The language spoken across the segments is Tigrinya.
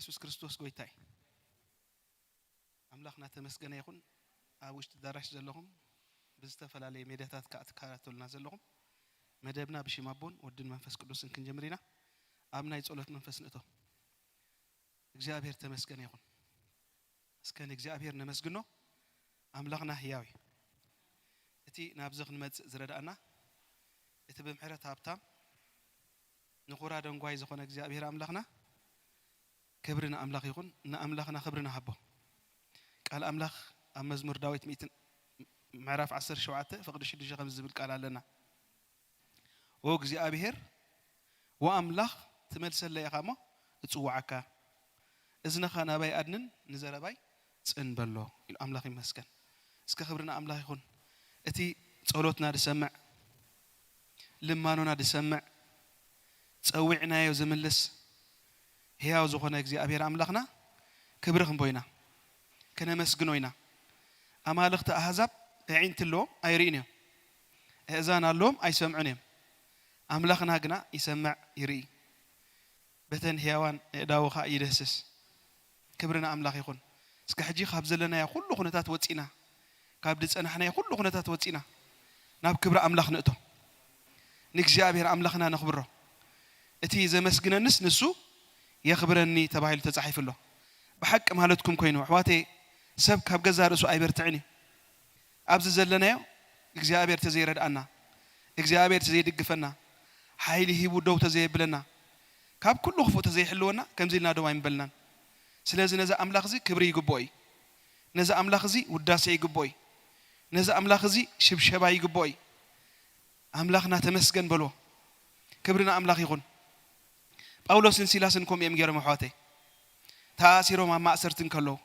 የሱስ ክርስቶስ ጎይታ እዩ። ኣምላኽና ተመስገነ ይኹን። ኣብ ውሽጢ ኣዳራሽ ዘለኹም፣ ብዝተፈላለየ ሜድያታት ከኣ ትከታተሉና ዘለኹም፣ መደብና ብሽም ኣቦን ወድን መንፈስ ቅዱስን ክንጀምር ኢና። ኣብ ናይ ጸሎት መንፈስ ንእቶ። እግዚኣብሔር ተመስገነ ይኹን። እስከ ንእግዚኣብሔር ነመስግኖ። ኣምላኽና ህያው እዩ። እቲ ናብዚ ክንመጽእ ዝረዳእና፣ እቲ ብምሕረት ሃብታም፣ ንኹራ ደንጓይ ዝኾነ እግዚኣብሔር ኣምላኽና፣ ክብሪ ንኣምላኽ ይኹን። ንኣምላኽና ክብሪ ንሃቦ። ቃል ኣምላኽ ኣብ መዝሙር ዳዊት ሚእትን፣ ምዕራፍ ዓሰርተ ሸውዓተ ፍቕዲ ሽዱሽተ ከምዚ ዝብል ቃል ኣለና። "ኦ እግዚኣብሔር፣ ወኣምላኽ ትመልሰለይ ኢኻ እሞ እጽውዓካ። እዝንኻ ናባይ ኣድንን ንዘረባይ ጽን በሎ" ኢሉ። ኣምላኽ ይመስገን። እስከ ክብሪ ንኣምላኽ ይኹን። እቲ ጸሎትና ዝሰምዕ፣ ልማኖና ዝሰምዕ፣ ጸዊዕናዮ ዝምልስ፣ ህያው ዝኾነ እግዚኣብሔር ኣምላኽና ክብሪ ክንቦ ኢና፣ ከነመስግኖ ኢና። ኣማልኽቲ ኣህዛብ ኣዒንቲ ኣለዎም፣ ኣይርእዩን እዮም። ኣእዛን ኣለዎም፣ ኣይሰምዑን እዮም። ኣምላኽና ግና ይሰምዕ፣ ይርኢ። በተን ህያዋን ኣእዳዉ ኸኣ ይደህስስ። ክብሪ ንኣምላኽ ይኹን። እስከ ሕጂ ካብ ዘለናዮ ኩሉ ኩነታት ወጺና፣ ካብ ዝጸናሕናዮ ኩሉ ኩነታት ወጺና፣ ናብ ክብሪ ኣምላኽ ንእቶ። ንእግዚኣብሔር ኣምላኽና ነኽብሮ። እቲ ዘመስግነንስ ንሱ የኽብረኒ ተባሂሉ ተጻሒፉ ኣሎ። ብሓቂ ማለትኩም ኮይኑ፣ ኣሕዋተይ፣ ሰብ ካብ ገዛእ ርእሱ ኣይበርትዕን እዩ። ኣብዚ ዘለናዮ እግዚኣብሔር ተዘይረድኣና፣ እግዚኣብሔር ተዘይድግፈና፣ ሓይሊ ሂቡ ደው ተዘየብለና፣ ካብ ኩሉ ክፉእ ተዘይሕልወና፣ ከምዚ ኢልና ደው ኣይምበልናን። ስለዚ ነዚ ኣምላኽ እዚ ክብሪ ይግብኦ እዩ። ነዚ ኣምላኽ እዚ ውዳሴ ይግብኦ እዩ። ነዚ ኣምላኽ እዚ ሽብሸባ ይግብኦ እዩ። ኣምላኽና ተመስገን በልዎ። ክብሪ ንኣምላኽ ይኹን። ጳውሎስን ሲላስን ከምኡ እዮም ገይሮም፣ ኣሕዋተይ። ተኣሲሮም ኣብ ማእሰርቲ እንከለዉ፣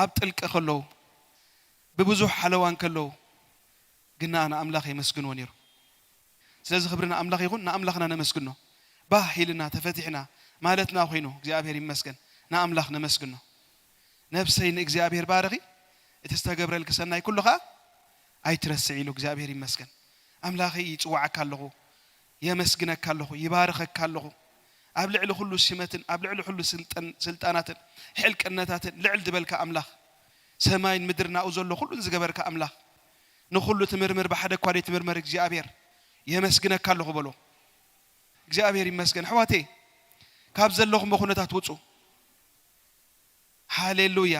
ኣብ ጥልቂ ከለዉ፣ ብብዙሕ ሓለዋ እንከለዉ፣ ግና ንኣምላኽ የመስግንዎ ነይሩ። ስለዚ ክብሪ ንኣምላኽ ይኹን፣ ንኣምላኽና ነመስግኖ። ባህ ኢልና፣ ተፈቲሕና ማለትና ኮይኑ፣ እግዚኣብሔር ይመስገን፣ ንኣምላኽ ነመስግኖ። ነብሰይ ንእግዚኣብሔር ባርኺ፣ እቲ ዝተገብረልኪ ሰናይ ኩሉ ኸኣ ኣይትረስዒ ኢሉ እግዚኣብሔር ይመስገን። ኣምላኸይ ይጽውዓካ ኣለኹ፣ የመስግነካ ኣለኹ፣ ይባርኸካ ኣለኹ። ኣብ ልዕሊ ኩሉ ሽመትን ኣብ ልዕሊ ኩሉ ስልጠን-፣ ስልጣናትን ሕልቅነታትን ልዕል ዝበልካ ኣምላኽ፣ ሰማይን ምድርን ናብኡ ዘሎ ኩሉን ዝገበርካ ኣምላኽ፣ ንኹሉ ትምርምር ብሓደ እኳ ዘይትምርመር እግዚኣብሔር የመስግነካ ኣለኹ በሎ። እግዚኣብሔር ይመስገን። ኣሕዋተይ፣ ካብ ዘለኹሞ ኩነታት ውጹ። ሃሌሉያ።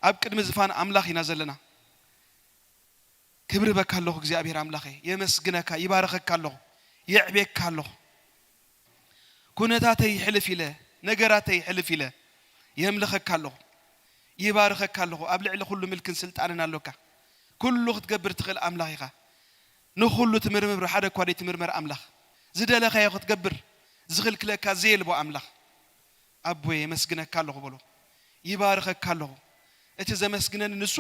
ኣብ ቅድሚ ዝፋን ኣምላኽ ኢና ዘለና። ክብሪ በካ ኣለኹ እግዚኣብሔር ኣምላኸይ፣ የመስግነካ፣ ይባርኸካ ኣለኹ፣ የዕቤካ ኣለኹ። ኩነታተይ ይሕልፍ ኢለ፣ ነገራተይ ይሕልፍ ኢለ የምልኸካ ኣለኹ፣ ይባርኸካ ኣለኹ። ኣብ ልዕሊ ኩሉ ምልክን ስልጣንን ኣሎካ። ኩሉ ክትገብር ትኽእል ኣምላኽ ኢኻ። ንኹሉ ትምርምር፣ ሓደ እኳ ዘይትምርመር ኣምላኽ። ዝደለኻዮ ክትገብር ዝኽልክለካ ዘየልቦ ኣምላኽ። ኣቦየ የመስግነካ ኣለኹ በሎ። ይባርኸካ ኣለኹ። እቲ ዘመስግነኒ ንሱ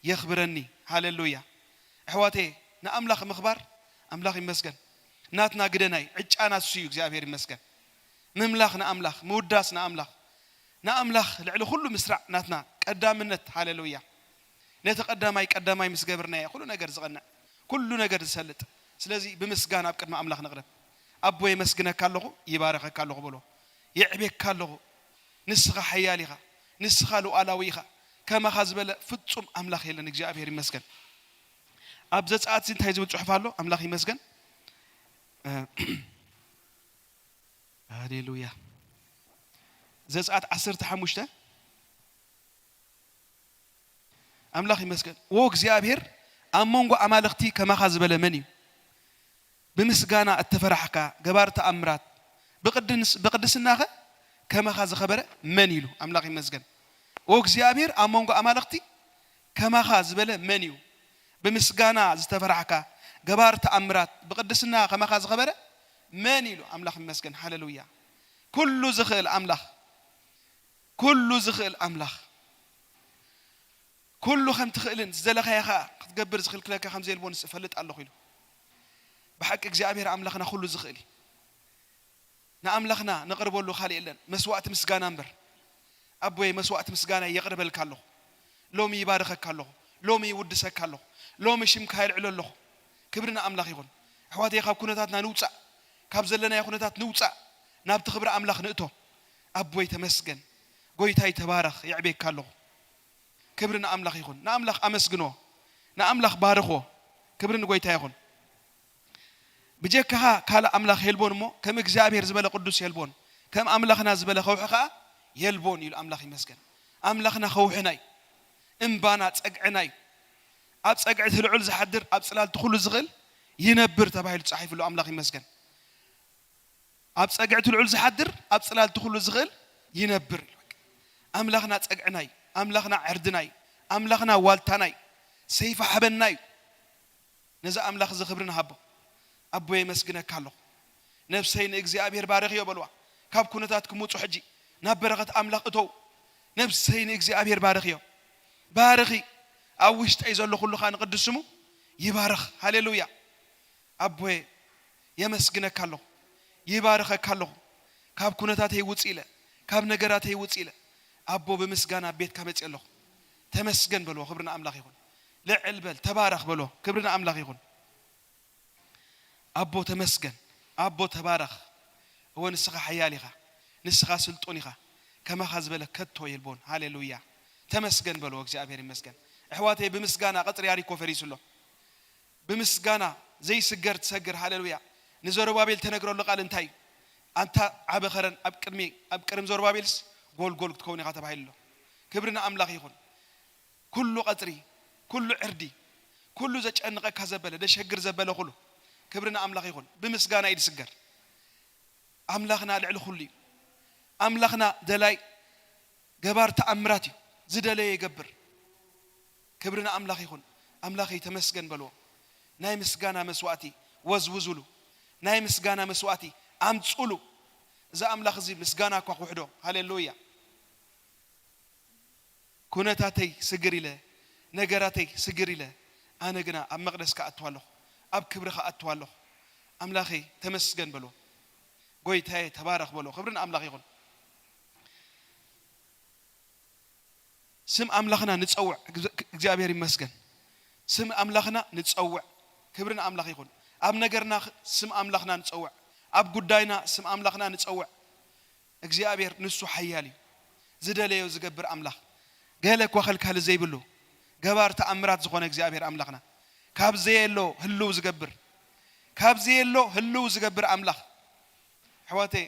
የኽብረኒ። ሃሌሉያ። ኣሕዋተይ፣ ንኣምላኽ ምኽባር፣ ኣምላኽ ይመስገን፣ ናትና ግደናይ፣ ዕጫና እሱ እዩ። እግዚኣብሔር ይመስገን። ምምላኽ ንኣምላኽ፣ ምውዳስ ንኣምላኽ። ንኣምላኽ ልዕሊ ኩሉ ምስራዕ ናትና ቀዳምነት። ሃሌሉያ። ነቲ ቀዳማይ ቀዳማይ ምስ ገብርናዮ ኩሉ ነገር ዝቐንዕ፣ ኩሉ ነገር ዝሰልጥ። ስለዚ ብምስጋና ኣብ ቅድሚ ኣምላኽ ንቕረብ። ኣቦ የመስግነካ ኣለኹ፣ ይባረኸካ ኣለኹ በሎ። የዕቤካ ኣለኹ። ንስኻ ሓያል ኢኻ፣ ንስኻ ሉዓላዊ ኢኻ። ከማኻ ዝበለ ፍጹም ኣምላኽ የለን። እግዚኣብሔር ይመስገን። ኣብ ዘጸኣት እዚ እንታይ ዝብል ጽሑፍ ኣሎ? ኣምላኽ ይመስገን። እ፣ ሃሌሉያ። ዘጸኣት ዓሰርተ ሓሙሽተ። ኣምላኽ ይመስገን። ዎ እግዚኣብሔር፣ ኣብ መንጎ ኣማልኽቲ ከማኻ ዝበለ መን እዩ? ብምስጋና እተፈራሕካ፣ ገባር ተኣምራት፣ ብቅድንስ-፣ ብቅድስናኸ ከማኻ ዝኸበረ መን ኢሉ? ኣምላኽ ይመስገን። ዎ እግዚኣብሔር፣ ኣብ መንጎ ኣማልኽቲ ከማኻ ዝበለ መን እዩ? ብምስጋና ዝተፈራሕካ፣ ገባር ተኣምራት፣ ብቅድስና ከማኻ ዝኸበረ መን ኢሉ? ኣምላኽ ይመስገን። ሃሌሉያ። ኩሉ ዝኽእል ኣምላኽ፣ ኩሉ ዝኽእል ኣምላኽ፣ ኩሉ ከም ትኽእልን ዝደለኻዮ ኸኣ ክትገብር ዝኽልክለካ ከም ዘየልቦ ንስ እፈልጥ ኣለኹ ኢሉ። ብሓቂ እግዚኣብሔር ኣምላኽና ኩሉ ዝኽእል እዩ። ንኣምላኽና ነቕርበሉ ካልእ የለን፣ መስዋዕቲ ምስጋና እምበር። ኣቦየ፣ መስዋዕቲ ምስጋና የቕርበልካ ኣለኹ። ሎሚ ይባርኸካ ኣለኹ። ሎሚ ይውድሰካ ኣለኹ። ሎሚ ሽምካ የልዕሎ ኣለኹ። ክብሪ ንኣምላኽ ይኹን። ኣሕዋተይ፣ ካብ ኩነታትና ንውጻእ፣ ካብ ዘለናዮ ኩነታት ንውጻእ፣ ናብቲ ክብሪ ኣምላኽ ንእቶ። ኣቦይ ተመስገን። ጎይታይ ተባረኽ፣ የዕቤካ ኣለኹ። ክብሪ ንኣምላኽ ይኹን። ንኣምላኽ ኣመስግንዎ፣ ንኣምላኽ ባርኽዎ። ክብሪ ንጎይታ ይኹን። ብጀካኻ ካልእ ኣምላኽ የልቦን እሞ፣ ከም እግዚኣብሔር ዝበለ ቅዱስ የልቦን፣ ከም ኣምላኽና ዝበለ ከውሒ ኸኣ የልቦን ኢሉ ኣምላኽ ይመስገን። ኣምላኽና ከውሕና እዩ፣ እምባና፣ ጸግዕና እዩ። ኣብ ጸግዕቲ ልዑል ዝሓድር፣ ኣብ ጽላልቲ ኩሉ ዝኽእል ይነብር ተባሂሉ ተጻሒፉ ኣሎ። ኣምላኽ ይመስገን። ኣብ ጸግዕቲ ልዑል ዝሓድር፣ ኣብ ጽላልቲ ኩሉ ዝኽእል ይነብር። ኣምላኽና ጸግዕና እዩ፣ ኣምላኽና ዕርድና እዩ፣ ኣምላኽና ዋልታና እዩ፣ ሰይፋ ሓበንና እዩ። ነዚ ኣምላኽ እዚ ክብሪ ንሃቦ። ኣቦ የመስግነካ ኣለኹ። ነብሰይ ንእግዚኣብሔር ባርኽዮ በልዋ። ካብ ኩነታት ክምውጹ ሕጂ ናብ በረኸት ኣምላኽ እተው። ነብሰይ ንእግዚኣብሔር ባርኽዮ። ባርኺ። ኣብ ውሽጠይ ዘሎ ኩሉ ኸኣ ንቕድስ ስሙ ይባርኽ። ሃሌሉያ። ኣቦየ የመስግነካ ኣለኹ። ይባርኸካ ኣለኹ። ካብ ኩነታተይ ውጽእ ኢለ፣ ካብ ነገራተይ ውጽእ ኢለ፣ ኣቦ ብምስጋና ኣብ ቤትካ መጽእ ኣለኹ። ተመስገን በልዎ። ክብሪ ንኣምላኽ ይኹን። ልዕል በል፣ ተባረኽ በልዎ። ክብሪ ንኣምላኽ ይኹን። ኣቦ ተመስገን፣ ኣቦ ተባረኽ። እወ ንስኻ ሓያል ኢኻ፣ ንስኻ ስልጡን ኢኻ፣ ከማኻ ዝበለ ከቶ የልቦን። ሃሌሉያ። ተመስገን በልዎ። እግዚኣብሔር ይመስገን። ኣሕዋተይ፣ ብምስጋና ቀጽሪ ያሪኮ ፈሪሱ ኣሎ። ብምስጋና ዘይስገር ትሰግር። ሃሌሉያ። ንዘሩባቤል ተነግረሉ ቃል እንታይ እዩ? ኣንታ ዓበ ኸረን ኣብ ቅድሚ፣ ኣብ ቅድሚ ዘሩባቤልስ ጎልጎል ክትከውን ኢኻ ተባሂሉ ኣሎ። ክብሪ ንኣምላኽ ይኹን። ኩሉ ቀጽሪ፣ ኩሉ ዕርዲ፣ ኩሉ ዘጨንቐካ ዘበለ፣ ደሸግር ዘበለ ኩሉ ክብሪ ንኣምላኽ ይኹን። ብምስጋና እዩ ዝስገር። ኣምላኽና ልዕሊ ኩሉ እዩ። ኣምላኽና ደላይ ገባር ተኣምራት እዩ። ዝደለዮ ይገብር። ክብሪ ንኣምላኽ ይኹን። ኣምላኸይ ተመስገን በልዎ። ናይ ምስጋና መስዋእቲ ወዝውዙሉ። ናይ ምስጋና መስዋእቲ ኣምጹሉ። እዚ ኣምላኽ እዚ ምስጋና እኳ ክውሕዶ። ሃሌሉያ። ኩነታተይ ስግር ኢለ፣ ነገራተይ ስግር ኢለ፣ ኣነ ግና ኣብ መቕደስካ ኣትዋ ኣለኹ፣ ኣብ ክብርኻ ኣትዋ ኣለኹ። ኣምላኸይ ተመስገን በሎ። ጎይታዬ ተባረኽ በሎ። ክብሪ ንኣምላኽ ይኹን። ስም ኣምላኽና ንጸውዕ። እግዚኣብሔር ይመስገን። ስም ኣምላኽና ንጸውዕ። ክብሪ ንኣምላኽ ይኹን። ኣብ ነገርና ስም ኣምላኽና ንጸውዕ። ኣብ ጉዳይና ስም ኣምላኽና ንጸውዕ። እግዚኣብሔር ንሱ ሓያል እዩ። ዝደለዮ ዝገብር ኣምላኽ። ገለ እኳ ኸልካሊ ዘይብሉ ገባር ተኣምራት ዝኾነ እግዚኣብሔር ኣምላኽና። ካብ ዘየሎ ህልው ዝገብር። ካብ ዘየሎ ህልው ዝገብር ኣምላኽ። ኣሕዋተይ፣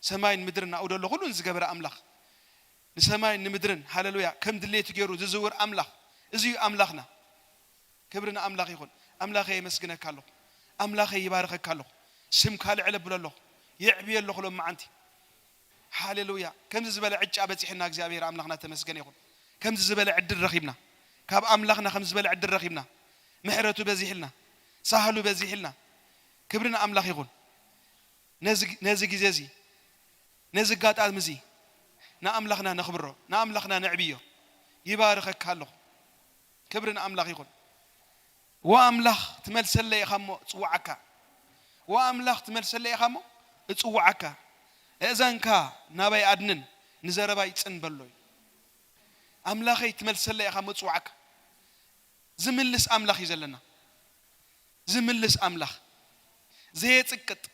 ሰማይን ምድርን ናብኡ ደሎ ኩሉን ዝገበረ ኣምላኽ። ንሰማይን ንምድርን፣ ሃሌሉያ፣ ከም ድሌቱ ገይሩ ዝዝውር ኣምላኽ። እዚ እዩ ኣምላኽና። ክብሪ ንኣምላኽ ይኹን። ኣምላኸይ የመስግነካ ኣለኹ። ኣምላኸይ ይባርኸካ ኣለኹ። ስምካ ልዕል ኣብሎ ኣለኹ። የዕብዮ ኣለኹ ሎም መዓንቲ። ሃሌሉያ። ከምዚ ዝበለ ዕጫ በጺሕና እግዚኣብሔር ኣምላኽና ተመስገን ይኹን። ከምዚ ዝበለ ዕድል ረኺብና። ካብ ኣምላኽና ከምዚ ዝበለ ዕድል ረኺብና። ምሕረቱ በዚሕልና። ሳህሉ በዚሕልና። ክብሪ ንኣምላኽ ይኹን። ነዚ፣ ነዚ ግዜ እዚ፣ ነዚ ኣጋጣሚ እዚ ንኣምላኽና ነኽብሮ፣ ንኣምላኽና ነዕብዮ። ይባርኸካ ኣለኹ። ክብሪ ንኣምላኽ ይኹን። ወኣምላኽ ትመልሰለይ ኢኻ እሞ እጽውዓካ። ወኣምላኽ ትመልሰለይ ኢኻ እሞ እጽውዓካ። እእዛንካ ናባይ ኣድንን፣ ንዘረባይ ጽን በሎ እዩ። ኣምላኸይ ትመልሰለይ ኢኻ እሞ እጽውዓካ። ዝምልስ ኣምላኽ እዩ ዘለና። ዝምልስ ኣምላኽ። ዘየጽቅጥ።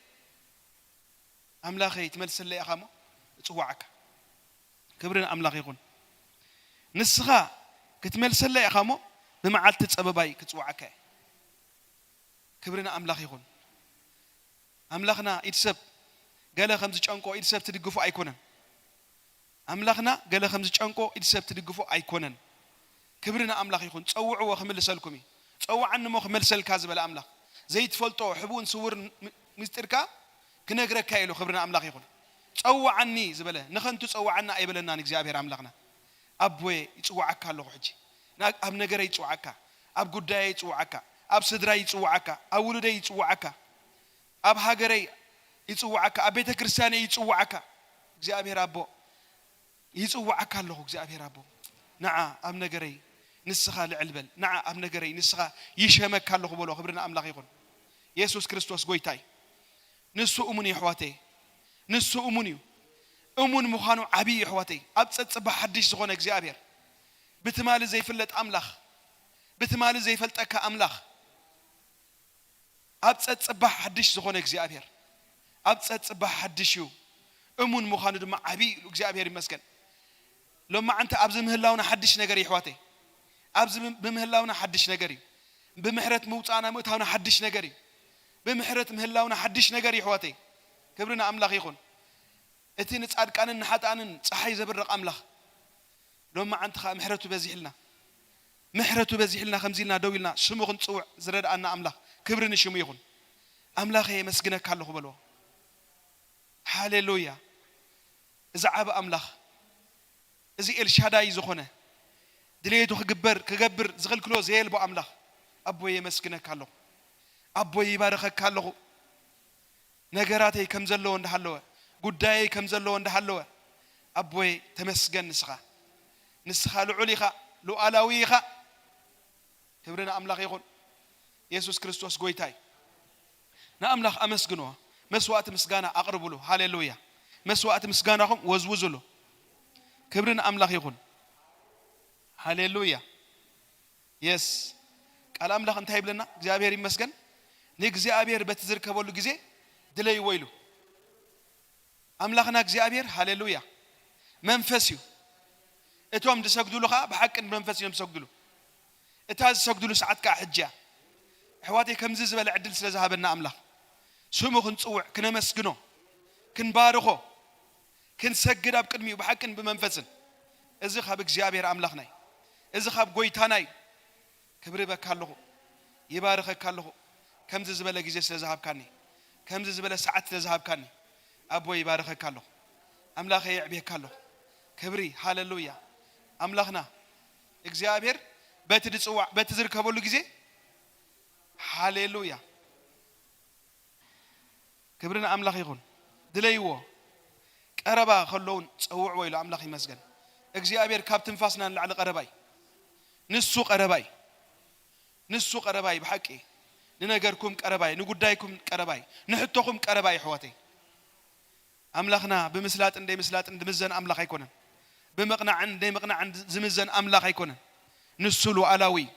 ኣምላኸይ ትመልሰለይ ኢኻ እሞ እጽውዓካ። ክብሪ ንኣምላኽ ይኹን። ንስኻ ክትመልሰለይ ኢኻ እሞ ብመዓልቲ ጸበባይ ክጽውዓካ እየ። ክብሪ ንኣምላኽ ይኹን። ኣምላኽና ኢድ ሰብ ገለ ከም ዝጨንቆ ኢድ ሰብ ትድግፎ ኣይኮነን። ኣምላኽና ገለ ከም ዝጨንቆ ኢድ ሰብ ትድግፎ ኣይኮነን። ክብሪ ንኣምላኽ ይኹን። ጸውዕዎ ክምልሰልኩም እዩ። ጸውዓኒ እሞ ክመልሰልካ ዝበለ ኣምላኽ። ዘይትፈልጦ ሕቡእን ስውርን ም-፣ ምስጢርካ ክነግረካ ኢሉ። ክብሪ ንኣምላኽ ይኹን። ጸውዓኒ ዝበለ ንኸንቱ ጸውዓኒ ኣይበለናን እግዚኣብሔር ኣምላኽና። ኣቦየ ይጽውዓካ ኣለኹ ሕጂ። ና-፣ ኣብ ነገረይ ይጽውዓካ፣ ኣብ ጉዳየይ ይጽውዓካ፣ ኣብ ስድራይ ይጽውዓካ፣ ኣብ ውሉደይ ይጽውዓካ፣ ኣብ ሃገረይ ይጽውዓካ፣ ኣብ ቤተ ክርስቲያነይ ይጽውዓካ። እግዚኣብሔር ኣቦ ይጽውዓካ ኣለኹ። እግዚኣብሔር ኣቦ ንዓ ኣብ ነገረይ ንስኻ ልዕል በል፣ ንዓ ኣብ ነገረይ ንስኻ ይሸመካ ኣለኹ በሎ። ክብሪ ንኣምላኽ ይኹን። የሱስ ክርስቶስ ጎይታ እዩ። ንሱ እሙን እዩ ኣሕዋተይ። ንሱ እሙን እዩ። እሙን ምዃኑ ዓብዪ እዩ ኣሕዋተይ። ኣብ ጸጽባ ሓድሽ ዝኾነ እግዚኣብሔር፣ ብትማሊ ዘይፍለጥ ኣምላኽ፣ ብትማሊ ዘይፈልጠካ ኣምላኽ፣ ኣብ ጸጽባ ሓድሽ ዝኾነ እግዚኣብሔር፣ ኣብ ጸጽባ ሓድሽ እዩ። እሙን ምዃኑ ድማ ዓብዪ እዩ። እግዚኣብሔር ይመስገን። ሎማዓንቲ ኣብዚ ምህላውና ሓድሽ ነገር እዩ፣ ኣሕዋተይ። ኣብዚ ብም-፣ ብምህላውና ሓድሽ ነገር እዩ። ብምሕረት ምውጻእና ምእታውና ሓድሽ ነገር እዩ። ብምሕረት ምህላውና ሓድሽ ነገር እዩ፣ ኣሕዋተይ። ክብሪ ንኣምላኽ ይኹን። እቲ ንጻድቃንን ንሓጥኣንን ጸሓይ ዘብርቕ ኣምላኽ፣ ሎማዓንቲ ኸኣ ምሕረቱ በዚሕልና። ምሕረቱ በዚሕልና፣ ከምዚ ኢልና ደው ኢልና ስሙ ክንጽውዕ ዝረድኣና ኣምላኽ፣ ክብሪ ንሽሙ ይኹን። ኣምላኸ የመስግነካ ኣለኹ በልዎ። ሃሌሉያ። እዚ ዓቢ ኣምላኽ፣ እዚ ኤልሻዳይ ዝኾነ፣ ድሌቱ ክግበር፣ ክገብር ዝኽልክሎ ዘየልቦ ኣምላኽ፣ ኣቦይ የመስግነካ ኣለኹ። ኣቦይ ይባርኸካ ኣለኹ። ነገራተይ ከም ዘለዎ እንዳሃለወ፣ ጉዳየይ ከም ዘለዎ እንዳሃለወ፣ ኣቦይ ተመስገን ንስኻ። ንስኻ ልዑል ኢኻ፣ ሉዓላዊ ኢኻ። ክብሪ ንኣምላኽ ይኹን። የሱስ ክርስቶስ ጎይታ እዩ። ንኣምላኽ ኣመስግንዎ። መስዋእቲ ምስጋና ኣቕርብሉ። ሃሌሉያ። መስዋእቲ ምስጋናኹም ወዝውዝሉ። ክብሪ ንኣምላኽ ይኹን። ሃሌሉያ። የስ። ቃል ኣምላኽ እንታይ ይብለና? እግዚኣብሔር ይመስገን። ንእግዚኣብሔር በቲ ዝርከበሉ ግዜ ድለይዎ ኢሉ። ኣምላኽና እግዚኣብሔር፣ ሃሌሉያ፣ መንፈስ እዩ። እቶም ዝሰግዱሉ ኸዓ ብሓቅን ብመንፈስ እዮም ዝሰግዱሉ። እታ ዝሰግዱሉ ሰዓት ከዓ ሕጂ እያ። ኣሕዋተይ፣ ከምዚ ዝበለ ዕድል ስለ ዝሃበና ኣምላኽ፣ ስሙ ክንጽውዕ፣ ክነመስግኖ፣ ክንባርኾ፣ ክንሰግድ ኣብ ቅድሚኡ ብሓቅን ብመንፈስን። እዚ ካብ እግዚኣብሔር ኣምላኽና እዩ። እዚ ካብ ጎይታና እዩ። ክብሪ በካ ኣለኹ፣ ይባርኸካ ኣለኹ። ከምዚ ዝበለ ግዜ ስለ ዝሃብካኒ፣ ከምዚ ዝበለ ሰዓት ስለ ዝሃብካኒ፣ ኣቦ ይባርኸካ ኣለኹ። ኣምላኸ የዕብየካ ኣለኹ። ክብሪ፣ ሃሌሉያ። ኣምላኽና እግዚኣብሔር በቲ ዝጽዋዕ፣ በቲ ዝርከበሉ ግዜ፣ ሃሌሉያ። ክብሪ ንኣምላኽ ይኹን። ድለይዎ። ቀረባ ከለውን ጸውዕዎ ኢሉ ኣምላኽ ይመስገን። እግዚኣብሔር ካብ ትንፋስና ንላዕሊ ቀረባይ። ንሱ ቀረባይ። ንሱ ቀረባይ ብሓቂ። ንነገርኩም ቀረባይ፣ ንጉዳይኩም ቀረባይ፣ ንሕቶኹም ቀረባይ ኣሕዋተይ። ኣምላኽና ብምስላጥን ደይምስላጥን ዝምዘን ኣምላኽ ኣይኮነን። ብምቕናዕን ደይምቕናዕን ዝምዘን ኣምላኽ ኣይኮነን። ንሱ ሉዓላዊ እዩ።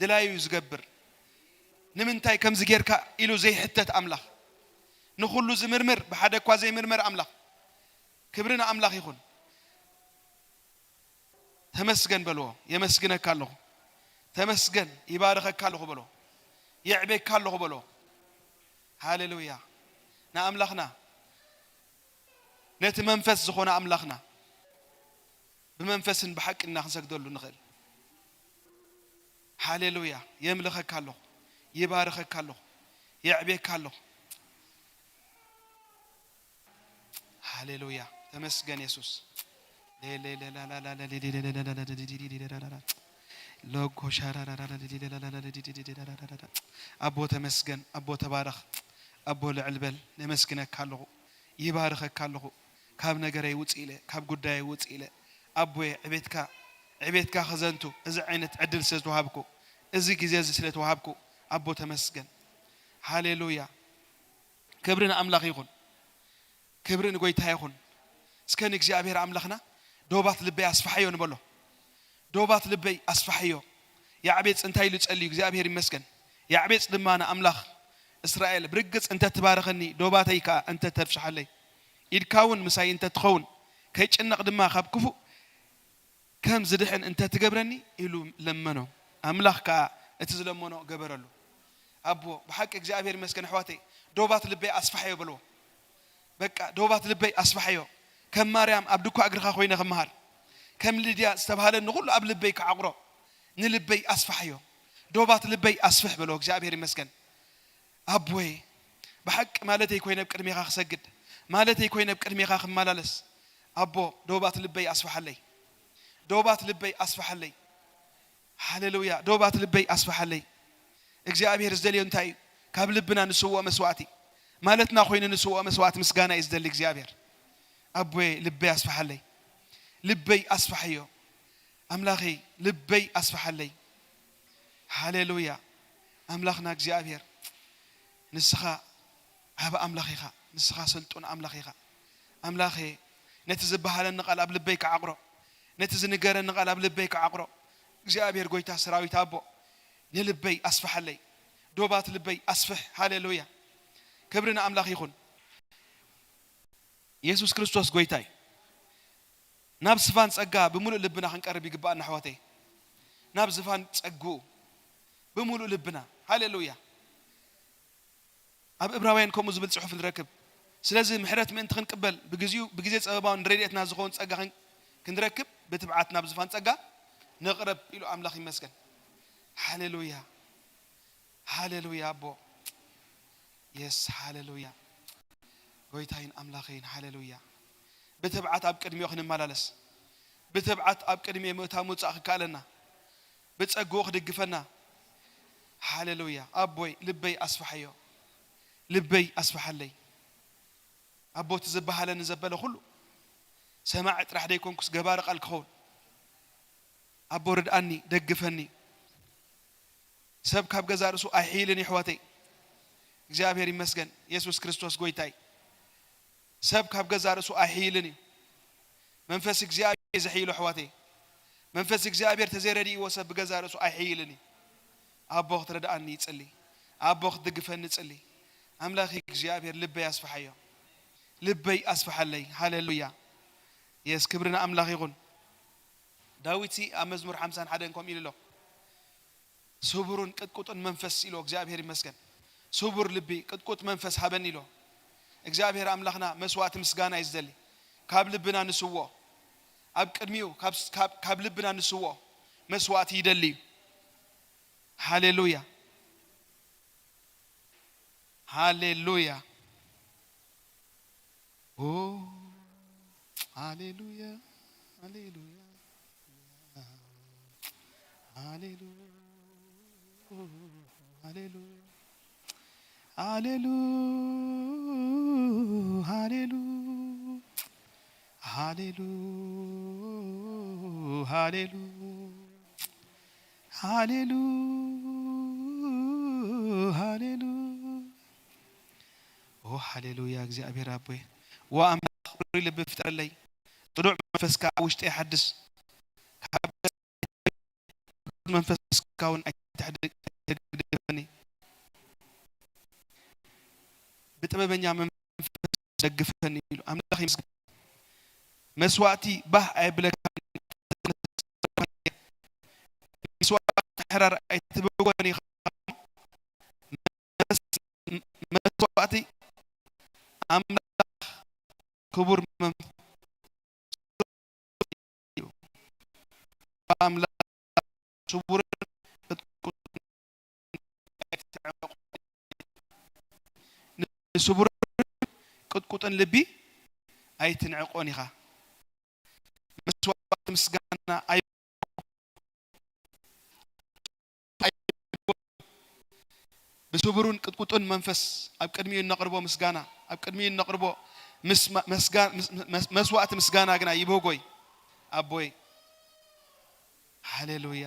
ድላዩ እዩ ዝገብር። ንምንታይ ከምዚ ጌርካ ኢሉ ዘይሕተት ኣምላኽ። ንኹሉ ዝምርምር፣ ብሓደ እኳ ዘይምርመር ኣምላኽ። ክብሪ ንኣምላኽ ይኹን። ተመስገን በልዎ። የመስግነካ ኣለኹ። ተመስገን፣ ይባርኸካ ኣለኹ በልዎ። የዕቤካ ኣለኹ በልዎ። ሃሌሉያ። ንኣምላኽና፣ ነቲ መንፈስ ዝኾነ ኣምላኽና ብመንፈስን ብሓቅን ኢና ክንሰግደሉ ንኽእል። ሃሌሉያ። የምልኸካ ኣለኹ። ይባርኸካ ኣለኹ። የዕቤካ ኣለኹ። ሃሌሉያ። ተመስገን የሱስ። ሎጎ ሻራራራ። ኣቦ ተመስገን፣ ኣቦ ተባረኽ፣ ኣቦ ልዕል በል። ነመስግነካ ኣለኹ፣ ይባርኸካ ኣለኹ። ካብ ነገረይ ውፅእ ኢለ፣ ካብ ጉዳየይ ውፅእ ኢለ፣ ኣቦየ ዕቤትካ፣ ዕቤትካ ክዘንቱ እዚ ዓይነት ዕድል ስለ ዝተዋሃብኩ፣ እዚ ግዜ እዚ ስለ ተዋሃብኩ፣ ኣቦ ተመስገን። ሃሌሉያ። ክብሪ ንኣምላኽ ይኹን። ክብሪ ንጎይታ ይኹን። እስከ ንእግዚኣብሔር ኣምላኽና ዶባት ልበይ ኣስፍሓዮ ንበሎ። ዶባት ልበይ ኣስፍሓዮ። ያዕቤጽ እንታይ ኢሉ ጸልዩ? እግዚኣብሔር ይመስገን። ያዕቤጽ ድማ ንኣምላኽ እስራኤል፣ ብርግጽ እንተ ትባርኸኒ፣ ዶባተይ ከኣ እንተ ተፍስሓለይ፣ ኢድካ እውን ምሳይ እንተ ትኸውን፣ ከይጭነቕ ድማ ካብ ክፉእ ከም ዝድሕን እንተ ትገብረኒ ኢሉ ለመኖ። ኣምላኽ ከኣ እቲ ዝለመኖ ገበረሉ። ኣቦ፣ ብሓቂ እግዚኣብሔር ይመስገን ኣሕዋተይ፣ ዶባት ልበይ ኣስፍሓዮ በልዎ። በቃ ዶባት ልበይ ኣስፍሓዮ። ከም ማርያም ኣብ ድኳ እግርኻ ኮይነ ክመሃር፣ ከም ልድያ ዝተባህለኒ ኩሉ ኣብ ልበይ ክዓቑሮ፣ ንልበይ ኣስፍሓዮ። ዶባት ልበይ ኣስፍሕ በልዎ። እግዚኣብሔር ይመስገን። ኣቦይ፣ ብሓቂ ማለተይ ኮይነ ኣብ ቅድሜኻ ክሰግድ፣ ማለተይ ኮይነ ኣብ ቅድሜኻ ክመላለስ፣ ኣቦ፣ ዶባት ልበይ ኣስፍሓለይ። ዶባት ልበይ ኣስፍሓለይ። ሃሌሉያ። ዶባት ልበይ ኣስፍሓለይ። እግዚኣብሔር ዝደልዮ እንታይ እዩ? ካብ ልብና ንስውኦ መስዋእቲ፣ ማለትና ኮይኑ ንስውኦ መስዋእቲ ምስጋና እዩ ዝደሊ እግዚኣብሔር። ኣቦየ፣ ልበይ ኣስፍሓለይ። ልበይ ኣስፍሓዮ። ኣምላኸይ፣ ልበይ ኣስፍሓለይ። ሃሌሉያ። ኣምላኽና እግዚኣብሔር፣ ንስኻ ዓቢ ኣምላኽ ኢኻ። ንስኻ ስልጡን ኣምላኽ ኢኻ። ኣምላኸ፣ ነቲ ዝበሃለኒ ቃል ኣብ ልበይ ክዓቕሮ፣ ነቲ ዝንገረኒ ቃል ኣብ ልበይ ክዓቕሮ፣ እግዚኣብሔር ጎይታ ሰራዊት ኣቦ፣ ንልበይ ኣስፍሓለይ። ዶባት ልበይ ኣስፍሕ። ሃሌሉያ። ክብሪ ንኣምላኽ ይኹን። የሱስ ክርስቶስ ጎይታ እዩ። ናብ ዝፋን ጸጋ ብምሉእ ልብና ክንቀርብ ይግባኣና ኣሕዋተይ። ናብ ዝፋን ጸግኡ ብምሉእ ልብና። ሃሌሉያ። ኣብ እብራውያን ከምኡ ዝብል ጽሑፍ ንረክብ። ስለዚ ምሕረት ምእንቲ ክንቅበል ብግዚኡ ብግዜ ጸበባውን ረድኤትና ዝኸውን ጸጋ ክን- ክንረክብ ብትብዓት ናብ ዝፋን ጸጋ ንቕረብ ኢሉ ኣምላኽ ይመስገን። ሃሌሉያ። ሃሌሉያ ኣቦ። የስ ሃሌሉያ። ጎይታይን ኣምላኸይን ሃሌሉያ። ብትብዓት ኣብ ቅድሚኡ ክንመላለስ፣ ብትብዓት ኣብ ቅድሚኡ ምእታው ምውጻእ ክከኣለና፣ ብጸግኡ ክድግፈና። ሃሌሉያ ኣቦይ ልበይ ኣስፍሓዮ። ልበይ ኣስፍሓለይ። ኣቦ እቲ ዝበሃለኒ ዘበለ ኩሉ ሰማዒ ጥራሕ ደይኮንኩስ ገባሪ ቃል ክኸውን ኣቦ ርድኣኒ፣ ደግፈኒ። ሰብ ካብ ገዛ ርእሱ ኣይሕይልን እዩ ኣሕዋተይ። እግዚኣብሔር ይመስገን። የሱስ ክርስቶስ ጎይታይ። ሰብ ካብ ገዛ ርእሱ ኣይሕይልን እዩ። መንፈስ እግዚኣብሔር እዩ ዘሕይሎ ኣሕዋተይ። መንፈስ እግዚኣብሔር ተዘይረድእዎ ሰብ ብገዛ ርእሱ ኣይሕይልን እዩ። ኣቦ ክትረድኣኒ ይጽሊ። ኣቦ ክትድግፈኒ ይጽሊ። ኣምላኽ እግዚኣብሔር ልበይ ኣስፍሓዮ። ልበይ ኣስፍሓለይ። ሃሌሉያ። የስ ክብሪ ንኣምላኽ ይኹን። ዳዊት ኣብ መዝሙር ሓምሳን ሓደን ከምኡ ኢሉ ኣሎ። ስቡርን ቅጥቁጥን መንፈስ ኢሎ እግዚኣብሔር ይመስገን። ስቡር ልቢ ቅጥቁጥ መንፈስ ሃበኒ ኢሎ። እግዚኣብሔር ኣምላኽና መስዋእቲ ምስጋና እዩ ዝደሊ። ካብ ልብና ንስዎ። ኣብ ቅድሚኡ ካብ- ካብ- ካብ ልብና ንስዎ መስዋእቲ ይደሊ እዩ። ሃሌሉያ። ሃሌሉያ። ኦ ሃሌሉያ። ሃሌሉያ። ሃሌሉያ። ሃሌሉያ። ሃሌሉ ሃሌሉ ሃሌሉ ሃሌሉ ሃሌሉ ሃሌሉ። ኦ ሃሌሉያ። እግዚኣብሔር ኣቦይ፣ ኦ ኣምላኽ ሩይ ልቢ ፍጠረለይ። ጽኑዕ መንፈስካ ኣብ ውሽጠይ ሓድስ። ካብ መንፈስካ እውን ኣይትሕደግደፈኒ። ብጥበበኛ መንፈስ ደግፈኒ ኢሉ ኣምላኽ ይመስገን። መስዋእቲ ባህ ኣይብለካ። መስዋእቲ ሕራር ኣይትበጎኒ ኢኻ። መስዋእቲ ኣምላኽ ክቡር መንፈስ ኣምላኽ ስቡርን ቅጥቁጥን ንስቡርን ቅጥቁጥን ልቢ ኣይትንዕቆን ኢኻ። መስዋእቲ ምስጋና ኣይ- ብስቡርን ቅጥቁጥን መንፈስ ኣብ ቅድሚኡ እነቕርቦ ምስጋና፣ ኣብ ቅድሚኡ እነቕርቦ ምስ- መስጋ- ምስ- መስ- መስዋእቲ ምስጋና ግና ይብህጎይ ኣቦይ። ሃሌሉያ።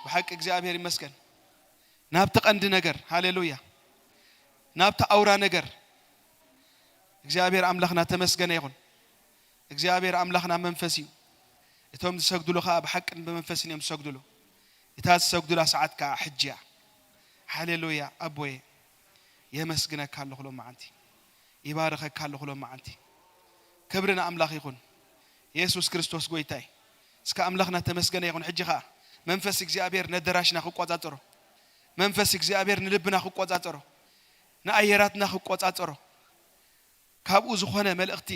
ብሓቂ እግዚኣብሔር ይመስገን። ናብቲ ቀንዲ ነገር፣ ሃሌሉያ፣ ናብቲ ኣውራ ነገር እግዚኣብሔር ኣምላኽና ተመስገነ ይኹን። እግዚኣብሔር ኣምላኽና መንፈስ እዩ። እቶም ዝሰግድሉ ኸዓ ብሓቅን ብመንፈስን እዮም ዝሰግድሉ። እታ ዝሰግዱላ ሰዓት ከዓ ሕጂ እያ። ሃሌሉያ ኣቦየ፣ የመስግነካ ኣለኹ ሎመዓንቲ፣ ይባርኸካ ኣለኹ ሎመዓንቲ። ክብሪ ንኣምላኽ ይኹን። የሱስ ክርስቶስ ጎይታይ። እስከ ኣምላኽና ተመስገነ ይኹን። ሕጂ ኸዓ መንፈስ እግዚኣብሔር ነደራሽና ክቆጻጸሮ፣ መንፈስ እግዚኣብሔር ንልብና ክቆጻጸሮ፣ ንኣየራትና ክቆጻጸሮ፣ ካብኡ ዝኾነ መልእኽቲ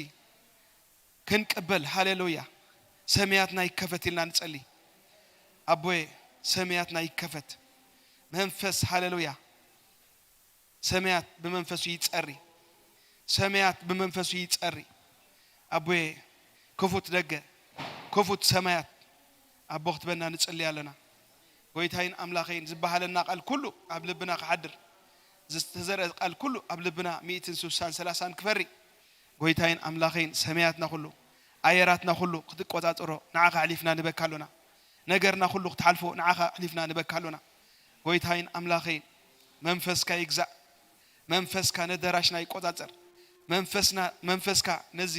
ክንቅበል። ሃሌሉያ። ሰማያትና ይከፈት ኢልና ንጸሊ። ኣቦየ፣ ሰማያትና ይከፈት። መንፈስ፣ ሃሌሉያ፣ ሰማያት ብመንፈሱ ይጸሪ። ሰማያት ብመንፈሱ ይጸሪ። ኣቦየ፣ ክፉት ደገ፣ ክፉት ሰማያት ኣቦ ክትበና ንጽሊ ኣለና። ጎይታይን ኣምላኸይን ዝበሃለና ቃል ኩሉ ኣብ ልብና ክሓድር፣ ዝተዘርአ ቃል ኩሉ ኣብ ልብና ሚእትን ስሳን ሰላሳን ክፈሪ። ጎይታይን ኣምላኸይን ሰማያትና ኩሉ፣ ኣየራትና ኩሉ ክትቆጻጸሮ ንዓኻ ኣሕሊፍና ንበካ ኣሎና። ነገርና ኩሉ ክትሓልፎ ንዓኻ ኣሕሊፍና ንበካ ኣሎና። ጎይታይን ኣምላኸይን መንፈስካ ይግዛእ። መንፈስካ ነደራሽና ይቆጻጸር። መንፈስና መንፈስካ ነዚ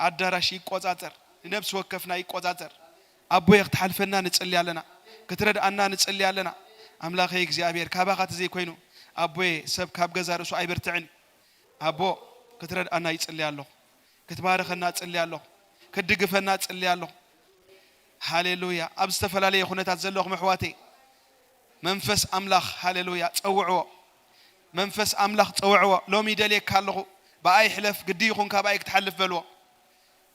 ኣዳራሽ ይቆጻጸር። ንነብሲ ወከፍና ይቆጻጸር። ኣቦየ ክትሓልፈና ንጽሊ ኣለና። ክትረድኣና ንጽሊ ኣለና። ኣምላኸይ እግዚኣብሔር ካባኻ ተዘይኮይኑ ኣቦየ ሰብ ካብ ገዛ ርእሱ ኣይበርትዕን። ኣቦ ክትረድኣና ይጽሊ ኣለኹ። ክትባርኸና እጽሊ ኣለኹ። ክድግፈና ጽሊ ኣለኹ። ሃሌሉያ። ኣብ ዝተፈላለየ ኩነታት ዘለኹም ኣሕዋተይ፣ መንፈስ ኣምላኽ፣ ሃሌሉያ፣ ጸውዕዎ። መንፈስ ኣምላኽ ጸውዕዎ። ሎሚ ይደልየካ ኣለኹ። ብኣይ ሕለፍ፣ ግዲ ይኹን ካብ ኣይ ክትሓልፍ በልዎ።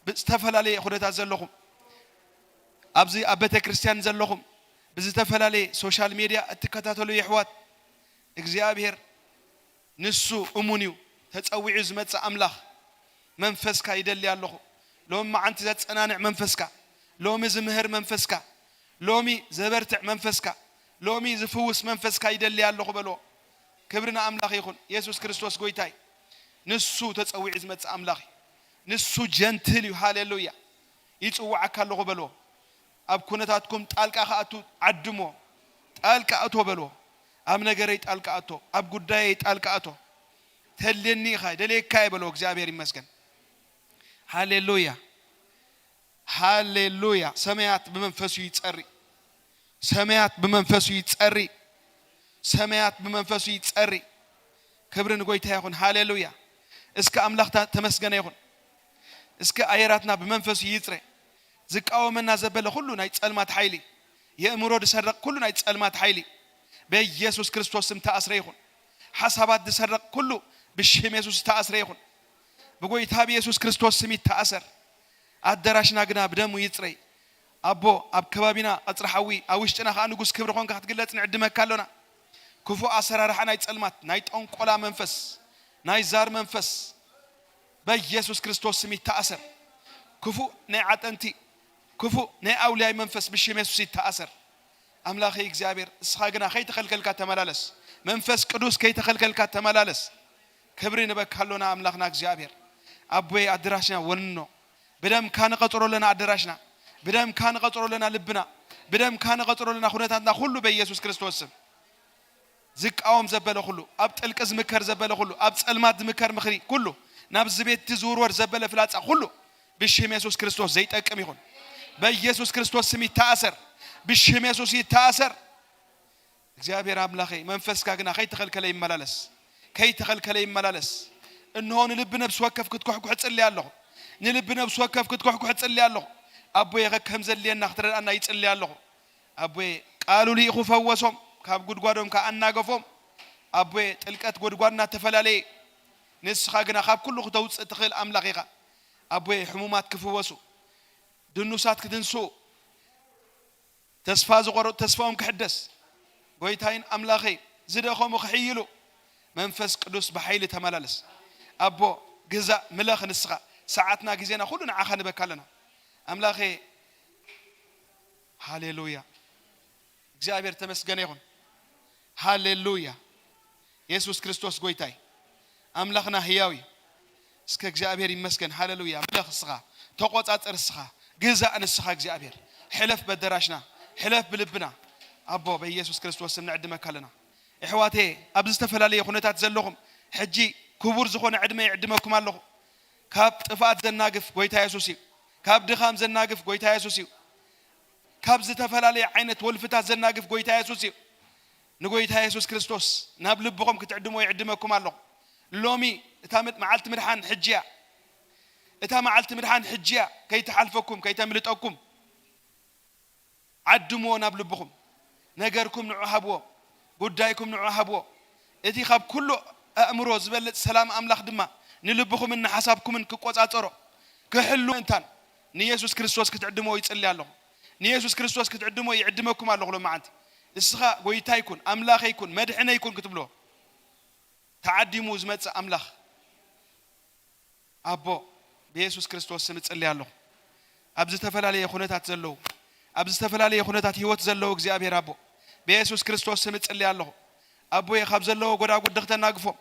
ብዝተፈላለየ ኩነታት ዘለኹም፣ ኣብዚ ኣብ ቤተ ክርስቲያን ዘለኹም፣ ብዝተፈላለየ ሶሻል ሜድያ እትከታተሉ የሕዋት፣ እግዚኣብሔር ንሱ እሙን እዩ። ተጸዊዑ ዝመጽእ ኣምላኽ መንፈስካ ይደሊ ኣለኹ። ሎሚ መዓንቲ ዘጸናንዕ መንፈስካ፣ ሎሚ ዝምህር መንፈስካ፣ ሎሚ ዘበርትዕ መንፈስካ፣ ሎሚ ዝፍውስ መንፈስካ ይደሊ ኣለኹ በልዎ። ክብሪ ንኣምላኽ ይኹን። የሱስ ክርስቶስ ጎይታይ። ንሱ ተጸዊዑ ዝመጽእ ኣምላኽ እዩ። ንሱ ጀንትል እዩ። ሃሌሉያ። ይጽውዓካ ኣለኹ በልዎ። ኣብ ኩነታትኩም ጣልቃ ክኣቱ ዓድሞ። ጣልቃ እቶ በልዎ። ኣብ ነገረይ ጣልቃ እቶ፣ ኣብ ጉዳየይ ጣልቃ እቶ። ተልየኒ ኢኻ፣ ደልየካ እየ በልዎ። እግዚኣብሔር ይመስገን። ሃሌሉያ፣ ሃሌሉያ። ሰማያት ብመንፈሱ ይጸሪ። ሰማያት ብመንፈሱ ይጸሪ። ሰማያት ብመንፈሱ ይጸሪ። ክብሪ ንጎይታ ይኹን። ሃሌሉያ። እስከ ኣምላኽታ ተመስገነ ይኹን። እስከ ኣየራትና ብመንፈሱ ይጽረ። ዝቃወመና ዘበለ ኩሉ ናይ ጸልማት ሓይሊ፣ የእምሮ ዝሰርቕ ኩሉ ናይ ጸልማት ሓይሊ በኢየሱስ ክርስቶስ ስም ተኣስረ ይኹን። ሓሳባት ዝሰርቕ ኩሉ ብሽም የሱስ ተኣስረ ይኹን። ብጎይታ ብየሱስ ክርስቶስ ስም ይተኣሰር። ኣደራሽና ግና ብደሙ ይጽረይ። ኣቦ፣ ኣብ ከባቢና ቀጽሪ ሓዊ፣ ኣብ ውሽጥና ከኣ ንጉስ ክብሪ ኾንካ ክትግለጽ ንዕድመካ ኣሎና። ክፉእ ኣሰራርሓ ናይ ጸልማት፣ ናይ ጠንቆላ መንፈስ፣ ናይ ዛር መንፈስ በኢየሱስ ክርስቶስ ስም ይተኣሰር። ክፉእ ናይ ዓጠንቲ፣ ክፉእ ናይ ኣውልያይ መንፈስ ብሽም የሱስ ይተኣሰር። ኣምላኸይ እግዚኣብሔር፣ እስኻ ግና ከይተኸልከልካ ተመላለስ። መንፈስ ቅዱስ ከይተኸልከልካ ተመላለስ። ክብሪ ንበካ ኣሎና ኣምላኽና እግዚኣብሔር። ኣቦይ ኣድራሽና ወንኖ፣ ብደምካ ንቐጽሮ ኣለና ኣደራሽና፣ ብደምካ ንቐጽሮ ኣለና ልብና፣ ብደምካ ንቐጽሮ ኣለና ኩነታትና ኩሉ በኢየሱስ ክርስቶስ ስም። ዝቃወም ዘበለ ኩሉ፣ ኣብ ጥልቂ ዝምከር ዘበለ ኩሉ፣ ኣብ ጸልማት ዝምከር ምኽሪ ኩሉ፣ ናብዚ ቤት ዝውርወር ዘበለ ፍላጻ ኩሉ ብሽም የሱስ ክርስቶስ ዘይጠቅም ይኹን። በኢየሱስ ክርስቶስ ስም ይተኣሰር። ብሽም የሱስ ይተኣሰር። እግዚኣብሔር ኣምላኸይ መንፈስካ ግና ከይተኸልከለ ይመላለስ፣ ከይተኸልከለ ይመላለስ። እንሆ ንልቢ ነብሲ ወከፍ ክትኩሕኩሕ እጽሊ ኣለኹ። ንልቢ ነብሲ ወከፍ ክትኩሕኩሕ እጽሊ ኣለኹ። ኣቦየ ከም ዘድልየና ክትረድኣና ይጽሊ ኣለኹ። ኣቦየ ቃሉ ልኢኹ ፈወሶም፣ ካብ ጉድጓዶም ከኣ ኣናገፎም። ኣቦየ ጥልቀት ጎድጓድና ተፈላለየ፣ ንስኻ ግና ካብ ኩሉ ክተውጽእ ትኽእል ኣምላኽ ኢኻ። ኣቦየ ሕሙማት ክፍወሱ፣ ድኑሳት ክትንስኡ፣ ተስፋ ዝቖረጹ ተስፋኦም ክሕደስ፣ ጎይታይን ኣምላኸይ ዝደኸሙ ክሕይሉ፣ መንፈስ ቅዱስ ብሓይሊ ተመላለስ። ኣቦ ግዛእ ምለኽ ንስኻ፣ ሰዓትና ግዜና ኩሉ ንዓኻ ንበካ ኣለና። ኣምላኸ ሃሌሉያ፣ እግዚኣብሔር ተመስገነ ይኹን። ሃሌሉያ፣ የሱስ ክርስቶስ ጎይታይ ኣምላኽና ህያው እዩ። እስከ እግዚኣብሔር ይመስገን። ሃሌሉያ። ምለኽ እስኻ፣ ተቖጻጸር እስኻ፣ ግዛእ ንስኻ እግዚኣብሔር። ሕለፍ በደራሽና፣ ሕለፍ ብልብና። ኣቦ በኢየሱስ ክርስቶስ ስም ንዕድመካ ኣለና። ኣሕዋቴ፣ ኣብ ዝተፈላለየ ኩነታት ዘለኹም ሕጂ ክቡር ዝኾነ ዕድመ ይዕድመኩም ኣለኹ። ካብ ጥፍኣት ዘናግፍ ጎይታ የሱስ እዩ። ካብ ድኻም ዘናግፍ ጎይታ የሱስ እዩ። ካብ ዝተፈላለየ ዓይነት ወልፍታት ዘናግፍ ጎይታ የሱስ እዩ። ንጎይታ የሱስ ክርስቶስ ናብ ልብኹም ክትዕድሞ ይዕድመኩም ኣለኹ። ሎሚ እታ መ-፣ መዓልቲ ምድሓን ሕጂ እያ። እታ መዓልቲ ምድሓን ሕጂ እያ። ከይትሓልፈኩም፣ ከይተምልጠኩም። ዓድምዎ ናብ ልብኹም። ነገርኩም ንዑ ሃብዎ። ጉዳይኩም ንዑ ሃብዎ። እቲ ካብ ኩሉ ኣእምሮ ዝበልጽ ሰላም ኣምላኽ ድማ ንልብኹምን ንሓሳብኩምን ክቆጻጸሮ፣ ክሕሉ እንታን ንየሱስ ክርስቶስ ክትዕድምዎ ይጽሊ ኣለኹ። ንየሱስ ክርስቶስ ክትዕድምዎ ይዕድመኩም ኣለኹ ሎማዓንቲ። እስኻ ጎይታይ ኩን፣ ኣምላኸይ ኩን፣ መድሕነይ ኩን ክትብልዎ። ተዓዲሙ ዝመጽእ ኣምላኽ ኣቦ ብየሱስ ክርስቶስ ስም እጽሊ ኣለኹ። ኣብ ዝተፈላለየ ኩነታት ዘለዉ፣ ኣብ ዝተፈላለየ ኩነታት ህይወት ዘለዉ እግዚኣብሔር ኣቦ ብየሱስ ክርስቶስ ስም እጽሊ ኣለኹ። ኣቦየ ካብ ዘለዎ ጎዳጉዲ ክተናግፎም፣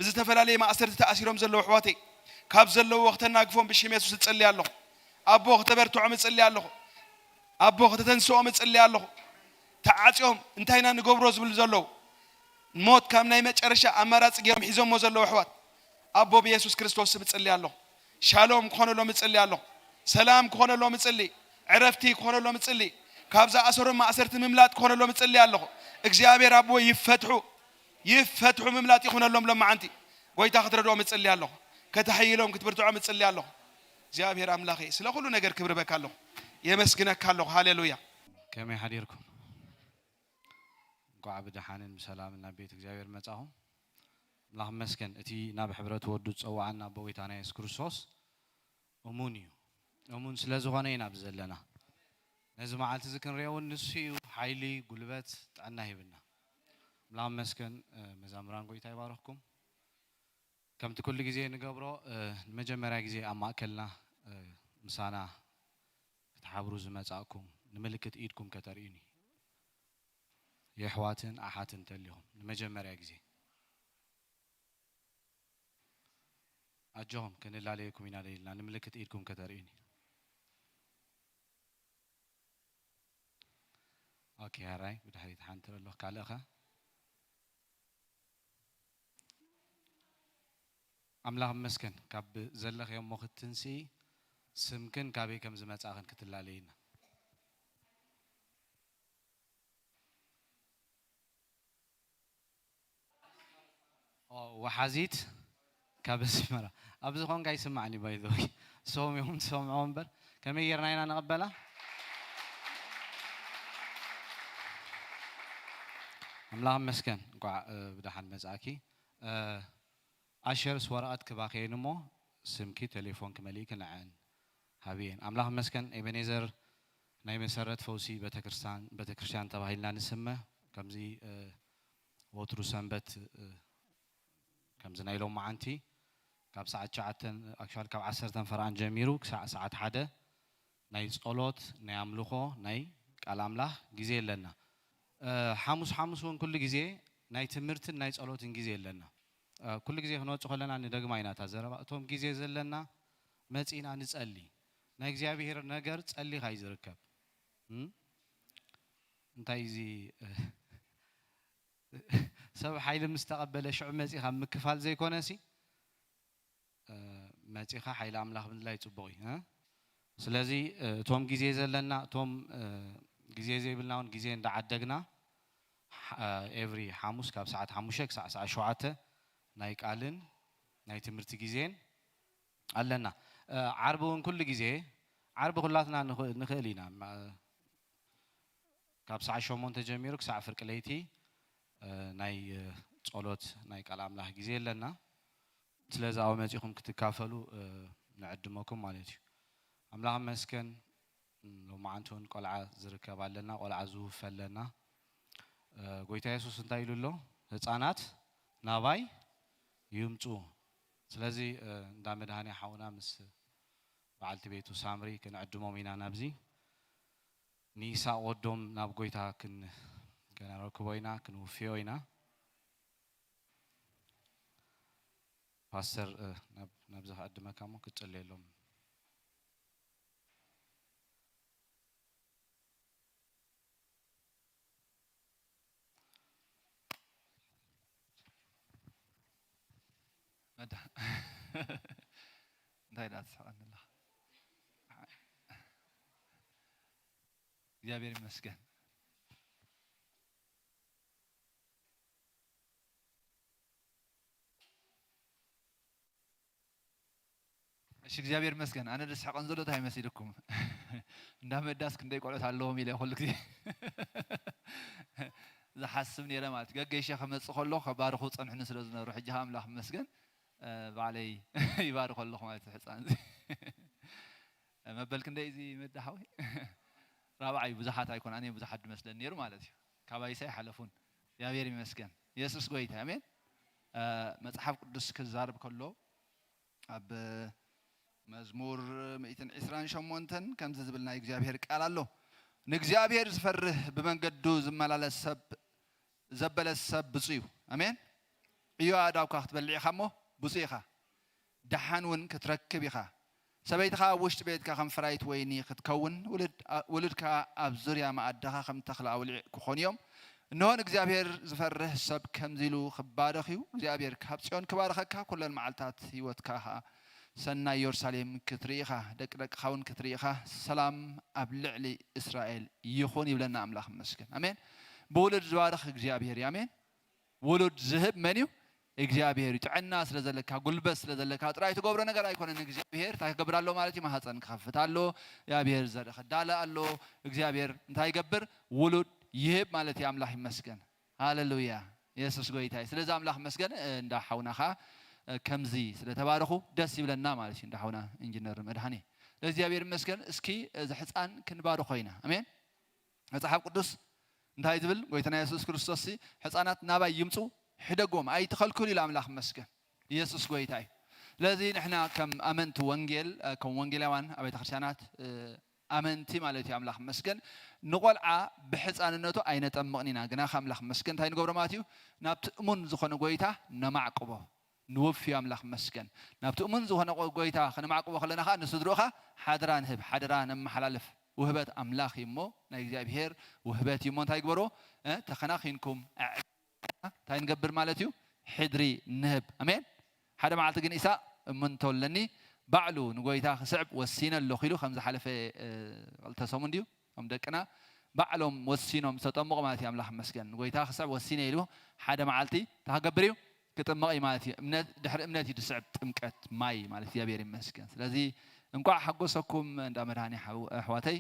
ብዝተፈላለየ ማእሰርቲ ተኣሲሮም ዘለዉ ኣሕዋተይ ካብ ዘለውዎ ክተናግፎም ብሽም የሱስ እጽሊ ኣለኹ። ኣቦ ክተበርትዖም እጽሊ ኣለኹ። ኣቦ ከተተንስኦም እጽሊ ኣለኹ። ተዓጽዮም እንታይ ኢና ንገብሮ ዝብሉ ዘለዉ፣ ሞት ካብ ናይ መጨረሻ ኣማራጺ ገይሮም ሒዞሞ ዘለዉ ኣሕዋት ኣቦ ብየሱስ ክርስቶስ ስም እጽሊ ኣለኹ። ሻሎም ክኾነሎም እጽሊ ኣለኹ። ሰላም ክኾነሎም እጽሊ፣ ዕረፍቲ ክኾነሎም እጽሊ፣ ካብ ዝኣሰሮም ማእሰርቲ ምምላጥ ክኾነሎም እጽሊ ኣለኹ። እግዚኣብሔር ኣቦ ይፈትሑ፣ ይፈትሑ ምምላጥ ይኹነሎም። ሎማዓንቲ ጎይታ ክትረድኦም እጽሊ ኣለኹ። ከተሐይሎም ክትብርትዖም እጽሊ ኣለኹ። እግዚኣብሔር ኣምላኸይ፣ ስለ ኩሉ ነገር ክብሪ በካ ኣለኹ፣ የመስግነካ ኣለኹ። ሃሌሉያ። ከመይ ሓዲርኩም? እንኳዕ ብደሓንን ብሰላምን ናብ ቤት እግዚኣብሔር መጻኹም። ኣምላኽ ይመስገን፣ እቲ ናብ ሕብረት ወዱ ዝጸውዓና ኣቦ ጎይታና የሱስ ክርስቶስ እሙን እዩ። እሙን ስለ ዝኾነ ኢና ኣብዚ ዘለና። ነዚ መዓልቲ እዚ ክንሪኦ እውን ንሱ እዩ ሓይሊ፣ ጉልበት፣ ጥዕና ሂብና። ኣምላኽ ይመስገን። እ፣ መዛምራን ጎይታ ይባርኽኩም። ከምቲ ኩሉ ግዜ ንገብሮ፣ እ፣ ንመጀመርያ ግዜ ኣብ ማእከልና፣ እ፣ ምሳና ክትሓብሩ ዝመጻእኩም፣ ንምልክት ኢድኩም ከተርእዩኒ። የሕዋትን ኣሓትን እንተሊኹም ንመጀመርያ ግዜ ኣጆኹም ክንላለየኩም ኢና ደሊልና፣ ንምልክት ኢድኩም ከተርእዩኒ። ኦኬ፣ ኣራይ ብድሕሪት ሓንቲ ኣሎ። ካልእኸ? ኣምላኽ ይመስገን፣ ካብ ዘለኽዮ እሞ ክትንስኢ ስምክን ካበይ ከም ዝመጻእኽን ክትላለይና። ኦ፣ ወሓዚት ካብ ኣስመራ። ኣብዚ ኾንካ ይስማዕኒ፣ ባይ ዘ ወይ። ሰም እዮም ዝሰምዖ እምበር፣ ከመይ ጌርና ኢና ንቕበላ? ኣምላኽ ይመስገን፣ እንኳዕ፣ እ፣ ብደሓን መጻእኪ። እ፣ ኣሸርስ ወረቐት ክባኸየን እሞ፣ ስምኪ፣ ቴሌፎንኪ መሊእኪ ንዐን ሃብየን። ኣምላኽ ይመስገን፣ ኤቤኔዘር ናይ መሰረት ፈውሲ ቤተክርስትያን፣ ቤተክርስትያን ተባሂልና ንስመ። ከምዚ፣ እ፣ ወትሩ ሰንበት፣ እ፣ ከምዚ ናይ ሎማዓንቲ ካብ ሰዓት ትሽዓተ፣ ኣክቹዋሊ ካብ ዓሰርተ ፈረቓን ጀሚሩ ክሳዕ ሰዓት ሓደ ናይ ጸሎት፣ ናይ ኣምልኾ፣ ናይ ቃል ኣምላኽ ግዜ ኣለና። እ፣ ሓሙስ ሓሙስ እውን ኩሉ ግዜ ናይ ትምህርትን ናይ ጸሎትን ግዜ ኣለና። እ፣ ኩሉ ግዜ ክንወጽእ ከለና ንደግማ ኢና እታ ዘረባ። እቶም ግዜ ዘለና መጺእና ንጸሊ። ናይ እግዚኣብሔር ነገር ጸሊኻ እዩ ዝርከብ። እም? እንታይ እዚ፣ እ፣ ሰብ ሓይሊ ምስ ተቐበለ ሽዑ መጺኻ ምክፋል ዘይኮነሲ፣ እ፣ መጺኻ ሓይሊ ኣምላኽ ምድላይ ጽቡቕ እዩ፣ እ? ስለዚ፣ እ፣ እቶም ግዜ ዘለና፣ እቶም፣ እ፣ ግዜ ዘይብልና እውን ግዜ እንዳዓደግና፣ ሓ-፣ እ፣ ኤቭሪ ሓሙስ ካብ ሰዓት ሓሙሽተ ክሳዕ ሰዓት ሸውዓተ ናይ ቃልን ናይ ትምህርቲ ግዜን ኣለና። እ፣ ዓርቢ እውን ኩሉ ግዜ፣ ዓርቢ ኩላትና ንኽ-፣ ንኽእል ኢና። ማ-፣ ካብ ሰዓት ሸሞንተ ጀሚሩ ክሳዕ ፍርቂ ለይቲ፣ እ፣ ናይ፣ እ፣ ጸሎት፣ ናይ ቃል ኣምላኽ ግዜ ኣለና። ስለዚ ኣብኡ መጺኹም ክትካፈሉ፣ እ፣ ንዕድመኩም ማለት እዩ። ኣምላኽ ይመስገን፣ ሎማዓንቲ እውን ቆልዓ ዝርከብ ኣለና፣ ቆልዓ ዝውፈ ኣለና። እ፣ ጎይታ የሱስ እንታይ ኢሉ ኣሎ? ህጻናት ናባይ ይምጹ። ስለዚ፣ እ፣ እንዳ መድሃኔ ሓውና ምስ በዓልቲ ቤቱ ሳምሪ ክንዕድሞም ኢና ናብዚ። ንይስሐቅ ወዶም ናብ ጎይታ ክን-፣ ከነረክቦ ኢና፣ ክንውፍዮ ኢና። ፓስተር፣ እ፣ ናብ-፣ ናብዚ ክዕድመካ እሞ ክትጽልየሎም። መዳ-፣ እንታይ ደኣ ትስሕቐኒ ኣለኻ? እግዚኣብሔር ይመስገን። እሺ፣ እግዚኣብሔር ይመስገን። ኣነ ዝስሕቐን ዘሎ እንታይ መሲልኩም? እንዳ መዳስ ክንደይ ቆልዑት ኣለዎም ኢለ ኩሉ ግዜ ዝሓስብ ነይረ ማለት እዩ። ገገይሸ ክመጽእ ከሎ ከባርኹ ጸንሑኒ ስለ ዝነበሩ፣ ሕጂ ኸኣ ኣምላኽ ይመስገን፣ እ፣ ባዕለይ ይባርኾ ኣለኹ ማለት እዩ። ሕጻን እዚ መበል ክንደይ እዚ መዳ ሓወይ? ራብዓይ ብዙሓት ኣይኮን፣ ኣነ ብዙሓት ዝመስለኒ ነይሩ ማለት እዩ። ካባይስ ኣይሓለፉን። እግዚኣብሔር ይመስገን። የሱስ ጎይታ፣ ኣሜን። እ፣ መጽሓፍ ቅዱስ ክዛረብ ከሎ ኣብ መዝሙር ሚእትን ዕስራን ሸሞንተን ከምዚ ዝብል ናይ እግዚኣብሔር ቃል ኣሎ። ንእግዚኣብሔር ዝፈርህ ብመንገዱ ዝመላለስ ሰብ ዘበለ ሰብ ብፁዕ እዩ። ኣሜን። ዕዮ ኣእዳውካ ክትበልዕ ኢኻ እሞ ብፁዕ ኢኻ። ደሓን እውን ክትረክብ ኢኻ። ሰበይትኻ ኣብ ውሽጢ ቤትካ ከም ፍራይት ወይኒ ክትከውን፣ ውሉድ-፣ ውሉድካ ኣብ ዙርያ መኣድኻ ከም ተኽሊ ኣውሊዕ ክኾኑ እዮም። እንሆ ንእግዚኣብሔር ዝፈርህ ሰብ ከምዚ ኢሉ ክባረኽ እዩ። እግዚኣብሔር ካብ ጽዮን ክባርኸካ፣ ኩለን መዓልታት ህይወትካ ኸኣ ሰናይ የሩሳሌም ክትርኢ ኢኻ፣ ደቂ ደቅኻ እውን ክትርኢ ኢኻ። ሰላም ኣብ ልዕሊ እስራኤል ይኹን ይብለና ኣምላኽ ይመስገን። ኣሜን። ብውሉድ ዝባርኽ እግዚኣብሔር እዩ። ኣሜን። ውሉድ ዝህብ መን እዩ? እግዚኣብሔር እዩ። ጥዕና ስለ ዘለካ፣ ጉልበት ስለ ዘለካ ጥራይ ትገብሮ ነገር ኣይኮነን። እግዚኣብሔር እንታይ ክገብር ኣሎ ማለት እዩ? ማህፀን ክኸፍት ኣሎ። እግዚኣብሔር ዘርኢ ክዳለ ኣሎ። እግዚኣብሔር እንታይ ይገብር? ውሉድ ይህብ ማለት እዩ። ኣምላኽ ይመስገን። ሃሌሉያ። የሱስ ጎይታ እዩ። ስለዚ ኣምላኽ ይመስገን። እ፣ እንዳ ሓውና ኸዓ፣ እ፣ ከምዚ ስለ ተባረኹ ደስ ይብለና ማለት እዩ። እንዳ ሓውና ኢንጂነር መድሃኔ። ለእግዚኣብሔር ይመስገን። እስኪ እዚ ሕፃን ክንባርኾ ኢና። ኣሜን። መጽሓፍ ቅዱስ እንታይ ትብል? ጎይታና የሱስ ክርስቶስ ሲ፣ "ሕፃናት ናባይ ይምጹ፣ ሕደጎም፣ ኣይትኸልክሉ" ኢሉ ኣምላኽ ይመስገን። ኢየሱስ ጎይታ እዩ። ስለዚ ንሕና ከም ኣመንቲ ወንጌል፣ እ፣ ከም ወንጌላውያን ኣብ ቤተ ክርስቲያናት፣ እ፣ ኣመንቲ ማለት እዩ፣ ኣምላኽ ይመስገን፣ ንቆልዓ ብሕፃንነቱ ኣይነጠምቕን ኢና። ግና ከ ኣምላኽ ይመስገን እንታይ ንገብሮ ማለት እዩ? ናብቲ እሙን ዝኾነ ጎይታ ነማዕቅቦ፣ ንወፍዮ። ኣምላኽ ይመስገን። ናብቲ እሙን ዝኾነ ጎ-፣ ጎይታ ከነማዕቅቦ ከለና ኸዓ ንስድርኡ ኸዓ ሓደራ ንህብ፣ ሓደራ ነመሓላልፍ። ውህበት ኣምላኽ እዩ እሞ፣ ናይ እግዚኣብሔር ውህበት እዩ እሞ እንታይ ግበሮ? እ፣ ተኸናኺንኩም ኣዕ-፣ እንታይ ንገብር ማለት እዩ? ሕድሪ ንህብ። ኣሜን። ሓደ መዓልቲ ግን ኢሳቅ እምንቶ ኣለኒ፣ ባዕሉ ንጎይታ ክስዕብ ወሲነ ኣለኹ ኢሉ፣ ከም ዝሓለፈ፣ እ፣ ክልተ ሰሙን ድዩ? እቶም ደቅና ባዕሎም ወሲኖም ዝተጠምቑ ማለት እዩ። ኣምላኽ ይመስገን። ንጎይታ ክስዕብ ወሲነ ኢሉ፣ ሓደ መዓልቲ እንታይ ክገብር እዩ? ክጥምቕ እዩ ማለት እዩ። እምነት፣ ድሕሪ እምነት እዩ ዝስዕብ ጥምቀት ማይ ማለት። እግዚኣብሔር ይመስገን። ስለዚ እንቋዕ ሓጎሰኩም እንዳ መድሃኔ ሓው-፣ ኣሕዋተይ።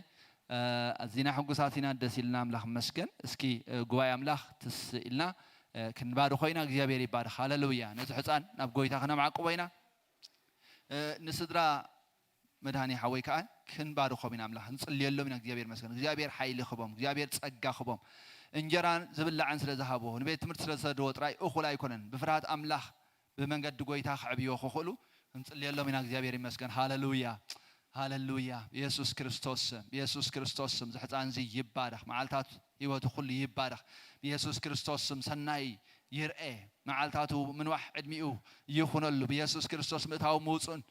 እ፣ ኣዚና ሕጉሳት ኢና፣ ደስ ኢልና፣ ኣምላኽ ይመስገን። እስኪ፣ እ፣ ጉባኤ ኣምላኽ ትስ ኢልና፣ እ፣ ክንባርኾ ኢና። እግዚኣብሔር ይባርኽ። ሃሌሉያ። ነዚ ሕፃን ናብ ጎይታ ክነምዓቅቦ ኢና። እ፣ ንስድራ መድሃኔ ሓወይ ከኣ ክንባርኾም ኢና፣ ኣምላኽ ንጽልየሎም ኢና። እግዚኣብሔር ይመስገን። እግዚኣብሔር ሓይሊ ክቦም፣ እግዚኣብሔር ጸጋ ክቦም። እንጀራን ዝብላዕን ስለ ዝሃብዎ፣ ንቤት ትምህርቲ ስለ ዝሰድዎ ጥራይ እኹል ኣይኮነን። ብፍርሃት ኣምላኽ ብመንገዲ ጎይታ ከዕብዮ ክኽእሉ ክንጽልየሎም ኢና። እግዚኣብሔር ይመስገን። ሃሌሉያ፣ ሃሌሉያ። ብየሱስ ክርስቶስ ስም፣ ብየሱስ ክርስቶስ ስም፣ እዚ ሕጻን እዚ ይባረኽ። መዓልታት ህይወቱ ኩሉ ይባረኽ። ብየሱስ ክርስቶስ ስም ሰናይ ይርኤ። መዓልታቱ ምንዋሕ ዕድሚኡ ይኹነሉ። ብየሱስ ክርስቶስ ምእታው ምውጽኡን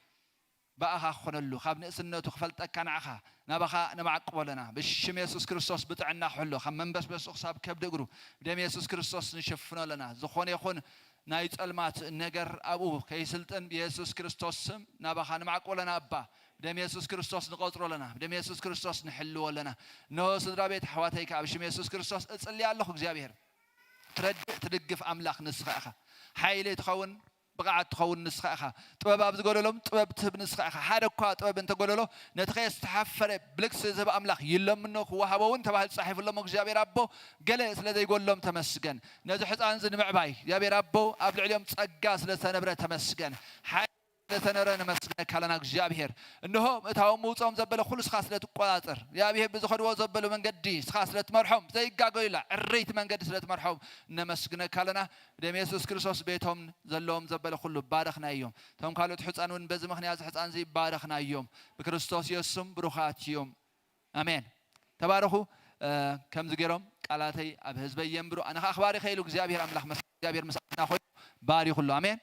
ብኣኻ ክኾነሉ፣ ካብ ንእስነቱ ክፈልጠካ ንዓኻ፣ ናባኻ ነማዕቅቦ ኣለና። ብሽም የሱስ ክርስቶስ ብጥዕና ክሕሎ፣ ካብ መንበስበሱ ክሳብ ከብዲ እግሩ፣ ብደም የሱስ ክርስቶስ ንሽፍኖ ኣለና። ዝኾነ ይኹን ናይ ጸልማት ነገር ኣብኡ ከይስልጥን ብየሱስ ክርስቶስ ስም ናባኻ ንማዕቆ ኣለና። ኣባ፣ ብደም የሱስ ክርስቶስ ንቆጽሮ ኣለና። ብደም የሱስ ክርስቶስ ንሕልዎ ኣለና። እነሆ ስድራ ቤት ኣሕዋተይ ከኣ ብሽም የሱስ ክርስቶስ እጽሊ ኣለኹ። እግዚኣብሔር፣ ትረድእ ትድግፍ ኣምላኽ ንስኻ ኢኻ። ሓይሊ ትኸውን፣ ብቕዓት ትኸውን ንስኻ ኢኻ። ጥበብ ኣብ ዝጎደሎም ጥበብ ትህብ ንስኻ ኢኻ። ሓደ እኳ ጥበብ እንተጎደሎ፣ ነቲ ከየስተሓፈረ ብልግሲ ዝህብ ኣምላኽ ይለምኖ ክወሃቦ እውን ተባሂሉ ተጻሒፉ ኣሎ እሞ እግዚኣብሔር ኣቦ፣ ገለ ስለ ዘይጎድሎም ተመስገን። ነዚ ሕፃን እዚ ንምዕባይ እግዚኣብሔር ኣቦ ኣብ ልዕሊኦም ጸጋ ስለ ዝተነብረ ተመስገን። ሓይሊ ስለ ዝተነብረ ነመስግነካ ኣለና እግዚኣብሔር። እንሆ ምእታዎም ምውፅኦም ዘበለ ኩሉ ንስኻ ስለ ትቆጻጸር፣ እግዚኣብሔር ብዝኸድዎ ዘበሉ መንገዲ ንስኻ ስለ ትመርሖም፣ ዘይጋገዩላ ዕርይቲ መንገዲ ስለ ትመርሖም ነመስግነካ ኣለና። ብደም የሱስ ክርስቶስ ቤቶም ዘለዎም ዘበለ ኩሉ ባረኽናዮም። እቶም ካልኦት ሕፃን እውን በዚ ምኽንያት እዚ ሕፃን እዚ ባረኽናዮም። ብክርስቶስ የሱስ ስም ብሩኻት እዮም። ኣሜን። ተባረኹ። እ፣ ከምዚ ገይሮም ቃላተይ ኣብ ህዝበይ የንብሩ። ኣነ ኸዓ ክባርኽ ኢሉ እግዚኣብሔር ኣምላኽ መስ-፣ እግዚኣብሔር ምሳና ኮይኑ ባሪኹ ኣሎ። ኣሜን።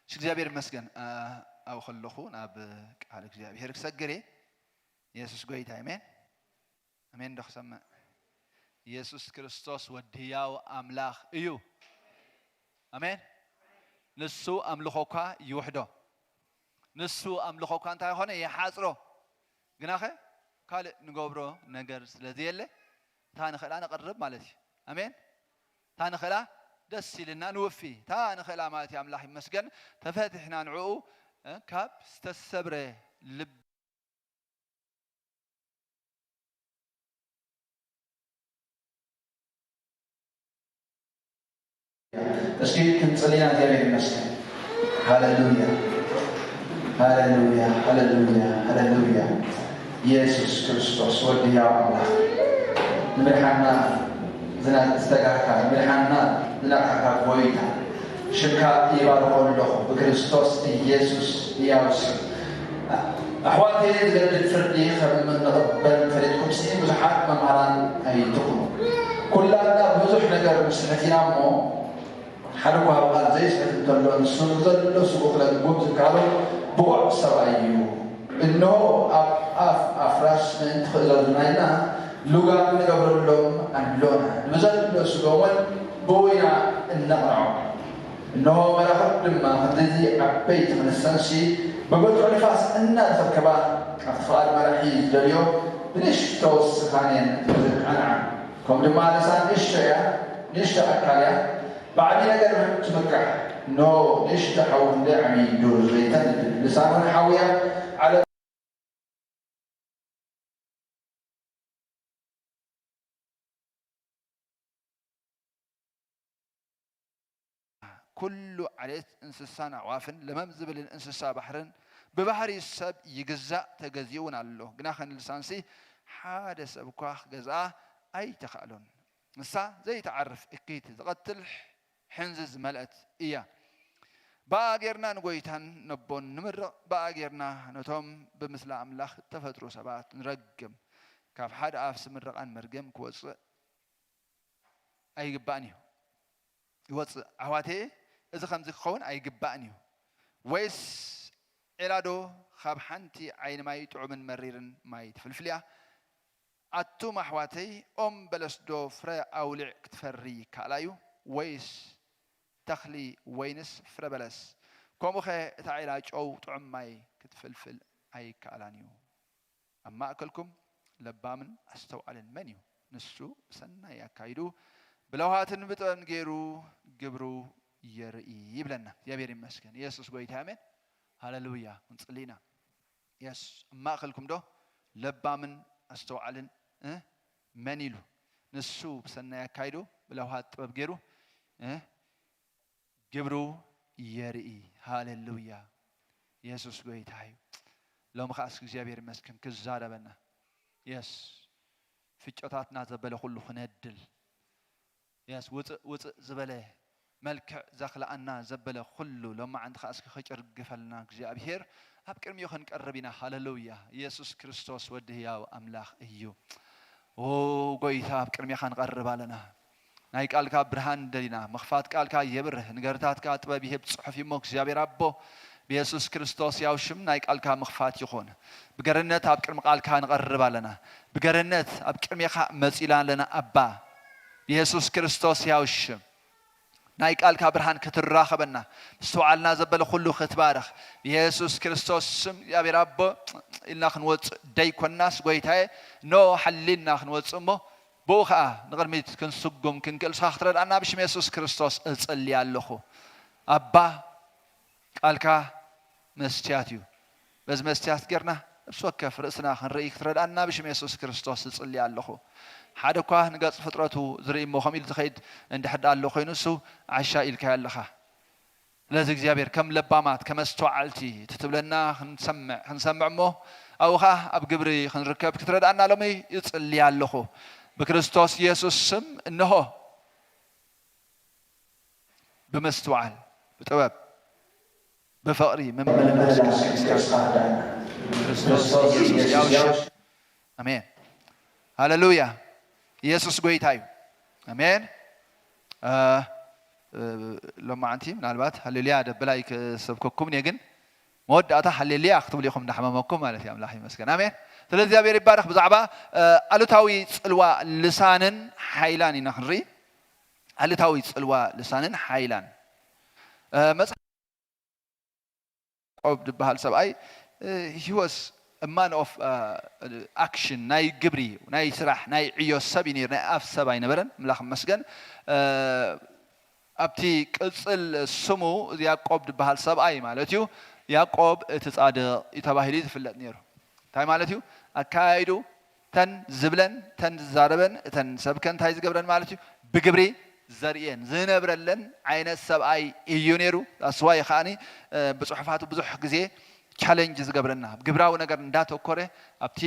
እሺ፣ እግዚኣብሔር ይመስገን። እ፣ ኣብኡ ከለኹ ናብ ቃል እግዚኣብሔር ክሰግር እየ። የሱስ ጎይታ፣ ኣሜን። ኣሜን ዶ ክሰምዕ? የሱስ ክርስቶስ ወዲ ህያው ኣምላኽ እዩ። ኣሜን። ንሱ ኣምልኾ እኳ ይውሕዶ። ንሱ ኣምልኾ እኳ እንታይ ኾነ? ይሓጽሮ። ግናኸ ካልእ ንገብሮ ነገር ስለ ዘየለ፣ እታ ንኽእላ ነቕርብ ማለት እዩ። ኣሜን። እታ ንኽእላ ደስ ኢልና ንውፊ። እታ ንኽእላ ማለት እዩ። ኣምላኽ ይመስገን። ተፈቲሕና ንዕኡ፣ እ፣ ካብ ዝተሰብረ ልብ እስኪ ክንጽሊ ኢና። እግዚኣብሔር ይመስገን። ሃሌሉያ፣ ሃሌሉያ፣ ሃሌሉያ፣ ሃሌሉያ። ኢየሱስ ክርስቶስ ወዲ ሕያው ኣምላኽ፣ ንምድሓንና ዝና-፣ ዝተጋህካ፣ ንምድሓንና ዝነቕሓካ ጎይታ፣ ሽምካ ይባርኾ ኣለኹ ብክርስቶስ ኢየሱስ ሕያው ስም። ኣሕዋተይ፣ ዝገድድ ፍርዲ ከም እንቕበል ፈሊጥኩምሲ፣ ብዙሓት መምሃራን ኣይትኹኑ። ኩላትና ብዙሕ ነገር ንስሕት ኢና እሞ፣ ሓደ እኳ ኣብ ቃል ዘይስሕት እንተሎ፣ ንሱ ንዘሎ ስቡእ ክለጉም ዝከኣሎ ብቑዕ ሰብኣይ እዩ። እንሆ፣ ኣብ ኣፍ ኣፍራስ ምእንቲ ክእዘዙና ኢልና፣ ልጓም ንገብረሎም ኣሎና። ንብዘሎ ስጎም እውን ብኡ ኢና እነቕንዖ። እንሆ፣ መራኽብ ድማ ክንድዚ ዓበይቲ ክንሰንሲ፣ ብብርቱዕ ንፋስ እናተኸብከባ፣ ኣብቲ ፍቓድ መራሒ ዝደልዮ ንእሽቶ ስኻን እየን ዝቃንዓ፣ ከምኡ ድማ ልሳን ንእሽቶ እያ፣ ንእሽቶ ኣካል እያ፣ ብዓብዪ ነገር ትምካሕ። ኖ ንእሽቶ ሓዊ ክንደይ ዓብዪ ዱር ዘይተንድድ፣ ልሳን እውን ሓዊ እያ፣ ዓለም ኩሉ ዓሌት እንስሳን ኣዕዋፍን ለመም ዝብልን እንስሳ ባሕርን ብባህሪ ሰብ ይግዛእ ተገዚኡ እውን ኣሎ። ግናኸ ንልሳንሲ ሓደ ሰብ እኳ ክገዝኣ ኣይተኻእሎን። ንሳ ዘይትዓርፍ እክይቲ ዝቐትል ሕንዚ ዝመልአት እያ። ብኣ ጌርና ንጎይታን ነቦን ንምርቕ፣ ብኣ ጌርና ነቶም ብምስሊ ኣምላኽ እተፈጥሩ ሰባት ንረግም። ካብ ሓደ ኣፍ ምርቓን መርገም ክወጽእ ኣይግባእን እዩ። ይወጽእ ኣሕዋተየ፣ እዚ ከምዚ ክኸውን ኣይግባእን እዩ። ወይስ ዒላዶ ካብ ሓንቲ ዓይኒ ማይ ጥዑምን መሪርን ማይ ትፍልፍል እያ? ኣቱም ኣሕዋተይ፣ ኦም በለስዶ ፍረ ኣውሊዕ ክትፈሪ ይከኣላ እዩ? ወይስ ተኽሊ ወይንስ ፍረ በለስ? ከምኡኸ እታ ዒላ ጨው ጥዑም ማይ ክትፍልፍል ኣይከኣላን እዩ። ኣብ ማእከልኩም ለባምን ኣስተውዓልን መን እዩ? ንሱ ብሰናይ ኣካይዱ ብለውሃትን ብጥበብን ገይሩ ግብሩ የርኢ ይብለና። እግዚኣብሔር ይመስገን። ኢየሱስ ጎይታ፣ ኣሜን። ሃሌሉያ። ክንጽሊ ኢና። የስ፣ ኣብ ማእከልኩም ዶ ለባምን ኣስተውዓልን፣ እ፣ መን ኢሉ? ንሱ ብሰናይ ኣካይዱ ብለውሃት ጥበብ ገይሩ፣ እ፣ ግብሩ የርኢ። ሃሌሉያ። ኢየሱስ ጎይታ እዩ። ሎሚ ኸኣ እስኪ እግዚኣብሔር ይመስገን ክዛረበና። የስ፣ ፍጮታትና ዘበለ ኩሉ ክነድል። የስ፣ ውጽእ ውጽእ ዝበለ መልክዕ ዘኽልኣና ዘበለ ኩሉ ሎማዓንቲ ኸኣ እስኪ ክጭርግፈልና እግዚኣብሔር ኣብ ቅድሚኡ ክንቀርብ ኢና። ሃሌሉያ። ኢየሱስ ክርስቶስ ወዲ ህያው ኣምላኽ እዩ። ኦ ጎይታ፣ ኣብ ቅድሜኻ ንቐርብ ኣለና። ናይ ቃልካ ብርሃን ደሊና፣ ምኽፋት ቃልካ የብርህ፣ ንገርታትካ ጥበብ ይህብ ጽሑፍ እዩ እሞ፣ እግዚኣብሔር ኣቦ፣ ብየሱስ ክርስቶስ ያው ሽም ናይ ቃልካ ምኽፋት ይኹን። ብገርነት ኣብ ቅድሚ ቃልካ ንቐርብ ኣለና። ብገርነት ኣብ ቅድሜኻ መጺና ኣለና ኣባ። ብየሱስ ክርስቶስ ያው ሽም ናይ ቃልካ ብርሃን ክትራኸበና፣ ምስትውዓልና ዘበለ ኩሉ ክትባርኽ፣ ብየሱስ ክርስቶስ ስም እግዚኣብሔር ኣቦ ኢልና ክንወጽእ ደይኮናስ፣ ጎይታየ፣ ኖ ሓሊልና ክንወጽእ እሞ፣ ብኡ ኸኣ ንቕድሚት ክንስጉም ክንክእል ንስኻ ክትረድኣና ብሽም የሱስ ክርስቶስ እጽሊ ኣለኹ። ኣባ፣ ቃልካ መስትያት እዩ። በዚ መስትያት ጌርና ነፍሲ ወከፍ ርእስና ክንርኢ ክትረድኣና ብሽም የሱስ ክርስቶስ እጽሊ ኣለኹ። ሓደ እኳ ንገጽ ፍጥረቱ ዝርኢ እሞ ከምኡ ኢሉ ዝኸይድ እንድሕር ደኣ ኣሎ ኮይኑ፣ እሱ ዓሻ ኢልካዮ ኣለኻ። ስለዚ እግዚኣብሔር ከም ለባማት፣ ከም ኣስተውዓልቲ እቲ ትብለና ክንሰምዕ፣ ክንሰምዕ እሞ ኣብኡ ኸኣ ኣብ ግብሪ ክንርከብ ክትረድኣና ሎሚ እጽሊ ኣለኹ። ብክርስቶስ የሱስ ስም እንሆ ብምስትውዓል፣ ብጥበብ፣ ብፍቕሪ ምምልላስ ክትከስታ ርዳእና። ክርስቶስ ኢየሱስ ያው ሽም። ኣሜን። ሃሌሉያ። ኢየሱስ ጎይታ እዩ። ኣሜን። እ፣ እ፣ ሎማዓንቲ ምናልባት ሃሌሉያ ደብል ኣይክሰብከኩም እየ፣ ግን መወዳእታ ሃሌሉያ ክትብሉ ኢኹም እንዳሕመመኩም ማለት እዩ። ኣምላኽ ይመስገን። ኣሜን። ስለዚ እግዚኣብሔር ይባረኽ። ብዛዕባ፣ እ፣ ኣሉታዊ ጽልዋ ልሳንን ሓይላን ኢና ክንርኢ። ኣሉታዊ ጽልዋ ልሳንን ሓይላን። እ፣ መጽሓፍ ያዕቆብ ዝበሃል ሰብኣይ፣ እ፣ he was a man of, እ፣ action፣ ናይ ግብሪ፣ ናይ ስራሕ፣ ናይ ዕዮ ሰብ እዩ ነይሩ፣ ናይ ኣፍ ሰብ ኣይነበረን። ኣምላኽ ይመስገን። እ፣ ኣብቲ ቅጽል ስሙ ያዕቆብ ዝበሃል ሰብኣይ ማለት እዩ። ያዕቆብ እቲ ጻድቕ እዩ ተባሂሉ እዩ ዝፍለጥ ነይሩ። እንታይ ማለት እዩ? ኣካያይዱ ተን ዝብለን፣ ተን ዝዛረበን፣ እተን ሰብከ እንታይ ዝገብረን ማለት እዩ? ብግብሪ ዘርእየን፣ ዝነብረለን ዓይነት ሰብኣይ እዩ ነይሩ። ኣስዋይ ከዓኒ፣ እ፣ ብጽሑፋቱ ብዙሕ ግዜ ቻለንጅ ዝገብረና፣ ግብራዊ ነገር እንዳተኮረ ኣብቲ፣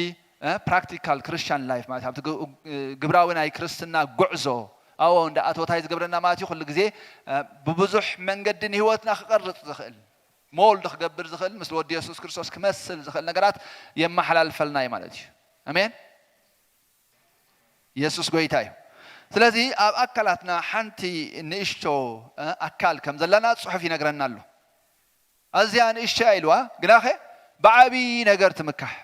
እ፣ ፕራክቲካል ክርስቲያን ላይፍ ማለት ኣብቲ ግ-፣ እ፣ ግብራዊ ናይ ክርስትና ጉዕዞ ኣብኡ እንዳኣተወ እንታይ ዝገብረና ማለት እዩ? ኩሉ ግዜ፣ እ፣ ብብዙሕ መንገዲ ንህይወትና ክቐርጽ ዝኽእል፣ ሞልድ ክገብር ዝኽእል፣ ምስ ወዲ የሱስ ክርስቶስ ክመስል ዝኽእል ነገራት የመሓላልፈልና እዩ ማለት እዩ። ኣሜን። የሱስ ጎይታ እዩ። ስለዚ ኣብ ኣካላትና ሓንቲ ንእሽቶ፣ እ፣ ኣካል ከም ዘለና ጽሑፍ ይነግረና ኣሎ። ኣዝያ ንእሽቶ እያ ኢልዋ፣ ግናኸ ብዓብዪ ነገር ትምካሕ።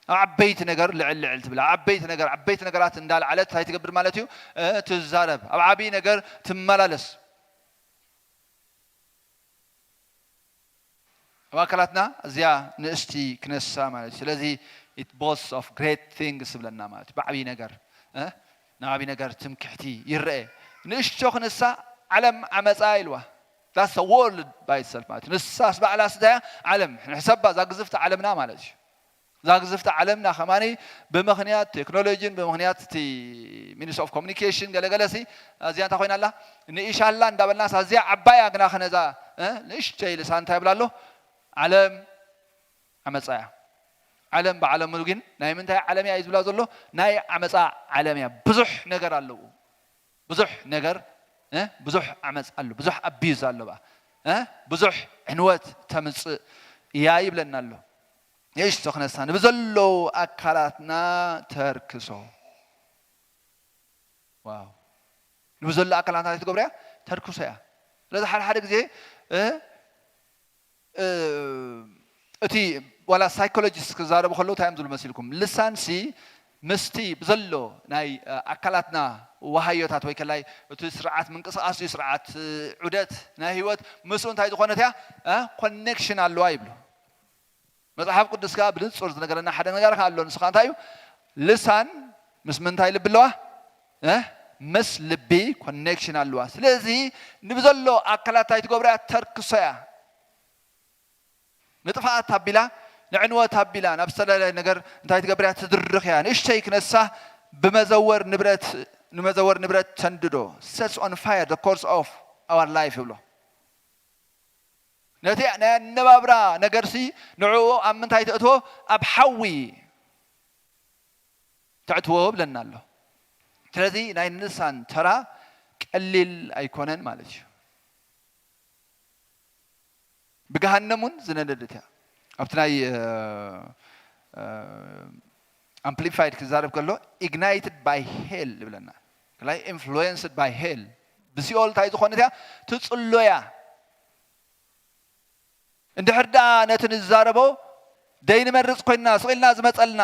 ኣብ ዓበይቲ ነገር ልዕል ልዕል ትብል። ኣብ ዓበይቲ ነገር፣ ዓበይቲ ነገራት እንዳልዓለት እንታይ ትገብር ማለት እዩ? እ፣ ትዛረብ። ኣብ ዓብዪ ነገር ትመላለስ። ኣብ ኣካላትና እዚኣ ንእሽቲ ክነሳ ማለት እዩ። ስለዚ it boasts of great things ይብለና ማለት እዩ። ብዓብዪ ነገር እ? ንዓብዪ ነገር ትምክሕቲ ይረአ። ንእሽቶ ክነሳ ዓለም ዓመፃ ኢልዋ። That's the world by itself ማለት እዩ። ንሳስ ባዕላ ስዳያ ዓለም ንሕሰባ እዛ ግዝፍቲ ዓለምና ማለት እዩ። እዛ ግዝፍቲ ዓለምና ከማኒ ብምኽንያት ቴክኖሎጂን ብምኽንያት እቲ ሚኒስትሪ ኦፍ ኮሚኒኬሽን ገለገለ ሲ ኣዚኣ እንታይ ኮይና ኣላ ንእሻላ እንዳበልናስ ኣዚኣ ዓባያ ግና ክነዛ እ? ንእሽተይ ልሳ እንታይ ይብላ ኣሎ ዓለም ዓመፃ እያ። ዓለም ብዓለሙ ግን ናይ ምንታይ ዓለም እያ እዩ ዝብላ ዘሎ? ናይ ዓመፃ ዓለም እያ። ብዙሕ ነገር ኣለዎ። ብዙሕ ነገር እ? ብዙሕ ዓመፅ ኣሎ። ብዙሕ ኣቢዩዝ ኣሎ። ባ እ? ብዙሕ ዕንወት ተምፅእ እያ ይብለና ኣሎ። ንእሽቶ ክነሳ ንብዘለዉ ኣካላትና ተርክሶ። ዋው ንብዘሎ ኣካላትና እንታይ ትገብሮ እያ? ተርክሶ እያ። ስለዚ ሓደ ሓደ ግዜ እ፣ እ፣ እቲ ዋላ ሳይኮሎጂስት ክዛረቡ ከለዉ እንታይ እዮም ዝብሉ መሲልኩም? ልሳንሲ ምስቲ ብዘሎ ናይ እ፣ ኣካላትና ዋሃዮታት ወይ ከላይ እቲ ስርዓት ምንቅስቃስ እዩ ስርዓት እ፣ ዑደት ናይ ህይወት ምስኡ እንታይ ዝኾነት እያ እ፣ ኮኔክሽን ኣለዋ ይብሉ። መጽሓፍ ቅዱስ ከኣ ብንጹር ዝነገረና ሓደ ነገር ከኣ ኣሎ። ንሱ ከኣ እንታይ እዩ? ልሳን ምስ ምንታይ ልቢ ኣለዋ? እ? ምስ ልቢ ኮኔክሽን ኣለዋ። ስለዚ ንብዘሎ ኣካላት እንታይ ትገብሮ እያ? ተርክሶ እያ። ንጥፍኣት ኣቢላ፣ ንዕንወት ኣቢላ፣ ናብ ዝተፈላለየ ነገር እንታይ ትገብር እያ? ትድርኽ እያ። ንእሽተይ ክነሳ ብመዘወር ንብረት ንመዘወር ንብረት ተንድዶ። Sets on fire the course of our life ይብሎ። ነቲ ናይ ኣነባብራ ነገርሲ ንዕኡ ኣብ ምንታይ ተእትዎ? ኣብ ሓዊ ተእትዎ ብለና ኣሎ። ስለዚ ናይ ንሳን ተራ ቀሊል ኣይኮነን ማለት እዩ። ብገሃነም እውን ዝነደደት እያ። ኣብቲ ናይ ኣምፕሊፋይድ ክዛረብ ከሎ ignited by hell ይብለና። ከላይ influenced by hell ብሲኦል እንታይ ዝኾነት እያ? ትጽሎ እያ። እንድሕር ደኣ ነቲ ንዛረቦ ደይንመርጽ ኮይንና ስቕ ኢልና ዝመጸልና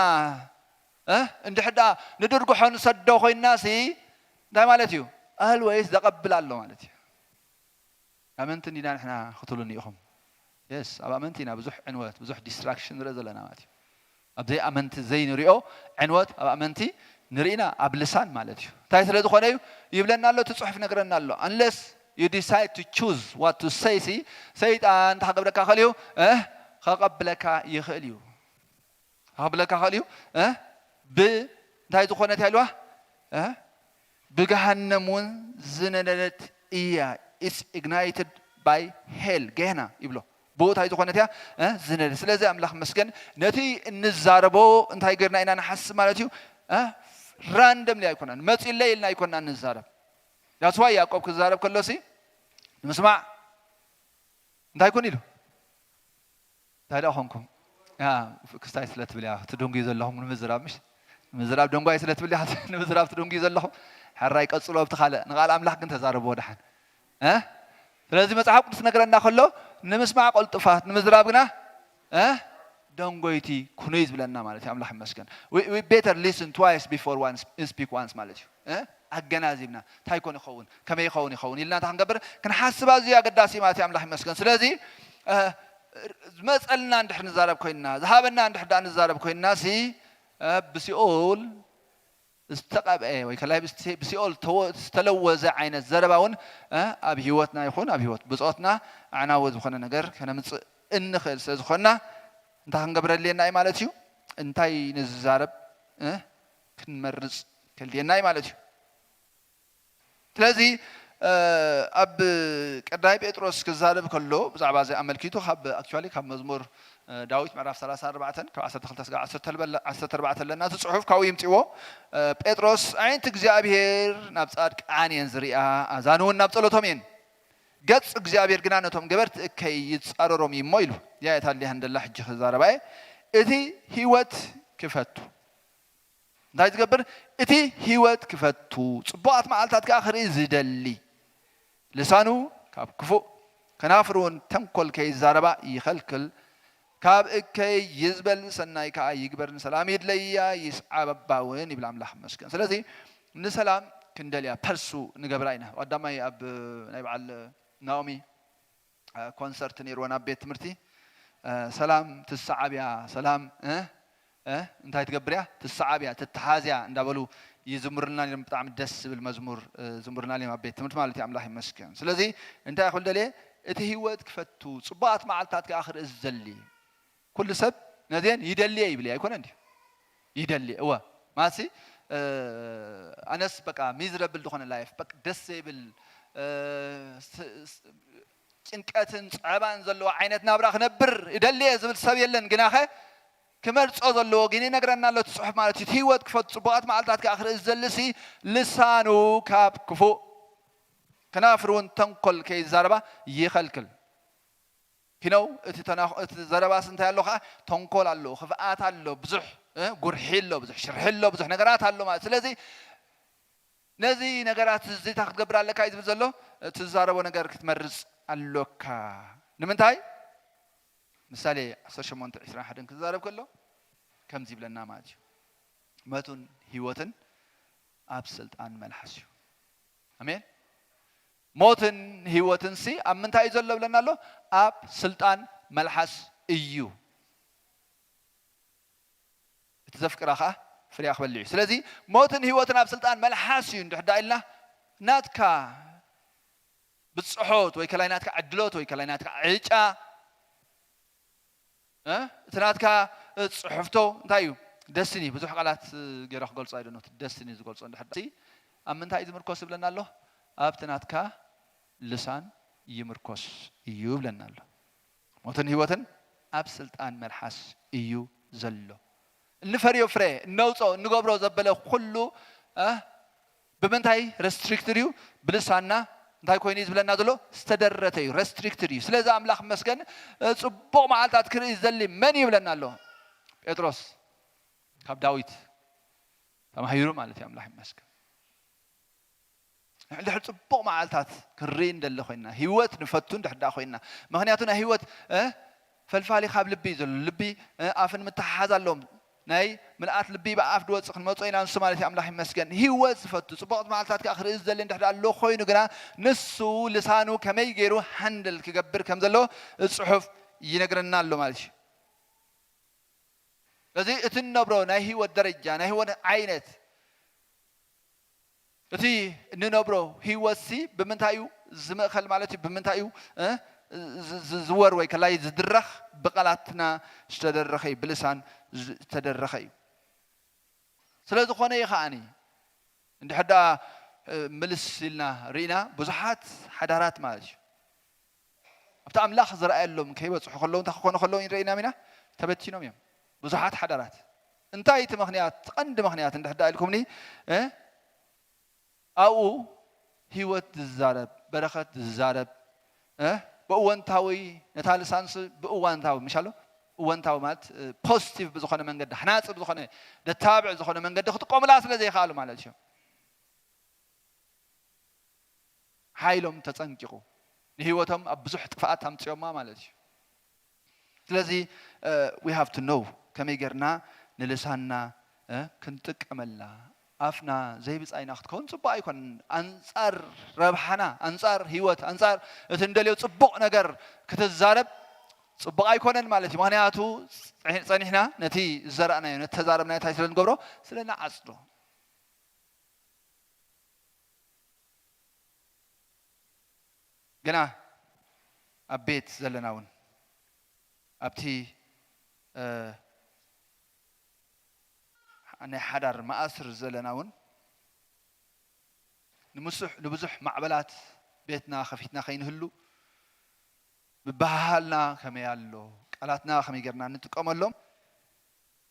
እ እንድሕር ደኣ ንድርግሖ ንሰዶ ኮይንና ሲ እንታይ ማለት እዩ? ኣልወይስ ዘቐብል ኣሎ ማለት እዩ። ኣመንቲ እንዲና ንሕና ክትብሉኒ ኢኹም። የስ ኣብ ኣመንቲ ኢና ብዙሕ ዕንወት ብዙሕ ዲስትራክሽን ንርኢ ዘለና ማለት እዩ። ኣብ ዘይኣመንቲ ዘይንሪኦ ዕንወት ኣብ ኣመንቲ ንርኢና ኣብ ልሳን ማለት እዩ። እንታይ ስለ ዝኾነ እዩ ይብለና ኣሎ እቲ ፅሑፍ ነግረና ኣሎ። Unless you decide to choose what to say ሲ ሰይጣን እንታይ ክገብረካ ይኽእል እዩ እ ከቐብለካ ይኽእል እዩ። ከቐብለካ ይኽእል እዩ እ ብ እንታይ ዝኾነት ያልዋ እ ብገሃነም እውን ዝነደደት እያ። It's ignited by hell ገና ይብሎ። ብኡ እንታይ ዝኾነት እያ እ ዝነደድ። ስለዚ ኣምላኽ መስገን ነቲ እንዛረቦ እንታይ ገርና ኢና ንሓስብ ማለት እዩ እ ራንደምሊ ኣይኮናን መፂለይ ኢልና ኣይኮና እንዛረብ። ዳስዋይ ያዕቆብ ክዛረብ ከሎሲ ንምስማዕ እንታይ ኩን ኢሉ እንታይ ደኣ ኾንኩም ክስታይ ስለ ትብል እያ ትድንጉዩ ዘለኹም ንምዝራብ ምሽ ንምዝራብ ደንጓይ ስለ ትብል እያ ንምዝራብ ትድንጉዩ ዘለኹም። ሕራይ ቀጽሎ ኣብቲ ካልእ ንቓል ኣምላኽ ግን ተዛረብዎ ደሓን እ ስለዚ መጽሓፍ ቅዱስ ነገረና ከሎ ንምስማዕ ቀልጡፋት ንምዝራብ ግና እ ደንጎይቲ ኩኑ እዩ ዝብለና ማለት እዩ። ኣምላኽ ይመስገን። We better listen twice before one speak once ማለት እዩ። እ ኣገናዚብና እንታይ ኮን ይኸውን ከመይ ይኸውን ይኸውን ኢልና እንታይ ክንገብር ክንሓስብ ኣዝዩ ኣገዳሲ ማለት እዩ። ኣምላኽ ይመስገን። ስለዚ እ ዝመጸልና እንድሕር ንዛረብ ኮይንና ዝሃበና እንድሕር ደኣ ንዛረብ ኮይንና ሲ እ ብሲኦል ዝተቐብአ ወይ ከላይ ብሲኦል ዝተለወዘ ዓይነት ዘረባ እውን ኣብ ህይወትና ይኹን ኣብ ህይወት ብፆትና ኣዕናዊ ዝኾነ ነገር ከነምፅእ እንኽእል ስለ ዝኾንና እንታይ ክንገብር ኣድልየና እዩ ማለት እዩ? እንታይ ንዝዛረብ ክንመርፅ ከድልየና እዩ ማለት እዩ። ስለዚ ኣብ ቀዳይ ጴጥሮስ ክዛረብ ከሎ ብዛዕባ እዚ ኣመልኪቱ ካብ actually ካብ መዝሙር ዳዊት ምዕራፍ ሰላሳ ኣርባዕተ ካብ ዓሰርተ ክልተ ስጋዕ ዓሰርተ ኣርባዕተ ኣለና እቲ ጽሑፍ ካብኡ ይምጽእዎ። ጴጥሮስ ኣዒንቲ እግዚኣብሔር ናብ ጻድቃን እየን ዝሪኣ ኣዛን እውን ናብ ጸሎቶም እየን። ገጽ እግዚኣብሔር ግና ነቶም ገበርቲ እከይ ይጻረሮም እዩ እሞ ኢሉ። እዚኣ እያ ታሊሃ እንደላ ሕጂ ክዛረባ እየ። እቲ ህይወት ክፈቱ እንታይ ዝገብር እቲ ህይወት ክፈቱ ጽቡቓት መዓልታት ከዓ ክርኢ ዝደሊ ልሳኑ ካብ ክፉእ ከናፍሩ እውን ተንኮል ከይዛረባ ይኸልክል። ካብ እከይ ይዝበል ሰናይ ከዓ ይግበር ንሰላም ይድለያ ይስዓበባ እውን ይብል ኣምላኽ መስገን። ስለዚ ንሰላም ክንደልያ ፐርሱ ንገብራ ኢና። ቀዳማይ ኣብ ናይ በዓል ናኦሚ ኮንሰርት ነይርወን ኣብ ቤት ትምህርቲ ሰላም ትሰዓብ እያ፣ ሰላም እንታይ ትገብር እያ? ትሰዓብ እያ፣ ትተሓዝ እያ እንዳበሉ ይዝምሩልና ነይሮም። ብጣዕሚ ደስ ዝብል መዝሙር ዝምሩልና ነይሮም ኣብ ቤት ትምህርቲ ማለት እዩ። ኣምላኽ ይመስገን። ስለዚ እንታይ ክብል ደልየ? እቲ ህይወት ክፈቱ፣ ጽቡቓት መዓልታት ከኣ ክርኢ ዝደሊ። ኩሉ ሰብ ነዚአን ይደልየ ይብል እየ፣ ኣይኮነን ድዩ? ይደልየ፣ እወ። ማሲ ኣነስ በቃ ሚዝረብል ዝኾነ ላይፍ፣ በቃ ደስ ዘይብል ጭንቀትን ጸዕባን ዘለዎ ዓይነት ናብራ ክነብር እደሊ እየ ዝብል ሰብ የለን። ግናኸ ክመርጾ ዘለዎ ግን ይነግረና ኣሎ እቲ ጽሑፍ ማለት እዩ። እቲ ህይወት ክፈቱ ጽቡቓት መዓልታት ከኣ ክርኢ ዝደልሲ ልሳኑ ካብ ክፉእ ከናፍሩ እውን ተንኮል ከይዛረባ ይኸልክል። ኪነው እቲ ተናኽ- እቲ ዘረባስ እንታይ ኣሎ ከዓ? ተንኮል ኣሎ፣ ክፍኣት ኣሎ፣ ብዙሕ እ፣ ጉርሒ ኣሎ፣ ብዙሕ ሽርሒ ኣሎ፣ ብዙሕ ነገራት ኣሎ ማለት። ስለዚ ነዚ ነገራት እዚ እንታይ ክትገብር ኣለካ እዩ ዝብል ዘሎ? እቲ ዝዛረቦ ነገር ክትመርጽ ኣሎካ። ንምንታይ? ምሳሌ ዓሰርተ ሸሞንተ ዕስራን ሓደን ክዛረብ ከሎ ከምዚ ይብለና ማለት እዩ። መቱን ህይወትን ኣብ ስልጣን መልሓስ እዩ። ኣሜን። ሞትን ህይወትን ሲ ኣብ ምንታይ እዩ ዘሎ ብለና ኣሎ? ኣብ ስልጣን መልሓስ እዩ። እቲ ዘፍቅራ ኸዓ ፍሬያ ክበልዕ እዩ። ስለዚ ሞትን ህይወትን ኣብ ስልጣን መልሓስ እዩ እንድሕር ደኣ ኢልና ናትካ ብጽሖት ወይ ከላይ ናትካ ዕድሎት ወይ ከላይ ናትካ ዕጫ እ? እቲ ናትካ እ፣ ጽሕፍቶ እንታይ እዩ? ደስትኒ ብዙሕ ቃላት እ፣ ገይረ ክገልጾ ኣይደኖት። ደስትኒ ዝገልጾ እንድሕር ደኣ ሲ ኣብ ምንታይ እዩ ዝምርኮስ ይብለና ኣሎ? ኣብቲ ናትካ ልሳን ይምርኮስ እዩ ይብለና ኣሎ። ሞትን ህይወትን ኣብ ስልጣን መልሓስ እዩ ዘሎ። እንፈርዮ ፍረ እነውጾ እንገብሮ ዘበለ ኩሉ እ፣ ብምንታይ ረስትሪክትድ እዩ? ብልሳና እንታይ ኮይኑ እዩ ዝብለና ዘሎ? ዝተደረተ እዩ፣ ረስትሪክትድ እዩ። ስለዚ ኣምላኽ መስገን እ፣ ጽቡቕ መዓልታት ክርኢ ዝደሊ መን እዩ ይብለና ኣሎ? ጴጥሮስ ካብ ዳዊት ተማሂሩ ማለት እዩ። ኣምላኽ ይመስገን። ንሕድሕር ጽቡቕ መዓልታት ክንርኢ እንደለ ኮይና፣ ህይወት ንፈቱ እንድሕር ደኣ ኮይና፣ ምኽንያቱ ናይ ህይወት እ፣ ፈልፋሊ ካብ ልቢ እዩ ዘሎ። ልቢ እ፣ ኣፍን ምትሓሓዝ ኣለዎም። ናይ ምልኣት ልቢ ብኣፍ ድወጽእ ክንመጾ ኢና። ንሱ ማለት እዩ ኣምላኽ ይመስገን። ህይወት ዝፈቱ ጽቡቕቲ መዓልታት ከኣ ክርኢ ዝደሊ እንድሕር ደኣ ኣሎ ኮይኑ ግና ንሱ ልሳኑ ከመይ ገይሩ ሃንድል ክገብር ከም ዘለዎ ጽሑፍ ይነግረና ኣሎ ማለት እዩ። ስለዚ እቲ እንነብሮ ናይ ህይወት ደረጃ ናይ ህይወት ዓይነት እቲ እንነብሮ ህይወትሲ ብምንታይ እዩ ዝምእኸል ማለት እዩ? ብምንታይ እዩ እ፣ ዝ- ዝ- ዝወር ወይ ከላይ ዝድረኽ? ብቃላትና ዝተደረኸ እዩ፣ ብልሳን ዝተደረኸ እዩ። ስለ ዝኾነ እዩ ከዓኒ እንድሕር ደኣ እ፣ ምልስ ኢልና ርኢና ብዙሓት ሓዳራት ማለት እዩ ኣብቲ ኣምላኽ ዝረኣየሎም ከይበጽሑ ከለዉ እንታይ ክኾኑ ከለዉ ንረኢና ኢና ተበቲኖም እዮም ብዙሓት ሓዳራት። እንታይ እቲ ምኽንያት? እቲ ቀንዲ ምኽንያት እንድሕር ደኣ ኢልኩምኒ እ፣ ኣብኡ ህይወት ዝዛረብ፣ በረኸት ዝዛረብ እ፣ ብእወንታዊ ነታ ልሳንስ ብእዋንታዊ ምሻሎ እወንታዊ ማለት እ፣ ፖዚቲቭ ብዝኾነ መንገዲ፣ ሓናፂ ብዝኾነ ደታብዕ ዝኾነ መንገዲ ክጥቀሙላ ስለ ዘይከኣሉ ማለት እዩ። ሓይሎም ተጸንቂቑ ንህይወቶም ኣብ ብዙሕ ጥፍኣት ኣምፅኦማ ማለት እዩ። ስለዚ we have to know ከመይ ጌርና ንልሳንና እ፣ ክንጥቀመላ። ኣፍና ዘይብጻይና ክትከውን ጽቡቕ ኣይኮነን። ኣንጻር ረብሓና፣ ኣንጻር ህይወት፣ ኣንጻር እቲ እንደልዮ ጽቡቕ ነገር ክትዛረብ ጽቡቕ ኣይኮነን ማለት እዩ። ምኽንያቱ ጸ- ጸኒሕና ነቲ ዝዘራእናዮ ነቲ ተዛረብናዮ እንታይ ስለ ንገብሮ ስለ ንዓጽዶ። ግና ኣብ ቤት ዘለና እውን ኣብቲ እ፣ ናይ ሓዳር መኣስር ዘለና እውን ንምሱሕ ንብዙሕ ማዕበላት ቤትና ከፊትና ከይንህሉ ምበሃሃልና ከመይ ኣሎ ቃላትና ከመይ ጌርና ንጥቀመሎም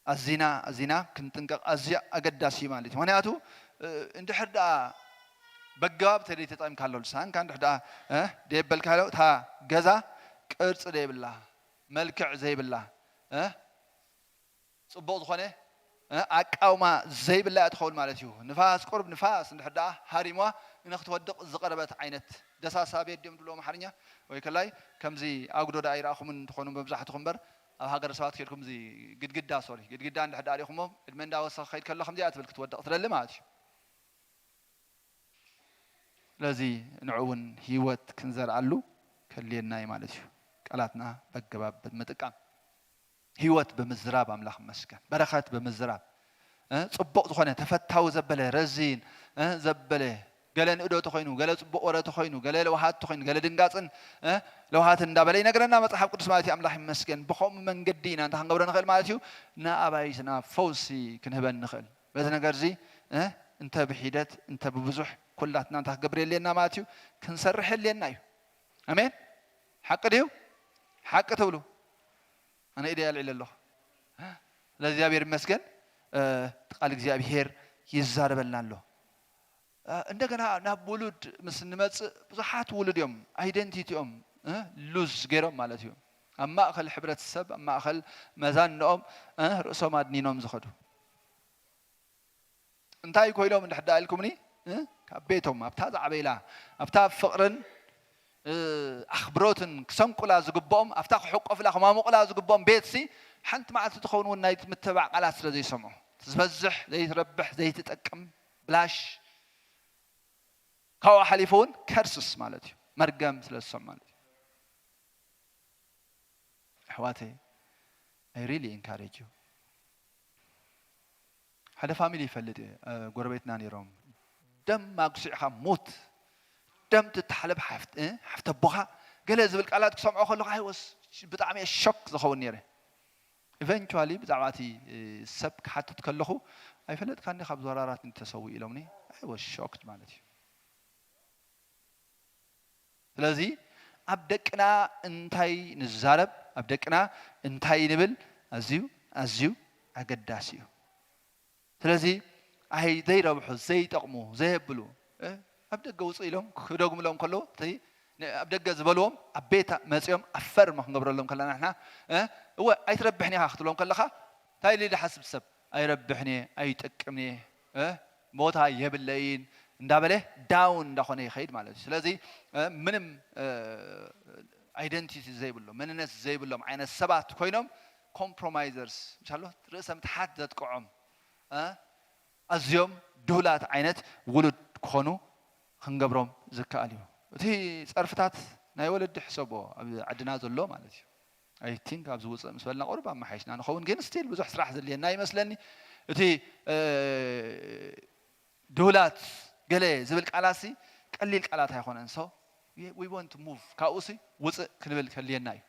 ኣዚና ኣዚና ክንጥንቀቕ ኣዝዩ ኣገዳሲ እዩ ማለት እዩ። ምክንያቱ እ፣ እንድሕር ደኣ በጋብ ተደይ ተጠቂምካሎ ልሳንካ እንድሕር ደኣ እ፣ ደየበልካዮ እታ ገዛ ቅርፂ ደይብላ መልክዕ ዘይብላ እ፣ ፅቡቕ ዝኾነ እ፣ ኣቃውማ ዘይብላ እያ ትኸውን ማለት እዩ። ንፋስ ቁሩብ ንፋስ እንድሕር ደኣ ሃሪምዋ ንክትወድቕ ዝቐረበት ዓይነት ደሳሳ ቤት ድዮም ድብሎ ኣምሓርኛ ወይ ከላይ ከምዚ ኣጉዶ ደኣ ይረኣኹምን ትኾኑ መብዛሕትኹም እምበር ኣብ ሃገረ ሰባት ከይድኩም እዚ ግድግዳ ሶሪ ግድግዳ እንድሕር ደኣ ሪእኹሞ ዕድመ እንዳወሰኸ ከይድ ከሎ ከምዚኣ ትብል ክትወድቕ ትደሊ ማለት እዩ። ስለዚ ንዑ እውን ህይወት ክንዘርኣሉ ከድልየና እዩ ማለት እዩ። ቃላትና በገባብ ብምጥቃም ህይወት ብምዝራብ ኣምላኽ ይመስገን። በረኸት ብምዝራብ እ፣ ጽቡቕ ዝኾነ ተፈታዊ ዘበለ ረዚን እ፣ ዘበለ ገለ ንእዶ ተኾይኑ፣ ገለ ጽቡቕ ወረ ተኾይኑ፣ ገለ ለውሃት ተኾይኑ፣ ገለ ድንጋጽን እ፣ ለውሃትን እንዳበለ ይነግረና መጽሓፍ ቅዱስ ማለት እዩ። ኣምላኽ ይመስገን። ብኸምኡ መንገዲ ኢና እንታይ ክንገብሮ ንኽእል ማለት እዩ? ንኣባይትና ፈውሲ ክንህበን ንኽእል። በዚ ነገር እዚ እ፣ እንተ ብሒደት እንተ ብብዙሕ ኩላትና እንታይ ክገብር የድልየና ማለት እዩ? ክንሰርሕ የድልየና እዩ። ኣሜን። ሓቂ ድዩ? ሓቂ ትብሉ? ኣነ ኢደይ ኣልዒለ ኣለኹ። ስለዚ እግዚኣብሔር ይመስገን፣ እ፣ ቃል እግዚኣብሔር ይዛረበልና ኣሎ። እ፣ እንደገና ናብ ውሉድ ምስ እንመጽእ ብዙሓት ውሉድ እዮም ኣይደንቲቲኦም እ፣ ሉዝ ገይሮም ማለት እዩ። ኣብ ማእኸል ሕብረተሰብ፣ ኣብ ማእኸል መዛንኦም እ፣ ርእሶም ኣድኒኖም ዝኸዱ። እንታይ ኮይኖም እንድሕር ደኣ ኢልኩምኒ እ፣ ካብ ቤቶም ኣብታ ዛዕበይላ ኣብታ ፍቕርን እ፣ ኣኽብሮትን ክሰንቁላ ዝግብኦም ኣብታ ክሕቆፍላ ክማሙቑላ ዝግብኦም ቤትሲ ሓንቲ መዓልቲ ትኸውን እውን ናይ ምትባዕ ቃላት ስለ ዘይሰምዑ ዝበዝሕ ዘይትረብሕ ዘይትጠቅም ብላሽ ካብኡ ሓሊፉ እውን ከርስስ ማለት እዩ መርገም ስለ ዝሰም ማለት እዩ። ኣሕዋተይ I really encourage you። ሓደ ፋሚሊ ይፈልጥ እየ፣ እ፣ ጎረቤትና ነይሮም። ደም ኣጉሲዕኻ ሙት፣ ደም ትተሓለብ ሓፍት-፣ እ፣ ሓፍቲ ኣቦኻ ገለ ዝብል ቃላት ክሰምዖ ከለኹ I was ብጣዕሚ እየ ሾክ ዝኸውን ነይረ። ኢቨንቹዋሊ ብዛዕባ እቲ እ፣ ሰብ ክሓትት ከለኹ ኣይፈለጥካኒ ካብ ዞራራት ተሰዊ ኢሎምኒ። I was shocked ማለት እዩ። ስለዚ ኣብ ደቅና እንታይ ንዛረብ፣ ኣብ ደቅና እንታይ ንብል ኣዝዩ ኣዝዩ ኣገዳሲ እዩ። ስለዚ ኣይ ዘይረብሑ ዘይጠቕሙ ዘየብሉ እ፣ ኣብ ደገ ውፅእ ኢሎም ክደግምሎም ከለዉ እቲ ን-፣ ኣብ ደገ ዝበልዎም ኣብ ቤት መፅኦም ኣፈርም ክንገብረሎም ከለና ንሕና እ፣ እወ ኣይትረብሕን ኢኻ ክትብሎም ከለኻ እንታይ ኢሉ ዝሓስብ ሰብ ኣይረብሕን እየ ኣይጠቅምን እየ እ፣ ቦታ የብለይን እንዳበለ ዳውን እንዳኾነ ይኸይድ ማለት እዩ። ስለዚ እ፣ ምንም እ፣ ኣይደንቲቲ ዘይብሎም መንነት ዘይብሎም ዓይነት ሰባት ኮይኖም ኮምፕሮማይዘርስ ምሻሎ ርእሰ ምትሓት ዘጥቅዖም እ፣ ኣዝዮም ድሁላት ዓይነት ውሉድ ክኾኑ ክንገብሮም ዝከኣል እዩ። እቲ ጸርፍታት ናይ ወለዲ ሕሰቦ ኣብ ዓድና ዘሎ ማለት እዩ። I think ኣብ ዝውፅእ ምስ በልና ቁሩብ ኣመሓይሽና ንኸውን ግን ስቲል ብዙሕ ስራሕ ዘድልየና ይመስለኒ። እቲ እ፣ ድሁላት ገለ ዝብል ቃላሲ ቀሊል ቃላት ኣይኮነን። So we want to move ካብኡሲ ውፅእ ክንብል ከድልየና እዩ።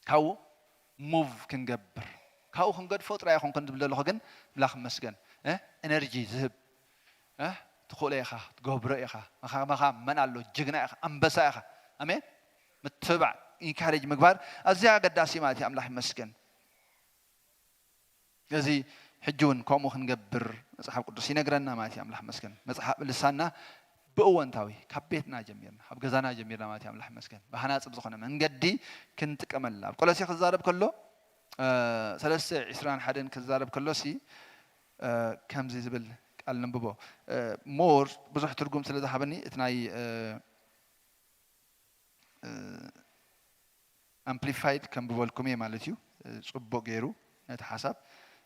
ካብኡ ሙቭ ክንገብር ካብኡ ክንገድፎ ጥራይ ኣይኮንኩን ዝብል ዘለኹ ግን ምላኽ መስገን እ፣ ኤነርጂ ዝህብ እ፣ ትኽእሎ ኢኻ ትገብሮ ኢኻ መኻመኻ መን ኣሎ ጅግና ኢኻ ኣንበሳ ኢኻ ኣሜን ምትባዕ ኢንካሬጅ ምግባር ኣዝያ ኣገዳሲ ማለት እዩ ኣምላኽ ይመስገን ስለዚ ሕጂ እውን ከምኡ ክንገብር መፅሓፍ ቅዱስ ይነግረና ማለት እዩ ኣምላኽ መስገን መፅሓፍ ልሳና ብእወንታዊ ካብ ቤትና ጀሚርና ካብ ገዛና ጀሚርና ማለት ኣምላኽ መስገን ብሃናፂ ብዝኾነ መንገዲ ክንጥቀመላ ኣብ ቆሎሴ ክዛረብ ከሎ ሰለስተ ዕስራን ሓደን ክዛረብ ከሎ ሲ ከምዚ ዝብል ቃል ንንብቦ ሞር ብዙሕ ትርጉም ስለ ዝሃበኒ እቲ ናይ ኣምፕሊፋይድ ከንብበልኩም እየ ማለት እዩ ፅቡቅ ገይሩ ነቲ ሓሳብ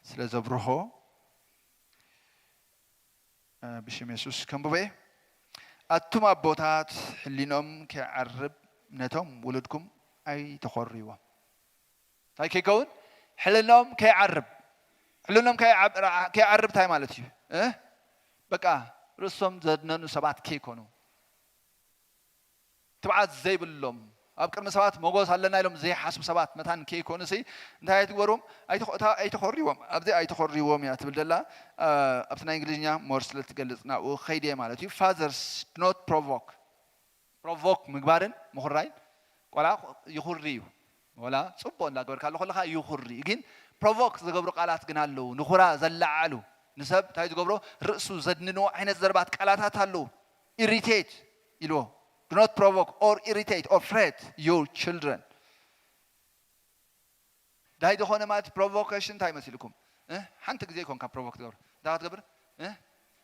ስለ ዘብርሆ ብሽም የሱስ ከንብቦ እየ ኣቱም ኣቦታት ሕሊኖም ከይዓርብ ነቶም ውሉድኩም ኣይተኾርይዎም እንታይ ከይከውን ሕልኖም ከይዓርብ ሕልኖም ከይዓርብ እንታይ ማለት እዩ በቃ ርእሶም ዘድነኑ ሰባት ከይኮኑ ትብዓት ዘይብሎም ኣብ ቅድሚ ሰባት መጎስ ኣለና ኢሎም ዘይሓስቡ ሰባት መታን ከይኮኑ ሲ እንታይ ኣይትግበርዎም ኣይተኾርይዎም ኣብዚ ኣይተኾርይዎም እያ ትብል ደላ ኣብቲ ናይ እንግሊዝኛ ሞር ስለ ትገልፅ ናብኡ ከይደ ማለት እዩ fathers not provoke provoke ምግባርን ምኹራይን ቆልዓ ይኹሪ እዩ ወላ ፅቡቅ እንዳገበርካ ኣሎ ከለካ ይኹሪ እዩ ግን ፕሮቮክ ዝገብሩ ቃላት ግን ኣለዉ ንኹራ ዘለዓሉ ንሰብ እንታይ ዝገብሮ ርእሱ ዘድንንዎ ዓይነት ዘርባት ቃላታት ኣለዉ irritate ኢልዎ do not provoke or irritate or fret your children ዳይ ዝኾነ ማለት ፕሮቮኬሽን እንታይ መሲልኩም ሓንቲ ግዜ ይኮንካ ፕሮቮክ ትገብር እንታይ ክትገብር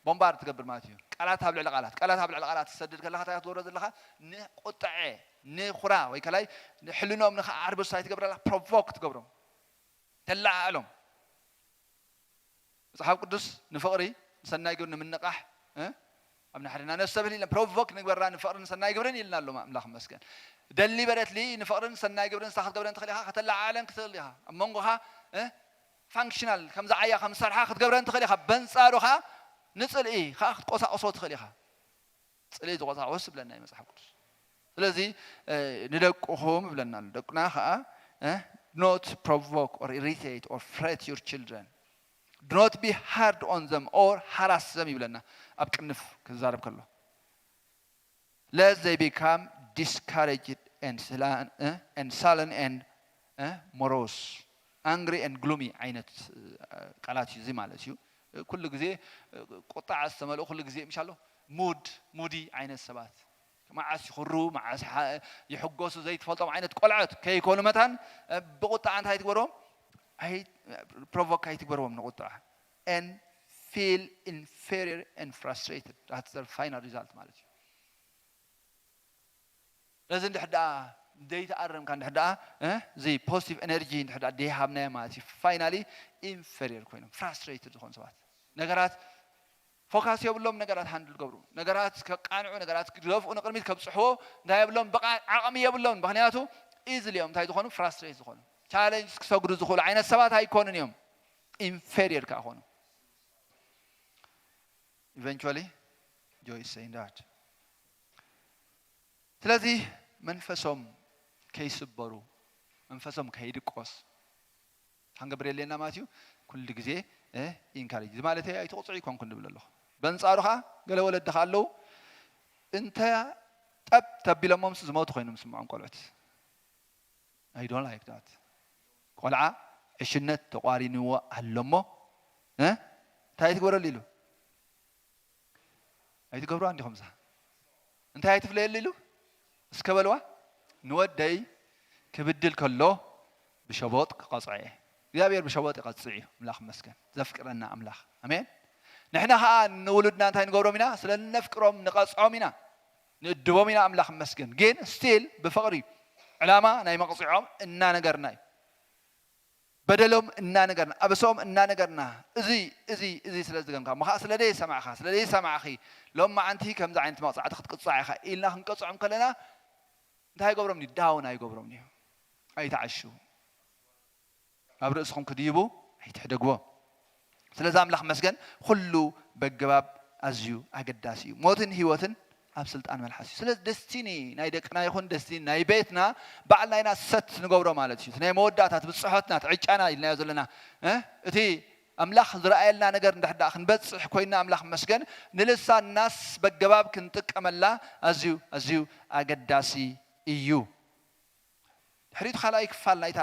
ቦምባር ትገብር ማለት እዩ ቃላት ኣብ ልዕሊ ቃላት ቃላት ኣብ ልዕሊ ቃላት ትሰድድ ከለካ እንታይ ክትገብሮ ዘለካ ንቁጥዐ ንኹራ ወይ ከላይ ሕልኖም ንከዓርብሳ ትገብረላ ፕሮቮክ ትገብሮም ተለዓዕሎም መፅሓፍ ቅዱስ ንፍቕሪ ንሰናይ ግብሪ ንምንቃሕ ኣብ ንሕድና ነፍሰ ብህሊ ኢለን ፕሮቮክ ንግበራ ንፍቕሪ ንሰናይ ግብርን ኢልና ኣሎ ኣምላኽ መስገን ደሊበረትሊ ንፍቕርን ሰናይ ግብርን ንስኻ ክትገብረን ትኽእል ኢኻ፣ ከተለዓዕለን ክትኽእል ኢኻ። ኣብ መንጎኻ ፋንክሽናል ከምዚ ዓያ ከም ዝሰርሓ ክትገብረን ትኽእል ኢኻ። በንጻሩ ኸዓ ንጽልኢ ኸዓ ክትቆሳቆሶ ትኽእል ኢኻ። ጽልኢ ዝቆሳቆስ ይብለና እዩ መጽሓፍ ቅዱስ። ስለዚ ንደቅኹም ይብለና ኣሎ። ደቅና ኸዓ not provoke or irritate or fret your children, do not be hard on them or harass them ይብለና ኣብ ቅንፍ ክዛረብ ከሎ። Lest they become discouraged and sullen, eh, and sullen and eh, morose, angry and gloomy ዓይነት ቃላት እዩ እዚ ማለት እዩ። ኩሉ ግዜ ቁጣዓ ዝተመልኦ ኩሉ ግዜ ምሻሎ ሙድ ሙዲ ዓይነት ሰባት መዓስ ይኽሩ መዓስ ይሕጎሱ ዘይትፈልጦም ዓይነት ቆልዖት ከይኮኑ መታን ብቁጣዓ እንታይ ትግበርዎም? ፕሮቮክ ኣይትግበርዎም ንቁጣዓ and feel inferior and frustrated, that's the final result ማለት እዩ። ስለዚ እንድሕር ደኣ ዘይተኣረምካ እንድሕር ደኣ እዚ ፖዚቲቭ ኤነርጂ እንድሕር ደኣ ደይሃብናዮ ማለት እዩ። ፋይናሊ ኢንፌሪየር ኮይኖም ፍራስትሬትድ ዝኾኑ ሰባት ነገራት ፎካስ የብሎም፣ ነገራት ሃንድል ገብሩ፣ ነገራት ከቃንዑ፣ ነገራት ክደፍኡ፣ ንቅድሚት ከብፅሕዎ እንታይ የብሎም፣ ብቃ ዓቕሚ የብሎም። ምክንያቱ ኢዝሊ እዮም እንታይ ዝኾኑ ፍራስትሬት ዝኾኑ ቻሌንጅ ክሰግዱ ዝኽእሉ ዓይነት ሰባት ኣይኮኑን እዮም። ኢንፌሪየር ከዓ ኮኑ ኢቨንቹዋሊ ጆይ ሰይንዳት ስለዚ መንፈሶም ከይስበሩ መንፈሶም ከይድቆስ ክንገብር የለና ማለት እዩ። ኩሉ ግዜ ኢንካሬጅ እዚ ማለት ኣይትቕፅዑ ይኮንኩ ንብል ኣለኹ። በንፃሩ ከዓ ገለ ወለዲ ከዓ ኣለዉ እንተ ጠብ ተቢሎሞምስ ዝሞቱ ኮይኖም ስምዖም ቆልዑት። I don't like that። ቆልዓ ዕሽነት ተቋሪንዎ ኣሎ እሞ እንታይ ትግበረሉ ኢሉ ኣይትገብርዋ እንዲኹም እዛ እንታይ ኣይትፍለየሉ ኢሉ እስከ በልዋ። ንወደይ ክብድል ከሎ ብሸቦጥ ክቐፅዖ እየ። እግዚኣብሔር ብሸቦጥ ይቐፅዕ እዩ። ኣምላኽ ይመስገን። ዘፍቅረና ኣምላኽ ኣሜን። ንሕና ከዓ ንውሉድና እንታይ ንገብሮም ኢና? ስለ እነፍቅሮም ንቐፅዖም ኢና፣ ንእድቦም ኢና። ኣምላኽ ይመስገን። ግን ስቲል ብፍቕሪ ዕላማ ናይ መቕፅዖም እናነገርና እዩ። በደሎም እናነገርና ኣበሰኦም እናነገርና እዚ እዚ እዚ ስለ ዝገምካ እሞ ከዓ ስለ ደይሰማዕካ ስለ ደይሰማዕኺ ሎም መዓንቲ ከምዚ ዓይነት መቕፃዕቲ ክትቅፃዕ ኢኻ ኢልና ክንቀፅዖም ከለና እንታይ ይገብሮም እዩ? ዳውን ኣይገብሮም እዩ። ኣይተዓሽው ኣብ ርእስኹም ክድይቡ ኣይትሕደግዎ። ስለዚ ኣምላኽ መስገን ኩሉ በገባብ ኣዝዩ ኣገዳሲ እዩ። ሞትን ህይወትን ኣብ ስልጣን መልሓስ እዩ። ስለዚ ደስቲኒ ናይ ደቅና ይኹን ደስቲኒ ናይ ቤትና ባዕልና ኢና ሰት ንገብሮ ማለት እዩ። ናይ መወዳእታ ብፅሖትና ትዕጫና ኢልናዮ ዘለና እቲ ኣምላኽ ዝረኣየልና ነገር እንድሕር ደኣ ክንበፅሕ ኮይና ኣምላኽ መስገን ንልሳናስ በገባብ ክንጥቀመላ ኣዝዩ ኣዝዩ ኣገዳሲ እዩ። ድሕሪቱ ካልኣይ ክፋል ናይታ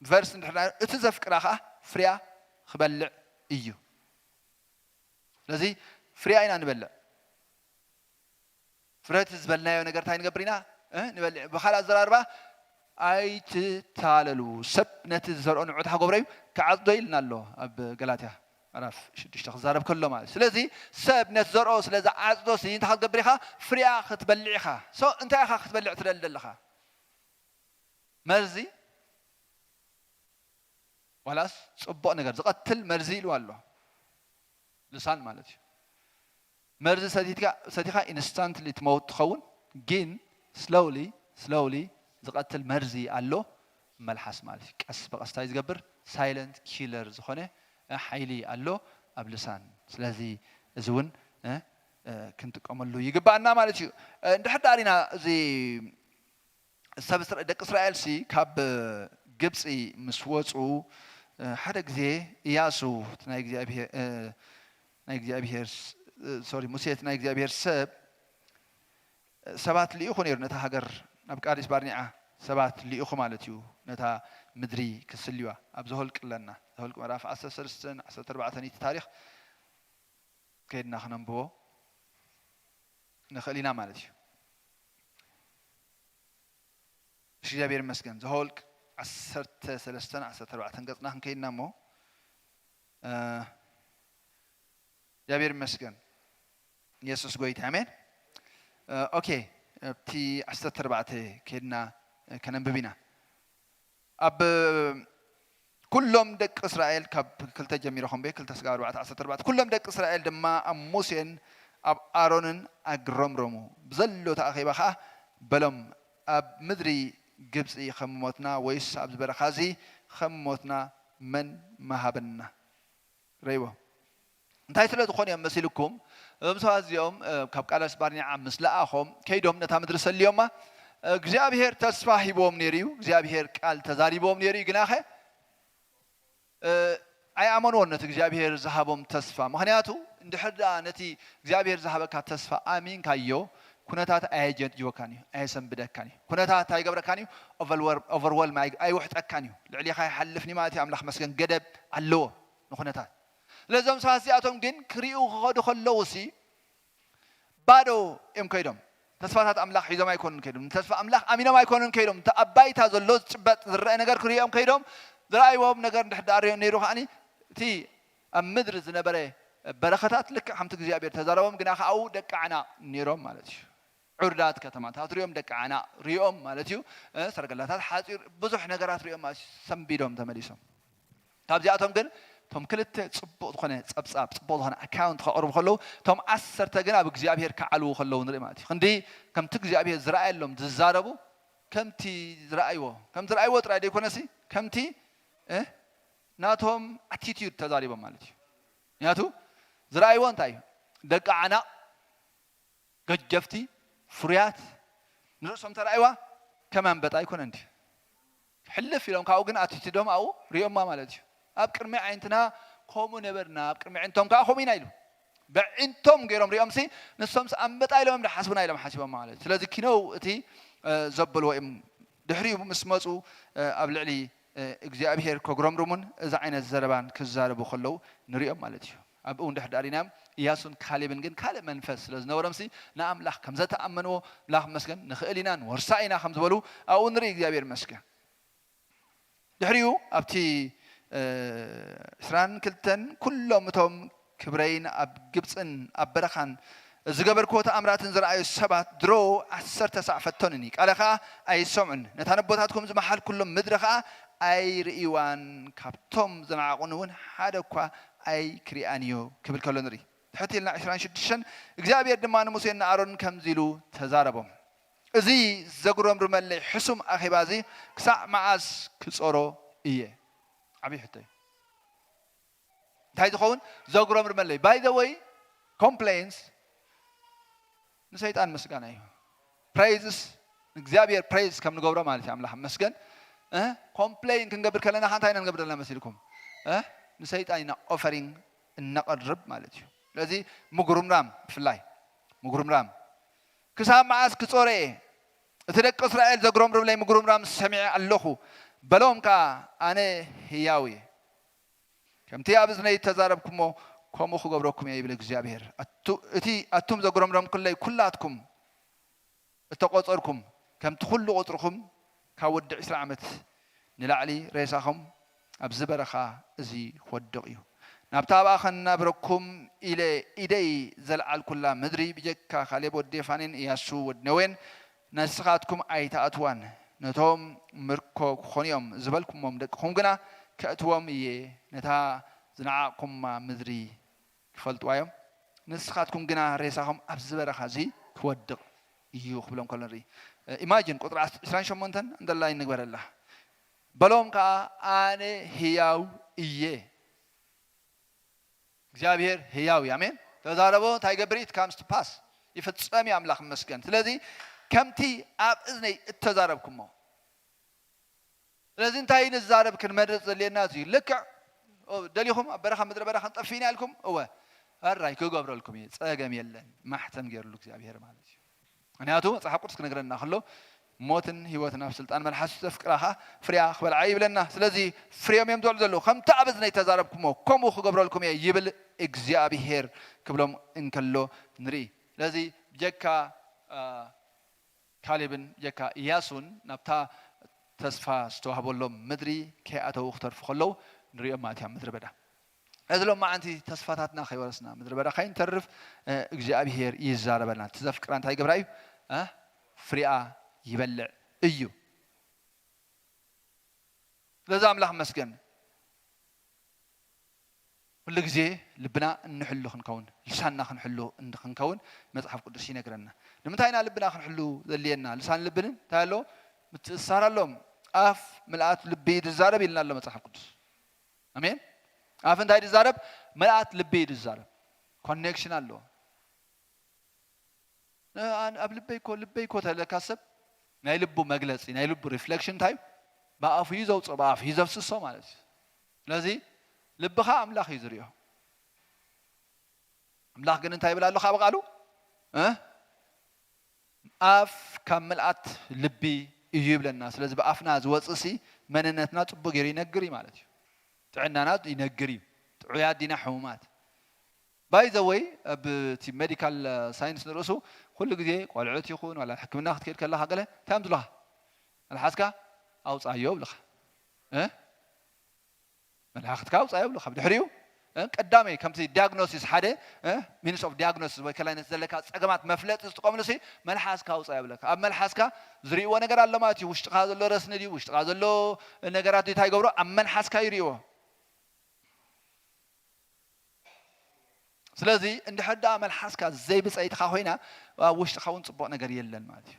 ቨርስ እንድሕር እቲ ዘፍቅራ ከዓ ፍርያ ክበልዕ እዩ። ስለዚ ፍርያ ኢና ንበልዕ። ፍረቲ ዝበልናዮ ነገር እንታይ ንገብር ኢና ንበልዕ። ብካልእ ኣዘራርባ ኣይትታለሉ። ሰብ ነቲ ዝዘርኦ ንዑ ተሓጎብረ እዩ ክዓፅዶ ኢልና ኣሎ ኣብ ገላትያ ምዕራፍ ሽዱሽተ ክዛረብ ከሎ ማለት። ስለዚ ሰብ ነቲ ዘርኦ ስለ ዝዓፅዶ ሲ እንታይ ክትገብር ኢኻ? ፍርያ ክትበልዕ ኢኻ። ሶ እንታይ ኢኻ ክትበልዕ ትደሊ ዘለኻ? መርዚ ዋላስ ፅቡቕ ነገር ዝቐትል መርዚ ኢሉ ኣሎ። ልሳን ማለት እዩ። መርዚ ሰቲኻ ኢንስታንትሊ ትመውት ትኸውን፣ ግን ስሎውሊ ስሎውሊ ዝቐትል መርዚ ኣሎ። መልሓስ ማለት እዩ። ቀስ ብቐስ እንታይ ዝገብር ሳይለንት ኪለር ዝኾነ ሓይሊ ኣሎ ኣብ ልሳን። ስለዚ እዚ እውን ክንጥቀመሉ ይግባኣና ማለት እዩ። እንድሕር ዳኣ ሪና እዚ ሰብ እስራ- ደቂ እስራኤል ሲ ካብ ግብፂ ምስ ወፁ ሓደ ግዜ እያሱ እቲ ናይ እግዚኣብሄ- ናይ እግዚኣብሄር ስ- ሶሪ ሙሴ እቲ ናይ እግዚኣብሄር ሰብ ሰባት ልኢኹ ነይሩ ነታ ሃገር ናብ ቃዲስ ባርኒዓ ሰባት ልኢኹ ማለት እዩ ነታ ምድሪ ክስልዩዋ ኣብ ዘሆልቅ ኣለና ዘሆልቅ ምዕራፍ ዓሰርተ ሰለስተ ዓሰርተ ኣርባዕተ እቲ ታሪክ ከይድና ክነንብቦ ንኽእል ኢና ማለት እዩ። እሺ እግዚኣብሔር ይመስገን። ዘሆልቅ ዓሰርተ ሰለስተን ዓሰርተ ኣርባዕተን ገጽና ክንከይድና እሞ እግዚኣብሔር ይመስገን። ኢየሱስ ጎይታ ኣሜን። ኦኬ ኣብቲ ዓሰርተ ኣርባዕተ ከይድና ከነንብብ ኢና። ኣብ ኩሎም ደቂ እስራኤል ካብ ክልተ ጀሚረ ከምበይ ክልተ ስጋ ኣርባዕተ ዓሰርተ ኣርባዕተ ኩሎም ደቂ እስራኤል ድማ ኣብ ሙሴን ኣብ ኣሮንን ኣግረምረሙ። ብዘሎ ተኣኺባ ኸዓ በሎም፣ ኣብ ምድሪ ግብጺ ከም ሞትና ወይስ ኣብዚ በረኻ እዚ ከም ሞትና መን መሃበና? ረይዎ። እንታይ ስለ ዝኾኑ እዮም መሲልኩም? እዞም ሰባት እዚኦም፣ እ፣ ካብ ቃደስ ባርኔዓ ምስ ለኣኾም፣ ከይዶም ነታ ምድሪ ሰልዮማ። እግዚኣብሄር ተስፋ ሂብዎም ነይሩ እዩ። እግዚኣብሄር ቃል ተዛሪብዎም ነይሩ እዩ። ግናኸ፣ እ፣ ኣይኣመንዎን ነቲ እግዚኣብሄር ዝሃቦም ተስፋ። ምኽንያቱ፣ እንድሕር ደኣ ነቲ እግዚኣብሄር ዝሃበካ ተስፋ ኣሚንካዮ፣ ኩነታት ኣየጀንጅወካን እዩ፣ ኣየሰንብደካን እዩ። ኩነታት ኣይገብረካን እዩ፣ ኦቨርወር-፣ ኦቨርወልም ኣይ-፣ ኣይውሕጠካን እዩ። ልዕሌኻ ይሓልፍን እዩ ማለት እዩ። ኣምላኽ መስገን ገደብ ኣለዎ ንኩነታት። ስለዚ እዞም ሰባት እዚኣቶም ግን ክሪኡ ክኸዱ ከለዉ ሲ ባዶ እዮም ከይዶም። ተስፋታት ኣምላኽ ሒዞም ኣይኮኑን ከይዶም። ንተስፋ ኣምላኽ ኣሚኖም ኣይኮኑን ከይዶም። እቲ ኣብ ባይታ ዘሎ ዝጭበጥ ዝረአ ነገር ክርእዮም ከይዶም። ዝረኣይዎም ነገር እንድሕር ደኣ ርእዮም ነይሩ ከኣኒ እቲ ኣብ ምድሪ ዝነበረ በረኸታት ልክዕ ከምቲ እግዚኣብሔር ተዛረቦም፣ ግና ከኣኡ ደቂ ዓና ነይሮም ማለት እዩ። ዕርዳት ከተማታት ሪኦም፣ ደቂ ዓና ሪኦም ማለት እዩ። እ፣ ሰረገላታት ሓፂር፣ ብዙሕ ነገራት ሪኦም ማለት እዩ። ሰንቢዶም ተመሊሶም። ካብዚኣቶም ግን እቶም ክልተ ጽቡቕ ዝኾነ ጸብጻብ፣ ጽቡቕ ዝኾነ ኣካውንት ከቕርቡ ከለዉ፣ እቶም ዓሰርተ ግን ኣብ እግዚኣብሔር ክዓልዉ ከለዉ ንርኢ ማለት እዩ። ክንዲ ከምቲ እግዚኣብሔር ዝረኣየሎም ዝዛረቡ፣ ከምቲ ዝረኣይዎ፣ ከምቲ ዝረኣይዎ ጥራይ ደይኮነሲ፣ ከምቲ፣ እ፣ ናቶም ኣቲቲዩድ ተዛሪቦም ማለት እዩ። ምክንያቱ ዝረኣይዎ እንታይ እዩ? ደቂ ዓናቕ፣ ገጀፍቲ፣ ፍሩያት፣ ንርእሶም ተራእይዋ ከም ኣንበጣ ኣይኮነን ድዩ? ሕልፍ ኢሎም ካብኡ ግን ኣቲቲዶም ኣብኡ ሪኦማ ማለት እዩ። ኣብ ቅድሚ ኣዒንትና ከምኡ ነበርና፣ ኣብ ቅድሚ ኣዒንቶም ከዓ ከምኡ ኢና ኢሉ። በዒንቶም ገይሮም ሪኦምሲ፣ ንሶምስ ኣንበጣ ኢሎም እዮም ዝሓስቡና ኢሎም ሓሲቦም ማለት እዩ። ስለዚ ኪነው እቲ፣ እ፣ ዘበልዎ እዮም። ድሕሪኡ ምስ መጹ፣ እ፣ ኣብ ልዕሊ፣ እ፣ እግዚኣብሄር ከጉረምርሙን እዚ ዓይነት ዘረባን ክዛረቡ ከለዉ ንሪኦም ማለት እዩ። ኣብኡ እንድሕር ደኣ ሪናዮም፣ ኢያሱን ካሌብን ግን ካልእ መንፈስ ስለ ዝነበሮምሲ፣ ንኣምላኽ ከም ዘተኣመንዎ፣ ኣምላኽ መስገን፣ ንኽእል ኢና፣ ንወርሳ ኢና ከም ዝበሉ ኣብኡ ንርኢ። እግዚኣብሔር መስገን። ድሕሪኡ ኣብቲ፣ እ፣ ዕስራን ክልተን፣ ኩሎም እቶም ክብረይን ኣብ ግብጽን ኣብ በረኻን ዝገበርክዎ ተኣምራትን ዝረኣዩ ሰባት ድሮ ዓሰርተ ሳዕ ፈተኑኒ፣ ቃለ ኸኣ ኣይሰምዑን፣ ነታ ነቦታትኩም ዝመሓልኩሎም ምድሪ ኸኣ ኣይርእይዋን፣ ካብቶም ዝነዓቑኒ እውን ሓደ እኳ ኣይክሪኣን እዩ ክብል ከሎ ንርኢ። ትሕት ኢልና ዕስራን ሽዱሽተን፣ እግዚኣብሔር ድማ ንሙሴን ንኣሮንን ከምዚ ኢሉ ተዛረቦም፣ እዚ ዘጉረምርመለይ ሕሱም ኣኼባ እዚ ክሳዕ መዓስ ክጾሮ እየ? ዓብዪ ሕቶ እዩ። እንታይ ዝኸውን? ዘጉረምርመለይ። By the way, complaints ንሰይጣን ምስጋና እዩ። ፕሬይዝስ ንእግዚኣብሔር ፕሬይዝ ከም ንገብሮ ማለት እዩ። ኣምላኽ መስገን። እ፣ ኮምፕሌን ክንገብር ከለና ከ እንታይ ኢና ንገብር ዘለና መሲልኩም? እ፣ ንሰይጣን ኢና ኦፈሪንግ እነቐርብ ማለት እዩ። ስለዚ ምጉርምራም ብፍላይ ምጉርምራም፣ ክሳብ መዓስ ክጾረ እየ? እቲ ደቂ እስራኤል ዘጉረምርምለይ ምጉርምራም ሰሚዐ ኣለኹ። በሎም ከኣ፣ ኣነ ህያው እየ፣ ከምቲ ኣብ እዝነይ እተዛረብኩሞ ከምኡ ክገብረኩም እየ ይብል እግዚኣብሄር። ኣቱ-፣ እቲ ኣቱም ዘጉረምረምኩለይ ኩላትኩም እተቖጸርኩም፣ ከምቲ ኩሉ ቁጽርኹም ካብ ወዲ ዕስራ ዓመት ንላዕሊ ሬሳኹም ኣብዚ በረኻ እዚ ክወድቕ እዩ። ናብታ ኣብኣ ኸናብረኩም ኢለ ኢደይ ዘልዓልኩላ ምድሪ ብጀካ ካሌብ ወዲ የፋኔን ኢያሱ ወዲ ነዌን ንስኻትኩም ኣይትኣትዋን፣ ነቶም ምርኮ ክኾኑ እዮም ዝበልኩሞም ደቅኹም ግና ከእትዎም እየ፣ ነታ ዝነዓቕኩማ ምድሪ ክፈልጥዋ እዮም። ንስኻትኩም ግና ሬሳኹም ኣብዚ በረኻ እዚ ክወድቕ እዩ ክብሎም ከሎ ንርኢ። ኢማጂን ቁጥሪ ዕስራን ሸሞንተን ኣንደርላይን ንግበረላ። በሎም ከኣ ኣነ ህያው እየ። እግዚኣብሔር ህያው እዩ። ኣሜን። ተዛረቦ እንታይ ይገብር? It comes to pass። ይፍጸም እዩ ኣምላኽ ይመስገን። ስለዚ ከምቲ ኣብ እዝነይ እተዛረብኩሞ ስለዚ እንታይ ንዛረብ ክንመርጽ ዘድልየና እዚ እዩ። ልክዕ ደሊኹም ኣብ በረኻ ምድረ በዳ ክንጠፍእ ኢና ኢልኩም፣ እወ፣ ኣራይ ክገብረልኩም እየ፣ ጸገም የለን። ማሕተም ገይርሉ እግዚኣብሔር ማለት እዩ። ምክንያቱ መጽሓፍ ቅዱስ ክነግረና ከሎ ሞትን ህይወትን ኣብ ስልጣን መልሓስ ዘፍቅራ ኸኣ ፍሬኣ ክበልዓ ይብለና። ስለዚ ፍሬኦም እዮም ዝበልዑ ዘለዉ። ከምቲ ኣብ እዝነይ ተዛረብኩሞ ከምኡ ክገብረልኩም እየ ይብል እግዚኣብሔር ክብሎም እንከሎ ንርኢ። ስለዚ ብጀካ፣ አ፣ ካሌብን ጀካ ኢያሱን ናብታ ተስፋ ዝተዋህበሎም ምድሪ ከይኣተዉ ክተርፉ ከለዉ ንሪኦም ማለት እዮም ኣብ ምድረ በዳ። እዚ ሎማዓንቲ ተስፋታትና ከይወረስና ምድረ በዳ ከይንተርፍ፣ እ፣ እግዚኣብሄር ይዛረበና። እቲ ዘፍቅራ እንታይ ይገብራ እዩ? እ፣ ፍሪኣ ይበልዕ እዩ። ስለዚ ኣምላኽ መስገን። ኩሉ ግዜ ልብና እንሕሉ ክንከውን፣ ልሳንና ክንሕሉ እንዲ ክንከውን መጽሓፍ ቅዱስ ይነግረና። ንምንታይ ኢና ልብና ክንሕሉ ዘድልየና? ልሳን ልብን እንታይ ኣሎ? ምትእስሳር ኣሎም። ኣፍ ምልኣት ልቢ እዩ ዝዛረብ ኢልና ኣሎ መጽሓፍ ቅዱስ። ኣሜን። ኣፍ እንታይ ዝዛረብ? ምልኣት ልቢ እዩ ዝዛረብ። ኮኔክሽን ኣሎ። ን-፣ ኣን-፣ ኣብ ልበይ እኮ፣ ልበይ እኮ ተለካ ሰብ ናይ ልቡ መግለጺ፣ ናይ ልቡ ሪፍሌክሽን እንታይ እዩ? ብኣፉ እዩ ዘውፅኦ፣ ብኣፉ እዩ ዘፍስሶ ማለት እዩ። ስለዚ ልብኻ ኣምላኽ እዩ ዝሪኦ። ኣምላኽ ግን እንታይ ይብል ኣሎ ካብ ቃሉ? እ? ኣፍ ካብ ምልኣት ልቢ እዩ ይብለና። ስለዚ ብኣፍና ዝወፅእ ሲ መንነትና ፅቡቅ ገይሩ ይነግር እዩ ማለት እዩ። ጥዕናና ይነግር እዩ። ጥዑያት ዲና ሕሙማት? ባይ ዘ ወይ ኣብ እቲ ሜዲካል ሳይንስ ንርእሱ ኩሉ ግዜ ቆልዑት ይኹን ዋላ ሕክምና ክትከይድ ከለኻ ገለ እንታይ እዮም ዝብሉኻ? መልሓስካ ኣውፃዮ ይብሉኻ። እ? መልሓስካ ኣውፃዮ ይብሉኻ። ብድሕሪኡ እ፣ ቀዳመይ ከምቲ ዲያግኖሲስ ሓደ እ፣ ሚንስ ኦፍ ዲያግኖሲስ ወይ ከላይ ነቲ ዘለካ ፀገማት መፍለጢ ዝጥቀምሉ ሲ መልሓስካ ኣውፃዮ ይብለካ። ኣብ መልሓስካ ዝርእይዎ ነገር ኣሎ ማለት እዩ። ውሽጥኻ ዘሎ ረስኒ ድዩ፣ ውሽጥኻ ዘሎ ነገራት ድዩ፣ እንታይ ይገብሮ? ኣብ መልሓስካ ይርእይዎ። ስለዚ እንድሕር ደኣ መልሓስካ ዘይብፀይትኻ ኮይና ኣብ ውሽጥኻ እውን ፅቡቕ ነገር የለን ማለት እዩ።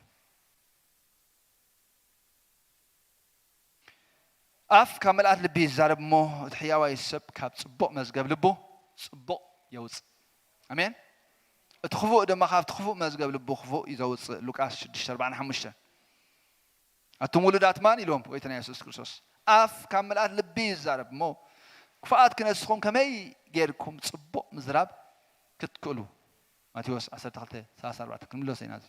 ኣፍ ካብ ምልኣት ልቢ ይዛረብ እሞ እቲ ሕያዋይ ሰብ ካብ ፅቡቕ መዝገብ ልቡ ፅቡቕ የውፅእ። ኣሜን። እቲ ክፉእ ድማ ካብቲ ክፉእ መዝገብ ልቡ ክፉእ እዩ ዘውፅእ። ሉቃስ ሽዱሽተ ኣርባዓ ሓሙሽተ ኣቱም ውሉዳት ማን ኢልዎም ጎይታና የሱስ ክርስቶስ። ኣፍ ካብ ምልኣት ልቢ ይዛረብ እሞ ክፉኣት ክነስኹም ከመይ ጌርኩም ጽቡቕ ምዝራብ ክትክእሉ? ማቴዎስ ዓሰርተ ክልተ ሰላሳ ኣርባዕተ ክንምለሶ ኢና። እዚ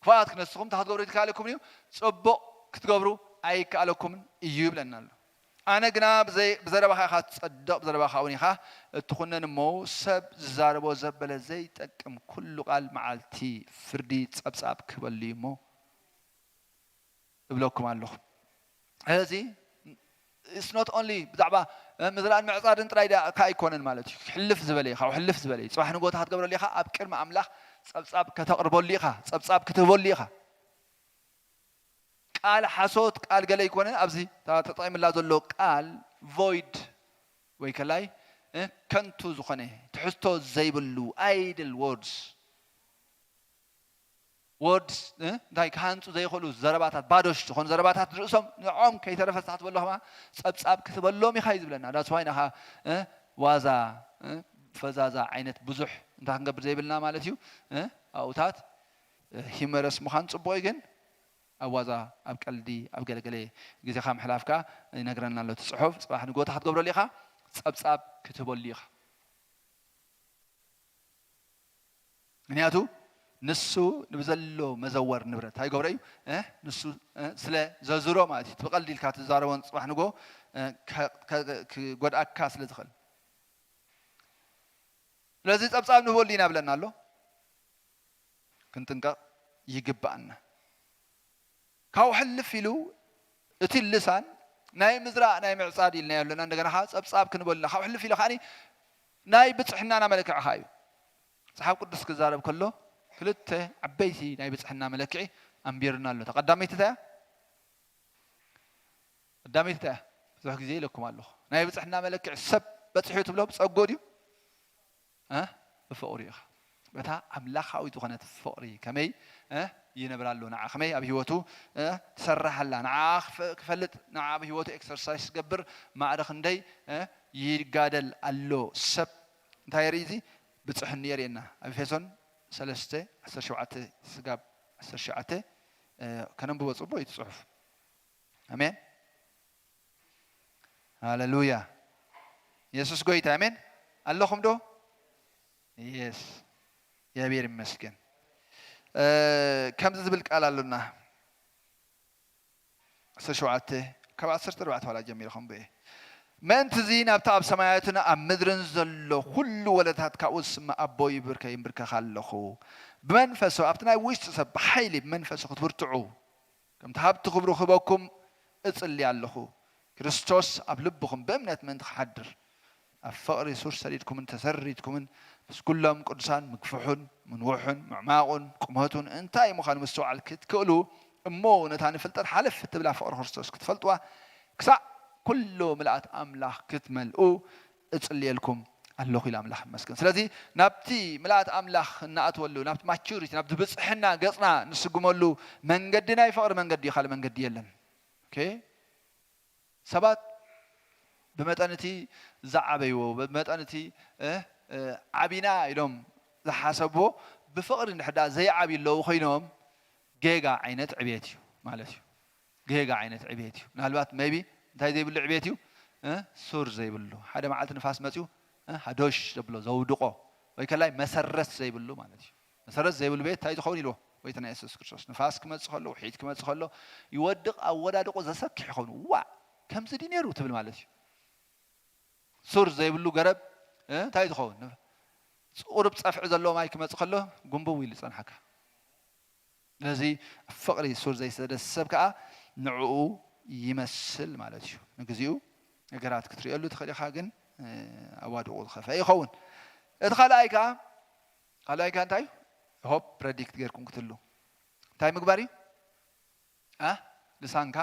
ክፉኣት ክነስኹም እንታይ ክትገብሩ ይከኣለኩም እዩ? ጽቡቕ ክትገብሩ ኣይከኣለኩምን እዩ ይብለና ኣሎ። ኣነ ግና ብዘይ-፣ ብዘረባኻ ኢኻ ትጸድቕ፣ ብዘረባኻ እውን ኢኻ እትኹነን እሞ፣ ሰብ ዝዛረቦ ዘበለ ዘይጠቅም ኩሉ ቃል መዓልቲ ፍርዲ ጸብጻብ ክህበሉ እዩ እሞ እብለኩም ኣለኹ። እዚ it's not only ብዛዕባ ምዝራእን ምዕጻድን ጥራይ ደኣ ከኣ ኣይኮነን ማለት እዩ። ሕልፍ ዝበለ እዩ፣ ካብኡ ሕልፍ ዝበለ እዩ። ጽባሕ ንጎታ ክትገብረሉ ኢኻ፣ ኣብ ቅድሚ ኣምላኽ ጸብጻብ ከተቕርበሉ ኢኻ፣ ጸብጻብ ክትህበሉ ኢኻ። ቃል ሓሶት፣ ቃል ገለ ኣይኮነን። ኣብዚ እታ ተጠቒምላ ዘሎ ቃል ቮይድ ወይ ከላይ፣ እ፣ ከንቱ ዝኾነ፣ ትሕዝቶ ዘይብሉ፣ ኣይድል ወርድስ። ወርድስ፣ እ፣ እንታይ ክሃንጹ ዘይኽእሉ ዘረባታት፣ ባዶሽ ዝኾኑ ዘረባታት ርእሶም ንዕኦም ከይተረፈ ስታሕት በሎ ከማ ጸብጻብ ክትበሎም ኢኻ እዩ ዝብለና። ዳትስ ዋይ ናኻ፣ እ፣ ዋዛ፣ እ፣ ፈዛዛ ዓይነት ብዙሕ እንታይ ክንገብር ዘይብልና ማለት እዩ። እ፣ ኣብኡታት፣ እ፣ ሂመረስ ምዃን ጽቡቕ እዩ፣ ግን ኣብ ዋዛ፣ ኣብ ቀልዲ፣ ኣብ ገለገለ ግዜኻ ምሕላፍካ ይነግረና ኣሎ እቲ ጽሑፍ። ጽባሕ ንጎታ ክትገብረሉ ኢኻ፣ ጸብጻብ ክትህበሉ ኢኻ። ምክንያቱ ንሱ ንብዘሎ መዘወር ንብረት እንታይ ይገብሮ እዩ? እ? ንሱ፣ እ፣ ስለ ዘዝሮ ማለት እዩ። እቲ ብቐልዲ ኢልካ ትዛረቦን ጽባሕ ንጎ፣ እ፣ ከ-፣ ከ-፣ ክጎድኣካ ስለ ዝኽእል። ስለዚ ጸብጻብ ንህበሉ ኢና ብለና ኣሎ። ክንጥንቀቕ ይግብኣና። ካብኡ ሕልፍ ኢሉ እቲ ልሳን ናይ ምዝራእ ናይ ምዕጻድ ኢልና ኣለና። እንደገና ኸዓ ጸብጻብ ክንበልና ካብኡ ሕልፍ ኢሉ ኸዓ ናይ ብጽሕናና መለክዒ ኸዓ እዩ። መጽሓፍ ቅዱስ ክዛረብ ከሎ ክልተ ዓበይቲ ናይ ብጽሕና መለክዒ ኣንቢርና ኣሎ። እታ ቀዳመይቲ እንታይ እያ? ቀዳመይቲ እንታይ እያ? ብዙሕ ግዜ ኢለኩም ኣለኹ። ናይ ብጽሕና መለክዒ ሰብ በጺሑ ትብሎ ብጸግኡ ድዩ? እ? ብፍቕሩ ኢኻ። በታ ኣምላኻዊት ዝኾነት ፍቕሪ ከመይ፣ እ፣ ይነብራ ኣሎ፣ ንዓ ከመይ ኣብ ህይወቱ፣ እ፣ ትሰርሕ ኣላ፣ ንዓ ክፈ-፣ ክፈልጥ፣ ንዓ ኣብ ህይወቱ ኤክሰርሳይስ ክገብር፣ ማዕረ ክንደይ፣ እ፣ ይጋደል ኣሎ። ሰብ እንታይ የርኢ እዚ? ብጽሕኒ የርእየና። ኣብ ኤፌሶን ሰለስተ ዓሰርተ ሸውዓተ ስጋብ ዓሰርተ ሸውዓተ፣ እ፣ ከነንብቦ ጽቡቕ እዩ እቲ ጽሑፍ። ኣሜን። ሃሌሉያ። የሱስ ጎይታ። ኣሜን። ኣለኹም ዶ? የስ። እግዚኣብሔር ይመስገን። እ፣ ከምዚ ዝብል ቃል ኣሎና። ዓሰርተ ሸውዓተ፣ ካብ ዓሰርተ ኣርባዕተ ዋላ ጀሚረ ከንብቦ እየ። ምእንቲ እዚ ናብቲ ኣብ ሰማያትን ኣብ ምድርን ዘሎ ኩሉ ወለታት ካብኡ ዝስማዕ ኣቦይ ይብርከ-፣ ይንብርከኽ ኣለኹ። ብመንፈሱ፣ ኣብቲ ናይ ውሽጢ ሰብ ብሓይሊ ብመንፈሱ ክትብርትዑ፣ ከምቲ ሃብቲ ክብሩ ክህበኩም እጽሊ ኣለኹ። ክርስቶስ ኣብ ልብኹም ብእምነት ምእንቲ ክሓድር፣ ኣብ ፍቕሪ ሱር ሰዲድኩምን ተሰሪትኩምን ምስ ኩሎም ቅዱሳን ምግፍሑን ምንውሑን ምዕማቑን ቁመቱን እንታይ ምዃኑ ምስትውዓል ክትክእሉ፣ እሞ ነታ ንፍልጠት ሓለፍ እትብላ ፍቕሪ ክርስቶስ ክትፈልጥዋ፣ ክሳዕ ኩሉ ምልኣት ኣምላኽ ክትመልኡ እጽልየልኩም ኣለኹ ኢሉ ኣምላኽ ይመስገን። ስለዚ ናብቲ ምልኣት ኣምላኽ እንኣትወሉ፣ ናብቲ ማቹሪቲ፣ ናብቲ ብጽሕና ገጽና ንስጉመሉ መንገዲ ናይ ፍቕሪ መንገዲ እዩ፣ ካልእ መንገዲ የለን። ኦኬ? ሰባት ብመጠን እቲ ዝዓበይዎ፣ ብመጠን እቲ፣ እ፣ እ፣ ዓቢና ኢሎም ዝሓሰብዎ ብፍቕሪ እንድሕር ደኣ ዘይዓብዩ ኣለዉ ኮይኖም፣ ጌጋ ዓይነት ዕብየት እዩ ማለት እዩ። ጌጋ ዓይነት ዕብየት እዩ። ምናልባት ሜይቢ እንታይ ዘይብሉ ዕብየት እዩ? እ፣ ሱር ዘይብሉ። ሓደ መዓልቲ ንፋስ መጺኡ፣ እ፣ ሃዶሽ ዘብሎ፣ ዘውድቖ፣ ወይ ከላይ መሰረት ዘይብሉ ማለት እዩ። መሰረት ዘይብሉ ቤት እንታይ ዝኸውን ኢልዎ? ጎይታና የሱስ ክርስቶስ። ንፋስ ክመጽእ ከሎ፣ ውሒት ክመጽእ ከሎ፣ ይወድቕ፣ ኣወዳድቑ ዘሰክሕ ይኸውን። ዋእ! ከምዚ ድዩ ነይሩ? ትብል ማለት እዩ። ሱር ዘይብሉ ገረብ፣ እ፣ እንታይ ዝኸውን? ቁሩብ ጸፍዒ ዘለዎ ማይ ክመጽእ ከሎ፣ ጉንብው ኢሉ ይጸንሓካ። ስለዚ ኣብ ፍቕሪ ሱር ዘይሰደደ ሰብ ከኣ ንዕኡ ይመስል ማለት እዩ። ንግዚኡ ነገራት ክትርእየሉ ትኽእል ኢኻ፣ ግን፣ እ፣ ኣዋድቑ ዝኸፍአ ይኸውን። እቲ ካልኣይ ከኣ፣ ካልኣይ ከኣ እንታይ እዩ? ሆፕ ፕረዲክት ጌርኩም ክትህሉ። እንታይ ምግባር እዩ? እ? ልሳንካ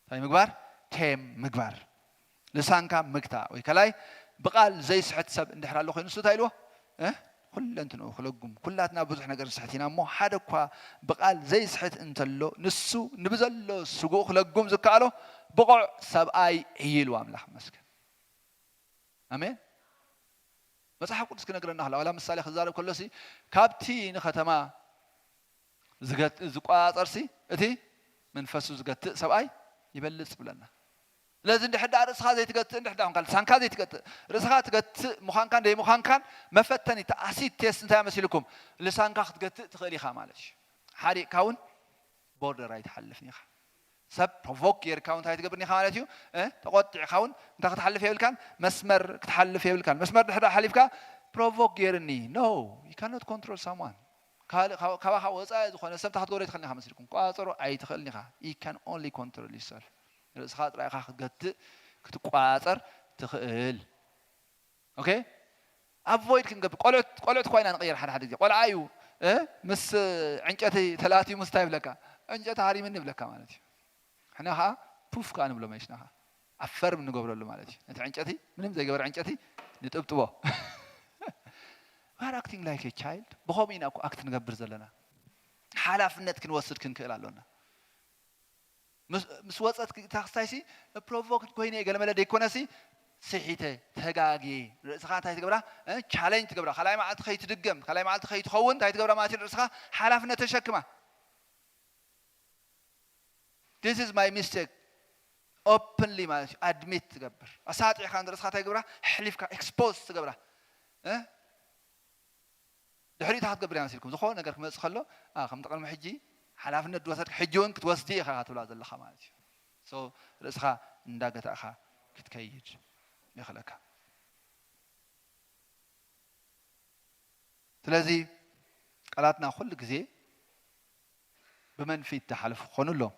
እንታይ ምግባር? ቴም ምግባር። ልሳንካ ምግታእ። ወይ ከላይ ብቓል ዘይስሕት ሰብ እንድሕር ኣሎ ኮይኑ፣ ንሱ እንታይ ኢልዎ? እ? ኩለንትንኡ ክለጉም። ኩላትና ብዙሕ ነገር ንስሕት ኢና እሞ፣ ሓደ እኳ ብቓል ዘይስሕት እንተሎ፣ ንሱ ንብዘሎ ስግኡ ክለጉም ዝከኣሎ ብቑዕ ሰብኣይ እዩ ኢልዎ ኣምላኽ ይመስገን። ኣሜን። መጽሓፍ ቅዱስ ክነግረና ከሎ፣ ዋላ ምሳሌ ክዛረብ ከሎሲ፣ ካብቲ ንኸተማ ዝገት-፣ ዝቆጻጸርሲ፣ እቲ መንፈሱ ዝገትእ ሰብኣይ ይበልጽ ይብለና። ስለዚ እንድሕር ደኣ ርእስኻ ዘይትገትእ፣ እንድሕር ደኣ ኮንካ ልሳንካ ዘይትገትእ፣ ርእስኻ ትገትእ ምዃንካን ዘይምዃንካን መፈተኒ፣ እቲ ኣሲድ ቴስት እንታይ መሲልኩም? ልሳንካ ክትገትእ ትኽእል ኢኻ ማለት እዩ። ሓሪቕካ እውን ቦርደር ኣይትሓልፍን ኢኻ። ሰብ ፕሮቮክ ጌርካ እውን እንታይ ትገብርን ኢኻ ማለት እዩ? እ? ተቖጢዕካ እውን እንታይ ክትሓልፍ የብልካን? መስመር ክትሓልፍ የብልካን። መስመር ድሕር ሓሊፍካ ፕሮቮክ ጌርኒ። No, you cannot control someone። ካልእ ካብ-፣ ካባኻ ወጻኢ ዝኾነ ሰብ እንታይ ክትገብሮ ኣይትኽእልን ኢኻ መሲልኩም። ቆጻጸሮ ኣይትኽእልን ኢኻ። You can only control yourself። ርእስኻ ጥራይ ኢኻ ክትገትእ፣ ክትቆጻጸር ትኽእል። ኦኬ? ኣቮይድ ክንገብር፣ ቆልዑት፣ ቆልዑት እኳ ኢና ንቕየር ሓደ ሓደ ግዜ። ቆልዓ እዩ፣ እ፣ ምስ ዕንጨቲ ተላትዩ ምስ እንታይ ይብለካ? ዕንጨቲ ሃሪምኒ ይብለካ ማለት እዩ። ሕና ኸዓ ፑፍ ከኣ ንብሎ መሽና ኸዓ። ኣፈርም ንገብረሉ ማለት እዩ። ነቲ ዕንጨቲ፣ ምንም ዘይገበረ ዕንጨቲ ንጥብጥቦ። We are acting like a child። ብኸምኡ ኢና እኮ ኣክት ንገብር ዘለና። ሓላፍነት ክንወስድ ክንክእል ኣሎና። ምስ፣ ምስ ወጸት ክ-፣ እታ ክስታይሲ ፕሮቮክድ ኮይነ ገለመለ ደይኮነሲ ስሒተ፣ ተጋግየ። ርእስኻ እንታይ ትገብራ? እ፣ ቻለንጅ ትገብራ። ካልኣይ መዓልቲ ከይትድገም፣ ካልኣይ መዓልቲ ከይትኸውን እንታይ ትገብራ ማለት እዩ? ርእስኻ ሓላፍነት ተሸክማ። This is my mistake። ኦፕንሊ ማለት እዩ፣ ኣድሚት ትገብር። ኣሳጢዕካ ንርእስኻ እንታይ ትገብራ? ኣሕሊፍካ፣ ኤክስፖዝ ትገብራ። እ? ድሕሪኡ እንታይ ክትገብር እያ መሲልኩም? ዝኾነ ነገር ክመጽእ ከሎ፣ ኣ፣ ከምቲ ቅድሚ ሕጂ ሓላፍነት ዝወሰድካ፣ ሕጂ እውን ክትወስዲ ኢኻ ትብላ ዘለኻ ማለት እዩ። ሶ፣ ርእስኻ እንዳገታእኻ ክትከይድ የኽእለካ። ስለዚ፣ ቃላትና ኩሉ ግዜ ብመንፊት ዝሓለፉ ክኾኑ ኣለዎም።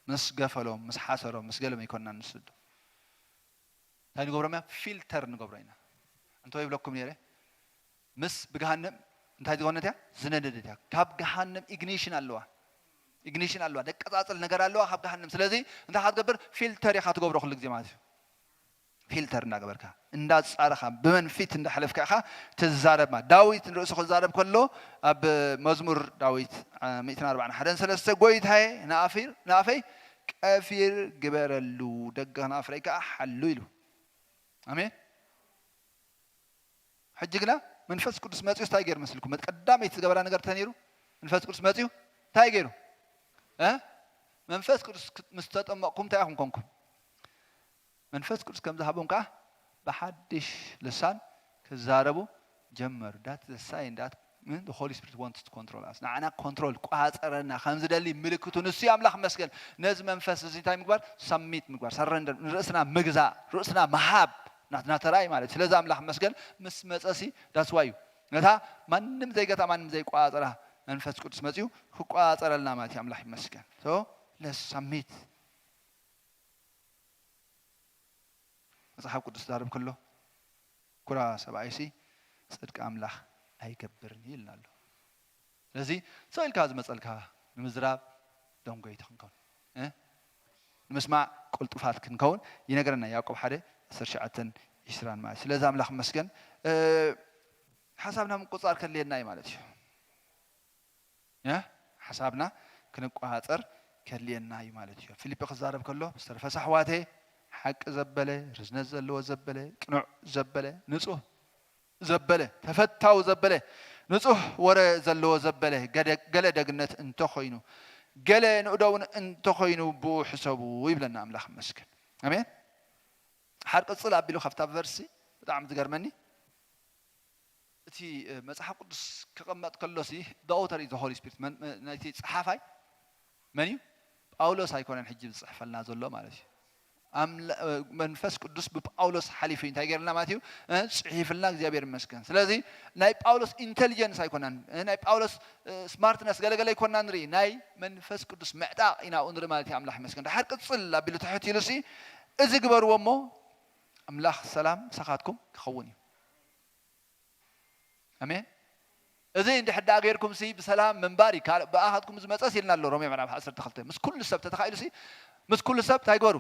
ምስ ገፈሎም፣ ምስ ሓሰሮም፣ ምስ ገሎም ኣይኮንና ንስዶ። እንታይ ንገብሮም እያ? ፊልተር ንገብሮ ኢና። እንተ ይብለኩም ነይረ፣ ምስ ብገሃነም እንታይ ዝኮነት እያ? ዝነደደት እያ። ካብ ገሃነም ኢግኒሽን ኣለዋ። ኢግኒሽን ኣለዋ። ደቀጻጽል ነገር ኣለዋ ካብ ገሃነም። ስለዚ እንታይ ኢኻ ትገብር? ፊልተር ኢኻ ትገብሮ ኩሉ ግዜ ማለት እዩ። ፊልተር እንዳገበርካ፣ እንዳጻረኻ፣ ብመንፊት እንዳሕለፍካ ኢኻ ትዛረብ ማለት። ዳዊት ንርእሱ ክዛረብ ከሎ ኣብ መዝሙር ዳዊት፣ አ፣ ሚእትን ኣርባዓን ሓደን ሰለስተ፣ "ጎይታዬ ንኣፊር-፣ ንኣፈይ ቀፊር ግበረሉ፣ ደገ ከናፍረይ ከኣ ሓሉ" ኢሉ። ኣሜን። ሕጂ ግና መንፈስ ቅዱስ መጺኡ እንታይ ገይሩ መስልኩም? ቀዳመይቲ ዝገበራ ነገር እንታይ ነይሩ? መንፈስ ቅዱስ መጺኡ እንታይ ገይሩ? እ? መንፈስ ቅዱስ ክ-፣ ምስ ተጠመቕኩም እንታይ ኢኹም ኮንኩም? መንፈስ ቅዱስ ከም ዝሃቦም ከኣ ብሓድሽ ልሳን ክዛረቡ ጀመሩ። That's the sign that, እ፣ the Holy Spirit wants to control us። ንዓና ኮንትሮል፣ ቋጸረና ከም ዝደሊ ምልክቱ ንሱ እዩ። ኣምላኽ ይመስገን። ነዚ መንፈስ እዚ እንታይ ምግባር? ሳሚት ምግባር፣ ሰረንደር፣ ንርእስና ምግዛእ፣ ርእስና ምሃብ ናትና ተራ እዩ ማለት እዩ። ስለዚ ኣምላኽ ይመስገን ምስ መጸሲ that's why እዩ። ነታ ማንም ዘይገታ፣ ማንም ዘይቋጸራ መንፈስ ቅዱስ መጺኡ ክቋጸረልና ማለት እዩ። ኣምላኽ ይመስገን። So፣ let's submit። መጽሓፍ ቅዱስ ዛረብ ከሎ፣ "ኩራ ሰብኣይሲ ጽድቂ ኣምላኽ ኣይገብርን" እዩ ኢልና ኣሎ። ስለዚ፣ ስቕ ኢልካ ዝመጸልካ ንምዝራብ ደንጎይቲ ክንከውን፣ እ? ንምስማዕ ቅልጡፋት ክንከውን ይነግረና። ያዕቆብ ሓደ ዓሰርተ ትሽዓተን ዕስራን ማለት እዩ። ስለዚ ኣምላኽ ይመስገን። እ፣ ሓሳብና ምቁጽጻር ከድልየና እዩ ማለት እዩ። እ፣ ሓሳብና ክንቆጻጸር ከድልየና እዩ ማለት እዩ። ፊልጶ ክዛረብ ከሎ፣ ዝተረፈስ ኣሕዋተየ፣ ሓቂ ዘበለ፣ ርዝነት ዘለዎ ዘበለ፣ ቅኑዕ ዘበለ፣ ንጹህ ዘበለ፣ ተፈታዊ ዘበለ፣ ንጹህ ወረ ዘለዎ ዘበለ፣ ገደ-፣ ገለ ደግነት እንተኾይኑ፣ ገለ ንእዶ እውን እንተኾይኑ ብኡ ሕሰቡ ይብለና ኣምላኽ ይመስገን። ኣሜን። ሓር ቅጽል ኣቢሉ ካብታ ቨርሲ ብጣዕሚ ዝገርመኒ፣ እቲ፣ እ፣ መጽሓፍ ቅዱስ ክቕመጥ ከሎሲ፣ the author is the Holy Spirit፣ መን-፣ መ-፣ ናይቲ ጸሓፋይ መን እዩ? ጳውሎስ ኣይኮነን ሕጂ ዝጽሕፈልና ዘሎ ማለት እዩ። ኣምላ-፣ እ፣ መንፈስ ቅዱስ ብጳውሎስ ሓሊፉ እዩ እንታይ ገይርልና ማለት እዩ? እ፣ ጽሒፍልና፣ እግዚኣብሔር ይመስገን። ስለዚ ናይ ጳውሎስ ኢንተሊጀንስ ኣይኮናን፣ እ፣ ናይ ጳውሎስ፣ እ፣ ስማርትነስ ገለገለ ኣይኮና ንርኢ፣ ናይ መንፈስ ቅዱስ ምዕጣቕ ኢና ኣብኡ ንርኢ ማለት እዩ። ኣምላኽ ይመስገን። ድሓር ቅጽል ኣቢሉ ትሕት ኢሉሲ፣ "እዚ ግበርዎ እሞ ኣምላኽ ሰላም ምሳኻትኩም ክኸውን እዩ።" ኣሜን። "እዚ እንድሕር ደኣ ጌርኩም ሲ ብሰላም ምንባር እዩ፣ ካልእ ብኣኻትኩም ዝመጸስ" ኢልና ኣሎ ሮሜ ምዕራፍ ዓሰርተ ክልተ። ምስ ኩሉ ሰብ ተተኻኢሉ ሲ፣ ምስ ኩሉ ሰብ እንታይ ግበሩ?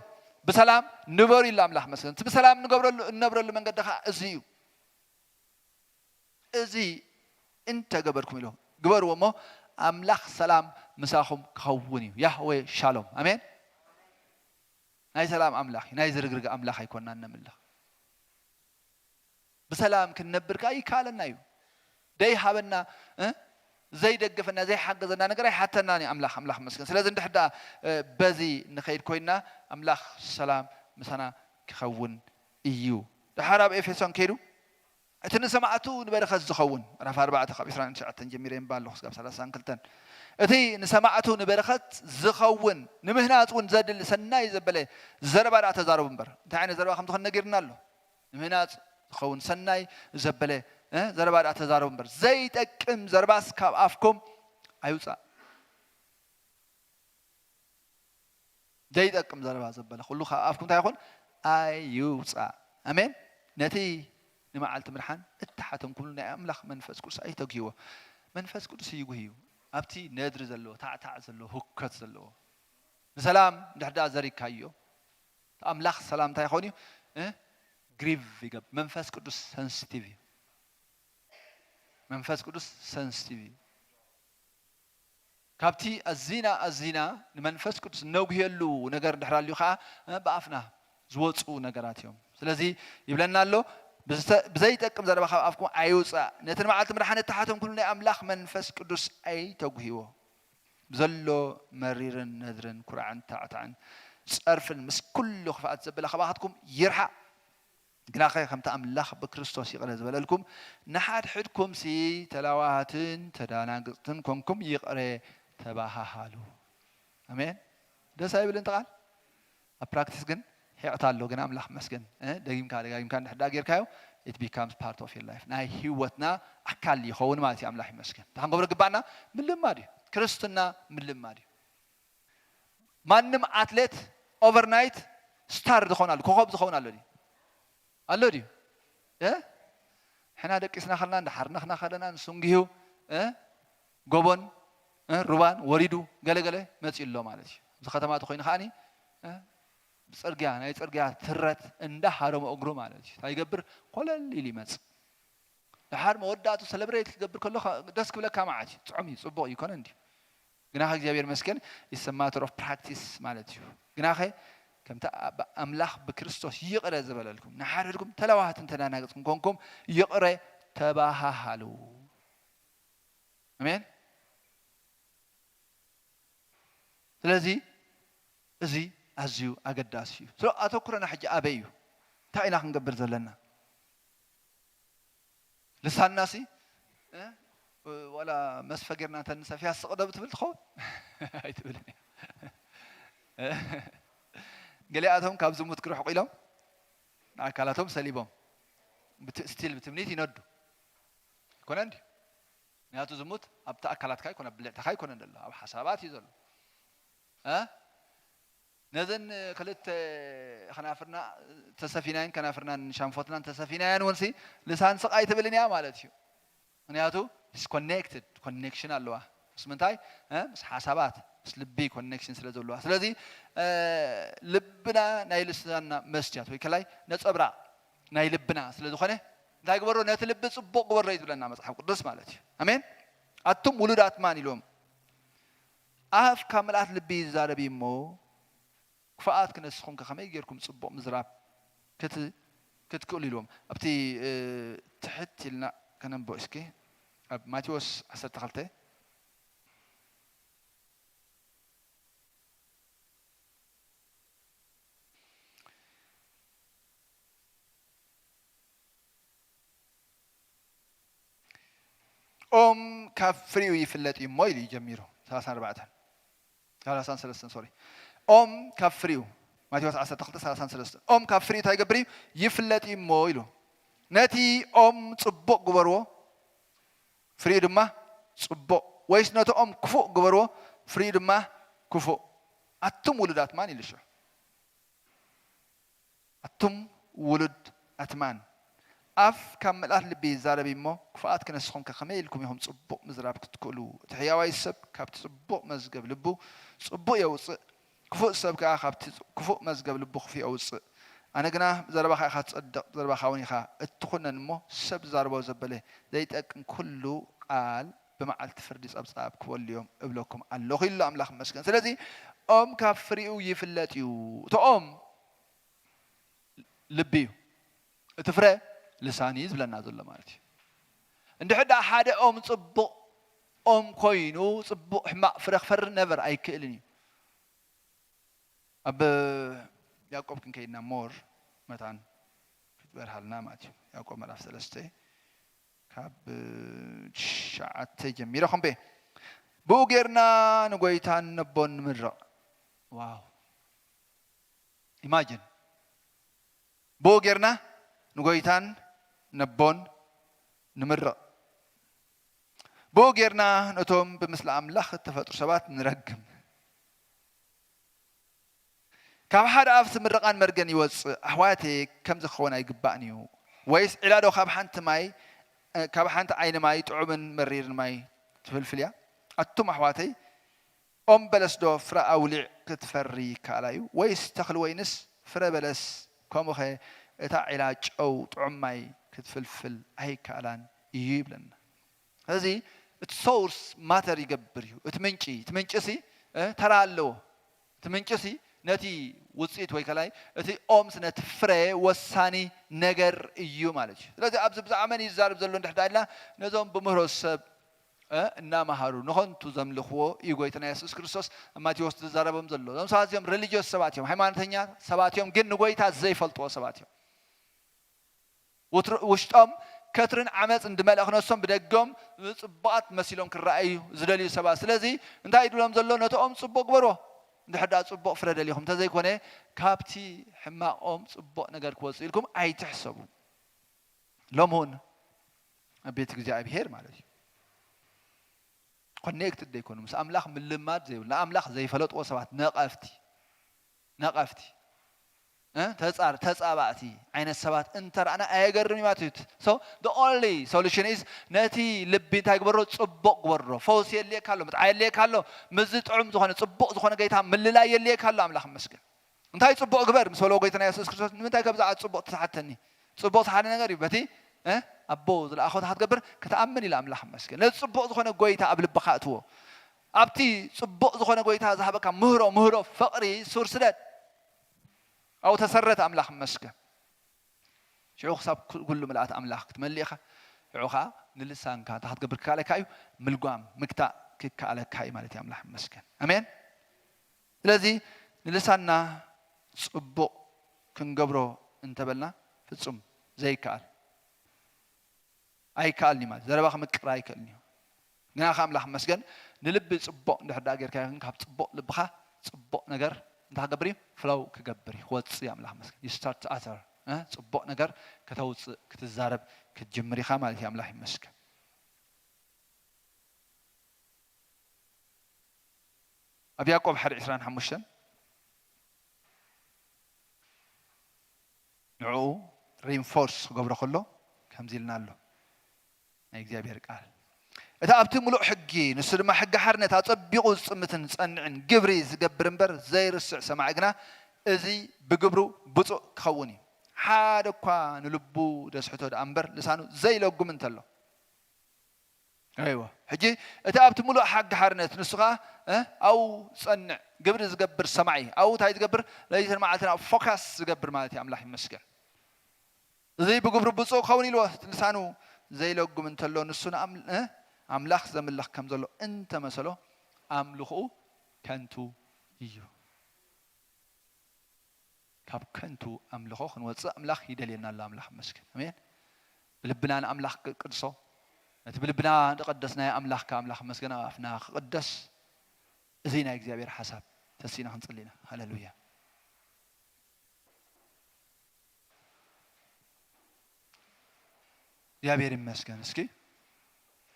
ብሰላም ንበሩ ኢሉ ኣምላኽ መስገን። እቲ ብሰላም ንገብረሉ፣ እንነብረሉ መንገዲ ኸኣ እዚ እዩ። "እዚ እንተገበርኩም" ኢሉ፣ "ግበርዎ እሞ ኣምላኽ ሰላም ምሳኹም ክኸውን እዩ።" ያህዌ ሻሎም። ኣሜን። ናይ ሰላም ኣምላኽ እዩ፣ ናይ ዝርግርግ ኣምላኽ ኣይኮናን ነምልኽ። ብሰላም ክንነብር ከኣ ይከኣለና እዩ። ደይሃበና፣ እ፣ ዘይደግፈና፣ ዘይሓገዘና ነገር ኣይሓተናን እዩ ኣምላኽ፣ ኣምላኽ ይመስገን። ስለዚ እንድሕር ደኣ፣ እ፣ በዚ ንኸይድ ኮይንና፣ ኣምላኽ ሰላም ምሳና ክኸውን እዩ። ደሓር ኣብ ኤፌሶን ከይዱ፣ እቲ ንሰማዕቱ ንበረኸት ዝኸውን፣ ምዕራፍ ኣርባዕተ ካብ ዕስራን ትሽዓተን ጀሚረ የንብብ ኣለኹ፣ ስጋብ ሰላሳን ክልተን። እቲ ንሰማዕቱ ንበረኸት ዝኸውን፣ ንምህናጽ እውን ዘድሊ ሰናይ ዘበለ ዘረባ ደኣ ተዛረቡ እምበር። እንታይ ዓይነት ዘረባ ከም ዝኾነ ነጊርና ኣሎ። ንምህናጽ ዝኸውን ሰናይ ዘበለ፣ እ፣ ዘረባ ደኣ ተዛረቡ እምበር፣ ዘይጠቅም ዘረባስ ካብ ኣፍኩም ኣይውጻእ። ዘይጠቅም ዘረባ ዘበለ ኩሉ ካብ ኣፍኩም እንታይ ይኹን? ኣይውጻእ። ኣሜን። ነቲ ንመዓልቲ ምድሓን እተሓተምኩሉ ናይ ኣምላኽ መንፈስ ቅዱስ ኣይተጉህይዎ። መንፈስ ቅዱስ ይጉህዩ። ኣብቲ ነድሪ ዘለዎ፣ ታዕታዕ ዘለዎ፣ ህውከት ዘለዎ፣ ንሰላም እንድሕር ደኣ ዘሪግካዮ፣ ኣምላኽ ሰላም እንታይ ይኸውን እዩ? እ? ግሪቭ ይገብር። መንፈስ ቅዱስ ሰንሲቲቭ እዩ። መንፈስ ቅዱስ ሰንሲቲቭ እዩ። ካብቲ ኣዚና ኣዚና ንመንፈስ ቅዱስ እነጉህየሉ ነገር እንድሕር ኣልዩ ኸዓ፣ እ፣ ብኣፍና ዝወፁ ነገራት እዮም። ስለዚ ይብለና ኣሎ፣ ብዝተ-፣ ብዘይጠቅም ዘረባ ካብ ኣፍኩም ኣይውፃእ። ነቲ ንመዓልቲ ምድሓን እተሓተምኩሉ ናይ ኣምላኽ መንፈስ ቅዱስ ኣይተጉህይዎ። ብዘሎ መሪርን ነድርን ኩራዕን ታዕታዕን ጸርፍን ምስ ኩሉ ክፍኣት ዘበለ ካባኻትኩም ይርሓቕ። ግናኸ ከምቲ ኣምላኽ ብክርስቶስ ይቕረ ዝበለልኩም፣ ንሓድሕድኩምሲ ተላዋህትን ተዳናግጽትን ኮንኩም ይቕረ ተባሃሃሉ። ኣሜን። ደስ ኣይብልን እቲ ቃል? ኣብ ፕራክቲስ ግን ሒቕታ ኣሎ። ግን ኣምላኽ መስገን፣ እ፣ ደጊምካ ደጋጊምካ እንድሕር ደኣ ጌርካዮ፣ it becomes part of your life። ናይ ህይወትና ኣካል ይኸውን ማለት እዩ። ኣምላኽ ይመስገን። እንታይ ክንገብሮ ግባእና? ምልማድ እዩ። ክርስትና ምልማድ እዩ። ማንም ኣትሌት ኦቨርናይት ስታር ዝኾን ኣሎ፣ ኮኸብ ዝኸውን ኣሎ ድዩ? ኣሎ ድዩ? እ? ሕና ደቂስና ከለና፣ እንዳሓርነኽና ከለና፣ ንሱ እንግሂዩ፣ እ? ጎቦን፣ እ? ሩባን ወሪዱ ገለገለ መጺኡ ኣሎ ማለት እዩ። ኣብዚ ከተማ ተኾይኑ ከኣኒ፣ እ? ብጽርግያ፣ ናይ ጽርግያ ትረት እንዳሃረሞ እግሩ ማለት እዩ። እንታይ ይገብር? ኮለል ኢሉ ይመጽእ። ደሓር መወዳእቱ ሰለብሬት ክገብር ከሎ ኸ-፣ ደስ ክብለካ መዓት እዩ። ጥዑም እዩ፣ ጽቡቕ እዩ፣ ይኮነ እንድዩ። ግናኸ እግዚኣብሔር መስገን፣ it's a matter of practice ማለት እዩ። ግናኸ ከምቲ ኣብ-፣ ኣምላኽ ብክርስቶስ ይቕረ ዝበለልኩም፣ ንሓድሕድኩም ተለዋህትን ተዳናግጽን ኮንኩም ይቕረ ተባሃሃሉ። ኣሜን። ስለዚ እዚ ኣዝዩ ኣገዳሲ እዩ። ስለ ኣተኩሮና ሕጂ ኣበይ እዩ? እንታይ ኢና ክንገብር ዘለና? ልሳንናሲ፣ እ? ዋላ መስፈ ጌርና እንተ ንሰፍያ ስቕ ዶ ብትብል ትኸውን? ኣይትብልን እያ። ገሊኣቶም ካብ ዝሙት ክርሕቑ ኢሎም ንኣካላቶም ሰሊቦም። ብት-፣ ስቲል ብትምኒት ይነዱ። ኣይኮነን ድዩ? ምክንያቱ ዝሙት ኣብቲ ኣካላትካ ኣይኮነ፣ ኣብ ብልዕትኻ ኣይኮነን ዘሎ፣ ኣብ ሓሳባት እዩ ዘሎ። እ? ነዘን ክልተ ከናፍርና ተሰፊናየን፣ ከናፍርናን ሻንፎትናን ተሰፊናየን እውንሲ ልሳን ስቕ ኣይትብልን እያ ማለት እዩ። ምክንያቱ it's connected፣ ኮኔክሽን ኣለዋ። ምስ ምንታይ? እ? ምስ ሓሳባት። ምስ ልቢ ኮኔክሽን ስለ ዘለዋ። ስለዚ ልብና ናይ ልሳንና መስትያት ወይ ከላይ ነፀብራቕ ናይ ልብና ስለ ዝኾነ እንታይ ግበሮ? ነቲ ልቢ ፅቡቕ ግበሮ እዩ ዝብለና መፅሓፍ ቅዱስ ማለት እዩ። ኣሜን። ኣቱም ውሉዳት ማን ኢሎም? ኣፍ ካብ ምልኣት ልቢ ይዛረብ እዩ እሞ ክፉኣት ክነስኹም ከ ከመይ ጌርኩም ጽቡቕ ምዝራብ ክትክእሉ ኢልዎም ኣብቲ ትሕት ኢልና ከነንብቦ እስኪ ኣብ ማቴዎስ ዓሰርተ ክልተ ኦም ካብ ፍሪኡ ይፍለጥ እዩ እሞ ኢሉ እዩ ጀሚሩ። ሰላሳን ኣርባዕተን ሰላሳን ሰለስተን ሶሪ ኦም ካብ ፍሪኡ ማቴዎስ ዓሰርተ ክልተ ሰላሳን ሰለስተን ኦም ካብ ፍሪኡ እንታይ ይገብር እዩ? ይፍለጥ እዩ እሞ ኢሉ። ነቲ ኦም ጽቡቕ ግበርዎ፣ ፍሪኡ ድማ ጽቡቕ፣ ወይስ ነቲ ኦም ክፉእ ግበርዎ፣ ፍሪኡ ድማ ክፉእ። ኣቱም ውሉዳት ማን ኢሉ ሽዑ። ኣቱም ውሉድ ኣትማን፣ ኣፍ ካብ ምልኣት ልቢ ይዛረብ እሞ፣ ክፉኣት ክነስኹም ከ ከመይ ኢልኩም ኢኹም ጽቡቕ ምዝራብ ክትክእሉ? እቲ ሕያዋይ ሰብ ካብቲ ጽቡቕ መዝገብ ልቡ ጽቡቕ የውጽእ፣ ክፉእ ሰብ ከኣ ካብቲ ክፉእ መዝገብ ልቡ ክፉእ የውጽእ። ኣነ ግና ብዘረባኻ ኢኻ ትጸድቕ፣ ብዘረባኻ እውን ኢኻ እትኹነን እሞ፣ ሰብ ዝዛረቦ ዘበለ ዘይጠቅም ኩሉ ቃል ብመዓልቲ ፍርዲ ጸብጻብ ክበሉ እዮም እብለኩም ኣለኹ ኢሉ ኣምላኽ ይመስገን። ስለዚ ኦም ካብ ፍሪኡ ይፍለጥ እዩ። እቲ ኦም ልቢ እዩ፣ እቲ ፍረ ልሳን እዩ ዝብለና ዘሎ ማለት እዩ። እንድሕር ደኣ ሓደ ኦም ጽቡቕ ኦም ኮይኑ ጽቡቕ ሕማቕ ፍረ ክፈሪ ነቨር ኣይክእልን እዩ። ኣብ ያዕቆብ ክንከይድና ሞር መታን ክትበርሃልና ማለት እዩ። ያዕቆብ ምዕራፍ ሰለስተ ካብ ትሽዓተ ጀሚረ ከንበ ብኡ ጌርና ንጎይታን ነቦን ንምረቕ። ዋው ኢማጅን ብኡ ጌርና ንጎይታን ነቦን ንምረቕ። ብኡ ጌርና ነቶም ብምስሊ ኣምላኽ እተፈጥሩ ሰባት ንረግም። ካብ ሓደ ኣፍሲ ምርቓን መርገን ይወጽእ። ኣሕዋተየ፣ ከምዚ ክኸውን ኣይግባእን እዩ። ወይስ ዒላ ዶ ካብ ሓንቲ ማይ፣ ካብ ሓንቲ ዓይኒ ማይ ጥዑምን መሪርን ማይ ትፍልፍል እያ? ኣቱም ኣሕዋተይ፣ ኦም በለስ ዶ ፍረ ኣውሊዕ ክትፈሪ ይከኣላ እዩ? ወይስ ተኽሊ ወይንስ ፍረ በለስ? ከምኡኸ እታ ዒላ ጨው ጥዑም ማይ ክትፍልፍል ኣይከኣላን እዩ ይብለና። ስለዚ እቲ ሶርስ ማተር ይገብር እዩ። እቲ ምንጪ፣ እቲ ምንጪ ሲ፣ እ፣ ተራ ኣለዎ። እቲ ምንጪ ሲ ነቲ ውጽኢት ወይ ከላይ እቲ ኦምስ ነቲ ፍረ ወሳኒ ነገር እዩ ማለት እዩ። ስለዚ ኣብዚ ብዛዕባ መን እዩ ዝዛረብ ዘሎ እንድሕር ዳኣ ኢልና ነዞም ብምህሮ ሰብ እ፣ እናመሃሩ ንኸንቱ ዘምልኽዎ እዩ ጎይታና የሱስ ክርስቶስ ኣብ ማቴዎስ ዝዛረቦም ዘሎ። እዞም ሰባት እዚኦም ሪሊጅዮስ ሰባት እዮም፣ ሃይማኖተኛ ሰባት እዮም፣ ግን ንጎይታ ዘይፈልጥዎ ሰባት እዮም። ውትር-፣ ውሽጦም ከትርን ዓመፅን ዝመልአ ክነሶም ብደገም ጽቡቓት መሲሎም ክረኣዩ ዝደልዩ ሰባት። ስለዚ እንታይ ይብሎም ዘሎ? ነቲ ኦም ጽቡቕ ግበርዎ፣ እንድሕር ደኣ ጽቡቕ ፍረ ደሊኹም፣ እንተዘይኮነ ካብቲ ሕማቖም ጽቡቕ ነገር ክወጽእ ኢልኩም ኣይትሕሰቡ። ሎሚ እውን ኣብ ቤት እግዚኣብሄር ማለት እዩ። ኮኔክትድ ዘይኮኑ፣ ምስ ኣምላኽ ምልማድ ዘይብሉ፣ ንኣምላኽ ዘይፈለጥዎ ሰባት፣ ነቐፍቲ፣ ነቐፍቲ፣ እ፣ ተጻር-፣ ተጻባእቲ ዓይነት ሰባት እንተረኣና ኣየገርም እዩ ማለት እዩ። So, the only solution is ነቲ ልቢ እንታይ ግበሮ? ጽቡቕ ግበሮ። ፈውሲ የድልየካ ኣሎ፣ ምጥዓይ የድልየካ ኣሎ፣ ምስዚ ጥዑም ዝኾነ፣ ጽቡቕ ዝኾነ ጎይታ ምልላይ የድልየካ ኣሎ። ኣምላኽ ይመስገን። እንታይ ጽቡቕ ግበር ምስ በልዎ ጎይታና የሱስ ክርስቶስ፣ ንምንታይ ከምዚ ዓይነት ጽቡቕ ትሓተኒ? ጽቡቕ ሓደ ነገር እዩ። በቲ፣ እ፣ ኣቦ ዝለኣኾ እንታይ ክትገብር? ክትኣምን ኢለ ኣምላኽ ይመስገን። ነዚ ጽቡቕ ዝኾነ ጎይታ ኣብ ልብኻ እትዎ። ኣብቲ ጽቡቕ ዝኾነ ጎይታ ዝሃበካ ምህሮ፣ ምህሮ ፍቕሪ ሱር ስደድ። ኣብኡ ተሰረት ኣምላኽ ይመስገን። ሽዑ ክሳብ ኩ-፣ ኩሉ ምልኣት ኣምላኽ ክትመልእ ኢኻ። ሽዑ ኸኣ ንልሳንካ እንታይ ክትገብር ክከኣለካ እዩ? ምልጓም፣ ምግታእ ክከኣለካ እዩ ማለት እዩ። ኣምላኽ ይመስገን። ኣሜን። ስለዚ ንልሳንና ጽቡቕ ክንገብሮ እንተበልና ፍጹም ዘይከኣል። ኣይከኣልን እዩ ማለት ዘረባ ክምቅር ኣይክእልን እዩ። ግና ከ ኣምላኽ ይመስገን ንልቢ ጽቡቕ እንድሕር ደኣ ጌርካዮ ግን ካብ ጽቡቕ ልብኻ ጽቡቕ ነገር እንታይ ክገብር እዩ? ፍሎው ክገብር እዩ፣ ክወጽእ እዩ። ኣምላኽ ይመስገን። You start to utter፣ እ፣ ጽቡቕ ነገር ከተውጽእ፣ ክትዛረብ፣ ክትጅምር ኢኻ ማለት እዩ። ኣምላኽ ይመስገን። ኣብ ያዕቆብ ሓደ ዕስራን ሓሙሽተን ንዕኡ ሪንፎርስ ክገብሮ ከሎ ከምዚ ኢልና ኣሎ ናይ እግዚኣብሔር ቃል። እቲ ኣብቲ ምሉእ ሕጊ፣ ንሱ ድማ ሕጊ ሓርነት ኣጸቢቑ ዝጥምትን ዝጸንዕን፣ ግብሪ ዝገብር እምበር ዘይርስዕ ሰማዒ ግና፣ እዚ ብግብሩ ብፁዕ ክኸውን እዩ። ሓደ እኳ ንልቡ ደስሕቶ ደኣ እምበር፣ ልሳኑ ዘይለጉም እንተሎ። ኣይወ። ሕጂ እቲ ኣብቲ ምሉእ ሓጊ ሓርነት፣ ንሱ ኸኣ፣ እ፣ ኣብኡ ዝጸንዕ፣ ግብሪ ዝገብር ሰማዒ፣ ኣብኡ እንታይ ዝገብር? ለይትን መዓልትን ኣብ ፎካስ ዝገብር ማለት እዩ። ኣምላኽ ይመስገን። እዚ ብግብሩ ብፁዕ ክኸውን ኢልዎ፣ እቲ ልሳኑ ዘይለጉም እንተሎ፣ ንሱ ንኣም-፣ እ፣ ኣምላኽ ዘምልኽ ከም ዘሎ እንተመሰሎ፣ ኣምልኾኡ ከንቱ እዩ። ካብ ከንቱ ኣምልኾ ክንወጽእ ኣምላኽ ይደልየና ኣሎ። ኣምላኽ ይመስገን። ኣሜን። ብልብና ንኣምላኽ ክቅድሶ፣ ነቲ ብልብና ዝቐደስናዮ ኣምላኽ ከኣ ኣምላኽ ይመስገን ኣብ ኣፍና ክቕደስ፣ እዚ ናይ እግዚኣብሔር ሓሳብ ተሲእና ክንጽሊ ኢና። ሃሌሉያ። እግዚኣብሔር ይመስገን። እስኪ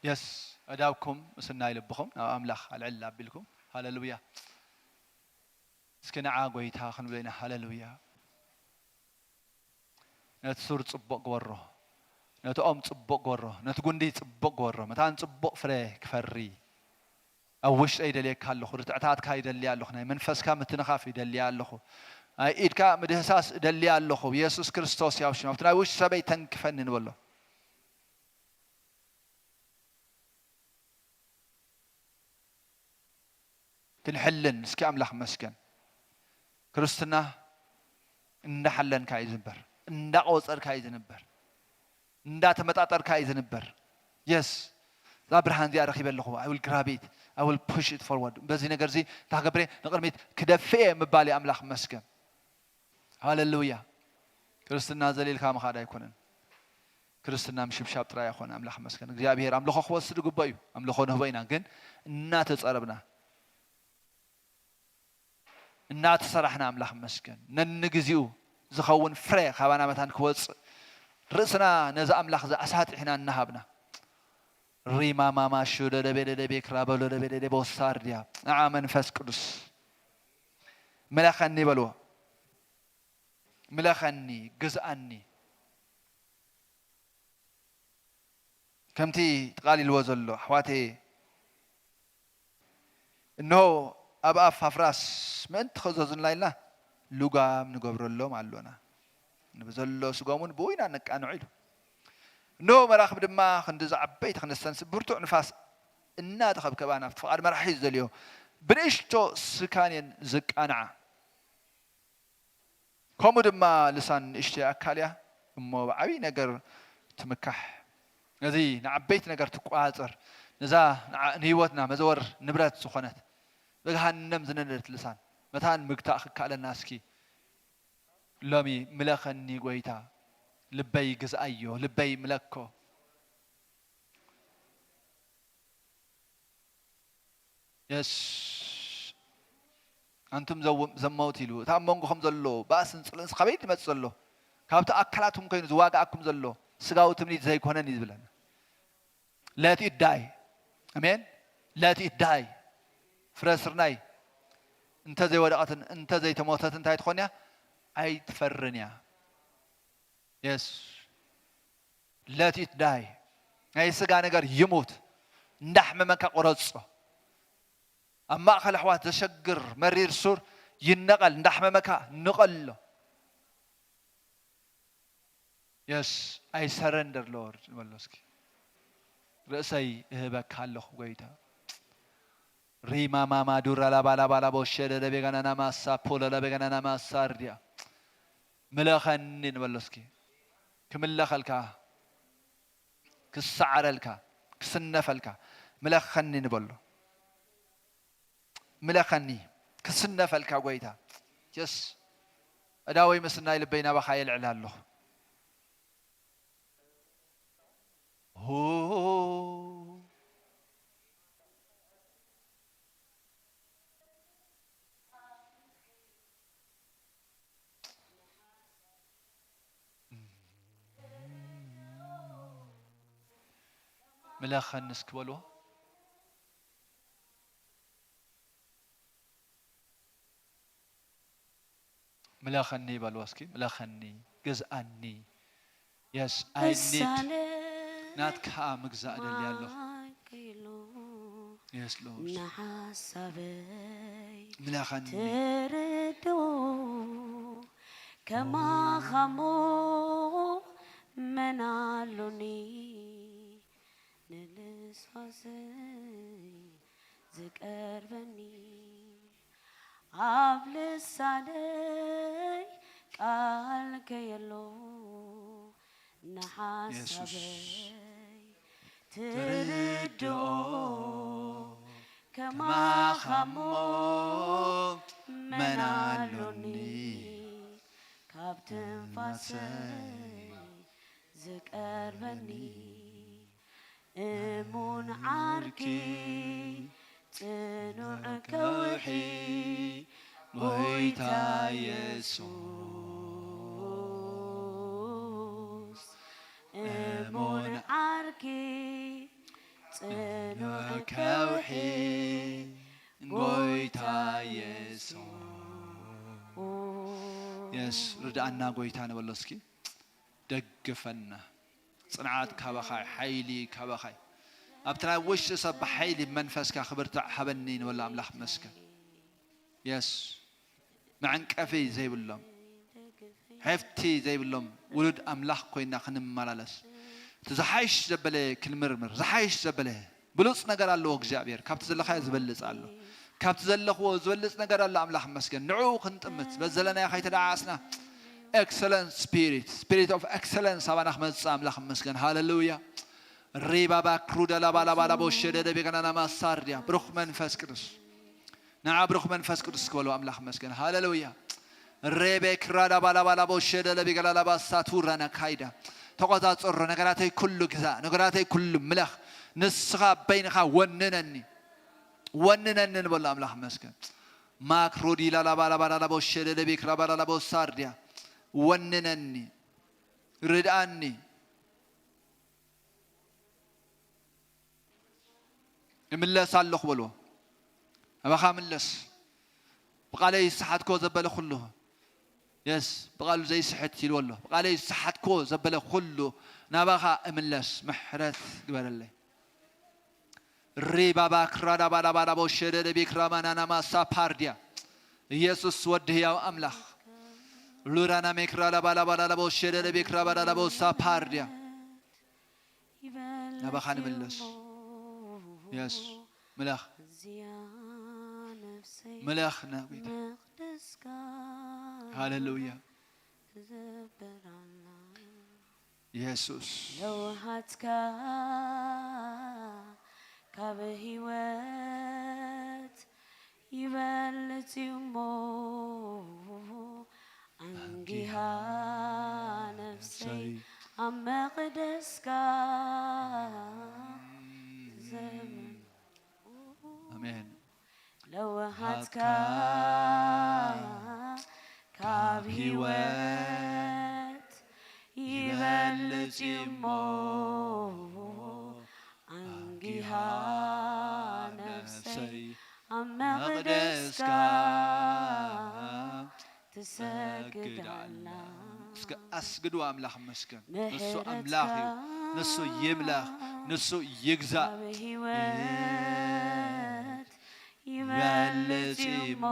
የስ፣ ኣእዳውኩም ምስናይ ልብኹም ናብ ኣምላኽ ኣልዕል ኣቢልኩም፣ ሃሌሉያ። እስኪ ንዓ ጐይታ ክንብሎ ኢና። ሃሌሉያ። ነቲ ሱር ጽቡቕ ግበሮ፣ ነቲ ኦም ጽቡቕ ግበሮ፣ ነቲ ጒንዲ ጽቡቕ ግበሮ፣ መታን ጽቡቕ ፍረ ክፈሪ ኣብ ውሽጠይ ይደልየካ ኣለኹ፣ ርትዕታትካ ይደሊ ኣለኹ፣ ናይ መንፈስካ ምትንኻፍ ይደሊ ኣለኹ፣ ናይ ኢድካ ምድህሳስ እደሊ ኣለኹ፣ ብየሱስ ክርስቶስ ያው ሽም ኣብቲ ናይ ውሽጢ ሰበይ ተንክፈኒ ንበሎ። ክንሕልን እስኪ ኣምላኽ መስገን። ክርስትና እንዳሓለንካ እዩ ዝንበር፣ እንዳቆጸርካ እዩ ዝንበር፣ እንዳተመጣጠርካ እዩ ዝንበር። የስ፣ እዛ ብርሃን እዚኣ ረኺበ ኣለኹ፣ I will grab it, I will push it forward። በዚ ነገር እዚ እንታይ ክገብር እየ? ንቕድሚት ክደፍእ እየ ምባል እዩ። ኣምላኽ መስገን። ሃሌሉያ። ክርስትና ዘሊልካ ምኻድ ኣይኮነን። ክርስትና ምሽብሻብ ጥራይ ኣይኮነ። ኣምላኽ መስገን። እግዚኣብሔር ኣምልኾ ክወስድ ይግበእ እዩ። ኣምልኾ ንህቦ ኢና፣ ግን እናተጸረብና፣ እናተሰራሕና፣ ኣምላኽ መስገን፣ ነንግዚኡ ዝኸውን ፍረ ካባና መታን ክወጽእ፣ ርእስና ነዚ ኣምላኽ እዚ ኣሳጢሕና እናሃብና፣ ሪማማማ ሹደደቤደደቤ ክራበሎደቤደደቤ ወሳርድያ። ንዓ መንፈስ ቅዱስ ምለኸኒ በልዎ። ምለኸኒ፣ ግዝኣኒ። ከምቲ ተቓሊልዎ ዘሎ፣ ኣሕዋተየ፣ እንሆ ኣብ ኣፍ ኣፍራስ ምእንቲ ክእዘዙልና ኢልና ልጓም ንገብረሎም ኣሎና። ንብዘሎ ስጎም እውን ብኡ ኢና ነቃንዖ ኢሉ። እንሆ መራኽብ ድማ ክንዲ እዛ ዓበይቲ ክንስተንስ ብብርቱዕ ንፋስ እናተኸብከባ ናብቲ ፍቓድ መራሒ ዝደልዮ ብንእሽቶ ስካን እየን ዝቃንዓ። ከምኡ ድማ ልሳን ንእሽተይ ኣካል እያ እሞ ብዓብዪ ነገር ትምካሕ። ነዚ ንዓበይቲ ነገር ትቆጻጸር፣ ነዛ ንዓ-፣ ንህይወትና መዘወር ንብረት ዝኾነት ብገሃነም ዝነደደት ልሳን መታን ምግታእ ክከኣለና እስኪ ሎሚ ምለኸኒ ጎይታ፣ ልበይ ግዝኣዮ፣ ልበይ ምለኮ። የስ። ኣንቱም ዘው-፣ ዘመውት ኢሉ፣ እታ ኣብ መንጎኹም ዘሎ ባእስን ጽልእንስ ካበይ ዝመጽእ ዘሎ? ካብቲ ኣካላትኩም ኮይኑ ዝዋግኣኩም ዘሎ ስጋዊ ትምኒት ዘይኮነን እዩ ዝብለና። Let it die። ኣሜን። Let it die። ፍረ ስርናይ እንተ ዘይወደቐትን እንተ ዘይተሞተትን እንታይ ትኾን እያ? ኣይትፈርን እያ። የስ። Let it die። ናይ ስጋ ነገር ይሙት። እንዳሕመመካ ቁረጾ። ኣብ ማእከል ኣሕዋት ዘሸግር መሪር ሱር ይነቐል። እንዳሕመመካ ንቐሎ። የስ፣ I surrender Lord ንበሎ እስኪ። ርእሰይ እህበካ ኣለኹ ጎይታ። ሪማማማ ዱራ ላባ ላባ ላባ ወሸደ ለቤጋናና ማሳ ፖለ ለቤጋናና ማሳ ርዲያ። ምለኸኒ ንበሎ እስኪ። ክምለኸልካ፣ ክሰዓረልካ፣ ክስነፈልካ፣ ምለኸኒ ንበሎ። ምለኸኒ፣ ክስነፈልካ ጎይታ። የስ፣ እዳወይ ምስናይ ልበይ ናባኻ የልዕል ኣለኹ። ሆ። ምለኸኒ እስኪ በልዎ። ምለኸኒ በልዎ እስኪ፣ ምለኸኒ፣ ግዝኣኒ። Yes, I need ናትካ ምግዛእ እደሊ ኣለኹ። Yes, Lord. ንሓሳበይ ምላኸኒ ትርድኦ ከማኻሞ መን ኣሎኒ ንልስዋሰይ ዝቀርበኒ ኣብ ልሳነይ ቃል ከየሎ ንሓሳበይ ትርድኦ ከማኻሞ መን ኣሎኒ ካብ ትንፋሰይ ዝቀርበኒ እሙን ዓርኪ ጽኑዕ ከውሒ ጎይታ የሱስ እሙን ዓርኪ ጽኑዕ ከውሒ ጎይታ የሱስ የስ ርድኣና ጎይታ ንበሎ እስኪ። ደግፈና። ጽንዓት ካባኻ፣ ሓይሊ ካባኻ። ኣብቲ ናይ ውሽጢ ሰብ ብሓይሊ መንፈስካ ክብርታዕ ሃበኒ ንበሎ ኣምላኽ መስገን። የስ መዐንቀፊ ዘይብሎም፣ ሄፍቲ ዘይብሎም ውሉድ ኣምላኽ ኮይና ክንመላለስ፣ እቲ ዝሓይሽ ዘበለ ክንምርምር፣ ዝሓይሽ ዘበለ ብሉጽ ነገር ኣለዎ እግዚኣብሔር። ካብቲ ዘለኻዮ ዝበልጽ ኣሎ፣ ካብቲ ዘለኽዎ ዝበልጽ ነገር ኣሎ። ኣምላኽ መስገን። ንዕኡ ክንጥምት በዘለናዮ ከይተደዓስና፣ excellent spirit, spirit of excellence ኣባና ክመጽእ ኣምላኽ መስገን። ሃሌሉያ። ሪባባ ክሩደላ ባላባላ ቦሸደደ ቤገናና ማሳርድያ ብሩኽ መንፈስ ቅዱስ ንዓ ብሩኽ መንፈስ ቅዱስ ክበሎ ኣምላኽ መስገን። ሃሌሉያ። ሬቤ ክራዳ ባላባላ ቦሸደ ለቢገላላ ባሳቱራና ካይዳ ተቆጻጸሮ። ነገራተይ ኩሉ ግዛ፣ ነገራተይ ኩሉ ምለኽ። ንስኻ በይንኻ ወንነኒ፣ ወንነኒ ንበሎ ኣምላኽ መስገን። ማክሮዲ ላላባላባላላ ቦሸደ ለቤክራ ባላላ ቦሳርድያ ወንነኒ፣ ርድኣኒ። እምለስ ኣለኹ በልዎ። ኣባኻ ምለስ። ብቓለይ ዝሰሓትኮ ዘበለ ኩሉ የስ ብቓሉ ዘይስሕት ኢልዎ ኣሎ። ብቓለይ ዝሰሓትኮ ዘበለ ኩሉ ናባኻ እምለስ፣ ምሕረት ግበረለይ። ሪባባ ክራዳ ባላባላ ቦሸደ ደቤክራ ማናና ማሳ ፓርድያ ኢየሱስ ወዲ ህያው ኣምላኽ ሉራና ሜክራ ላባላባላ ቦሸደ ደቤክራ ባላላ ቦሳ ፓርድያ ናባኻ ንምለስ። የስ ምለኽ እዚያ ነፍሰይ ምለኽና ጎይታ መቅደስካ ሃሌሉያ። ትዘብራና የሱስ ለውሃትካ ካብ ህይወት ይበልጽ እሞ ኣንጊሃ ነፍሰይ ኣብ መቕደስካ ዘምን ኣሜን። ለውሃትካ ካብ ህይወት ይበልጽ እሞ ኣንጊሃ ነፍሰይ ኣብ መቕደስካ ትሰግድ ኣላ። እስከ ኣስግድዎ ኣምላኽ መስገን። ንሱ ኣምላኽ እዩ። ንሱ ይምለኽ። ንሱ ይግዛእ። ኣብ ህይወት ይበልጽ እሞ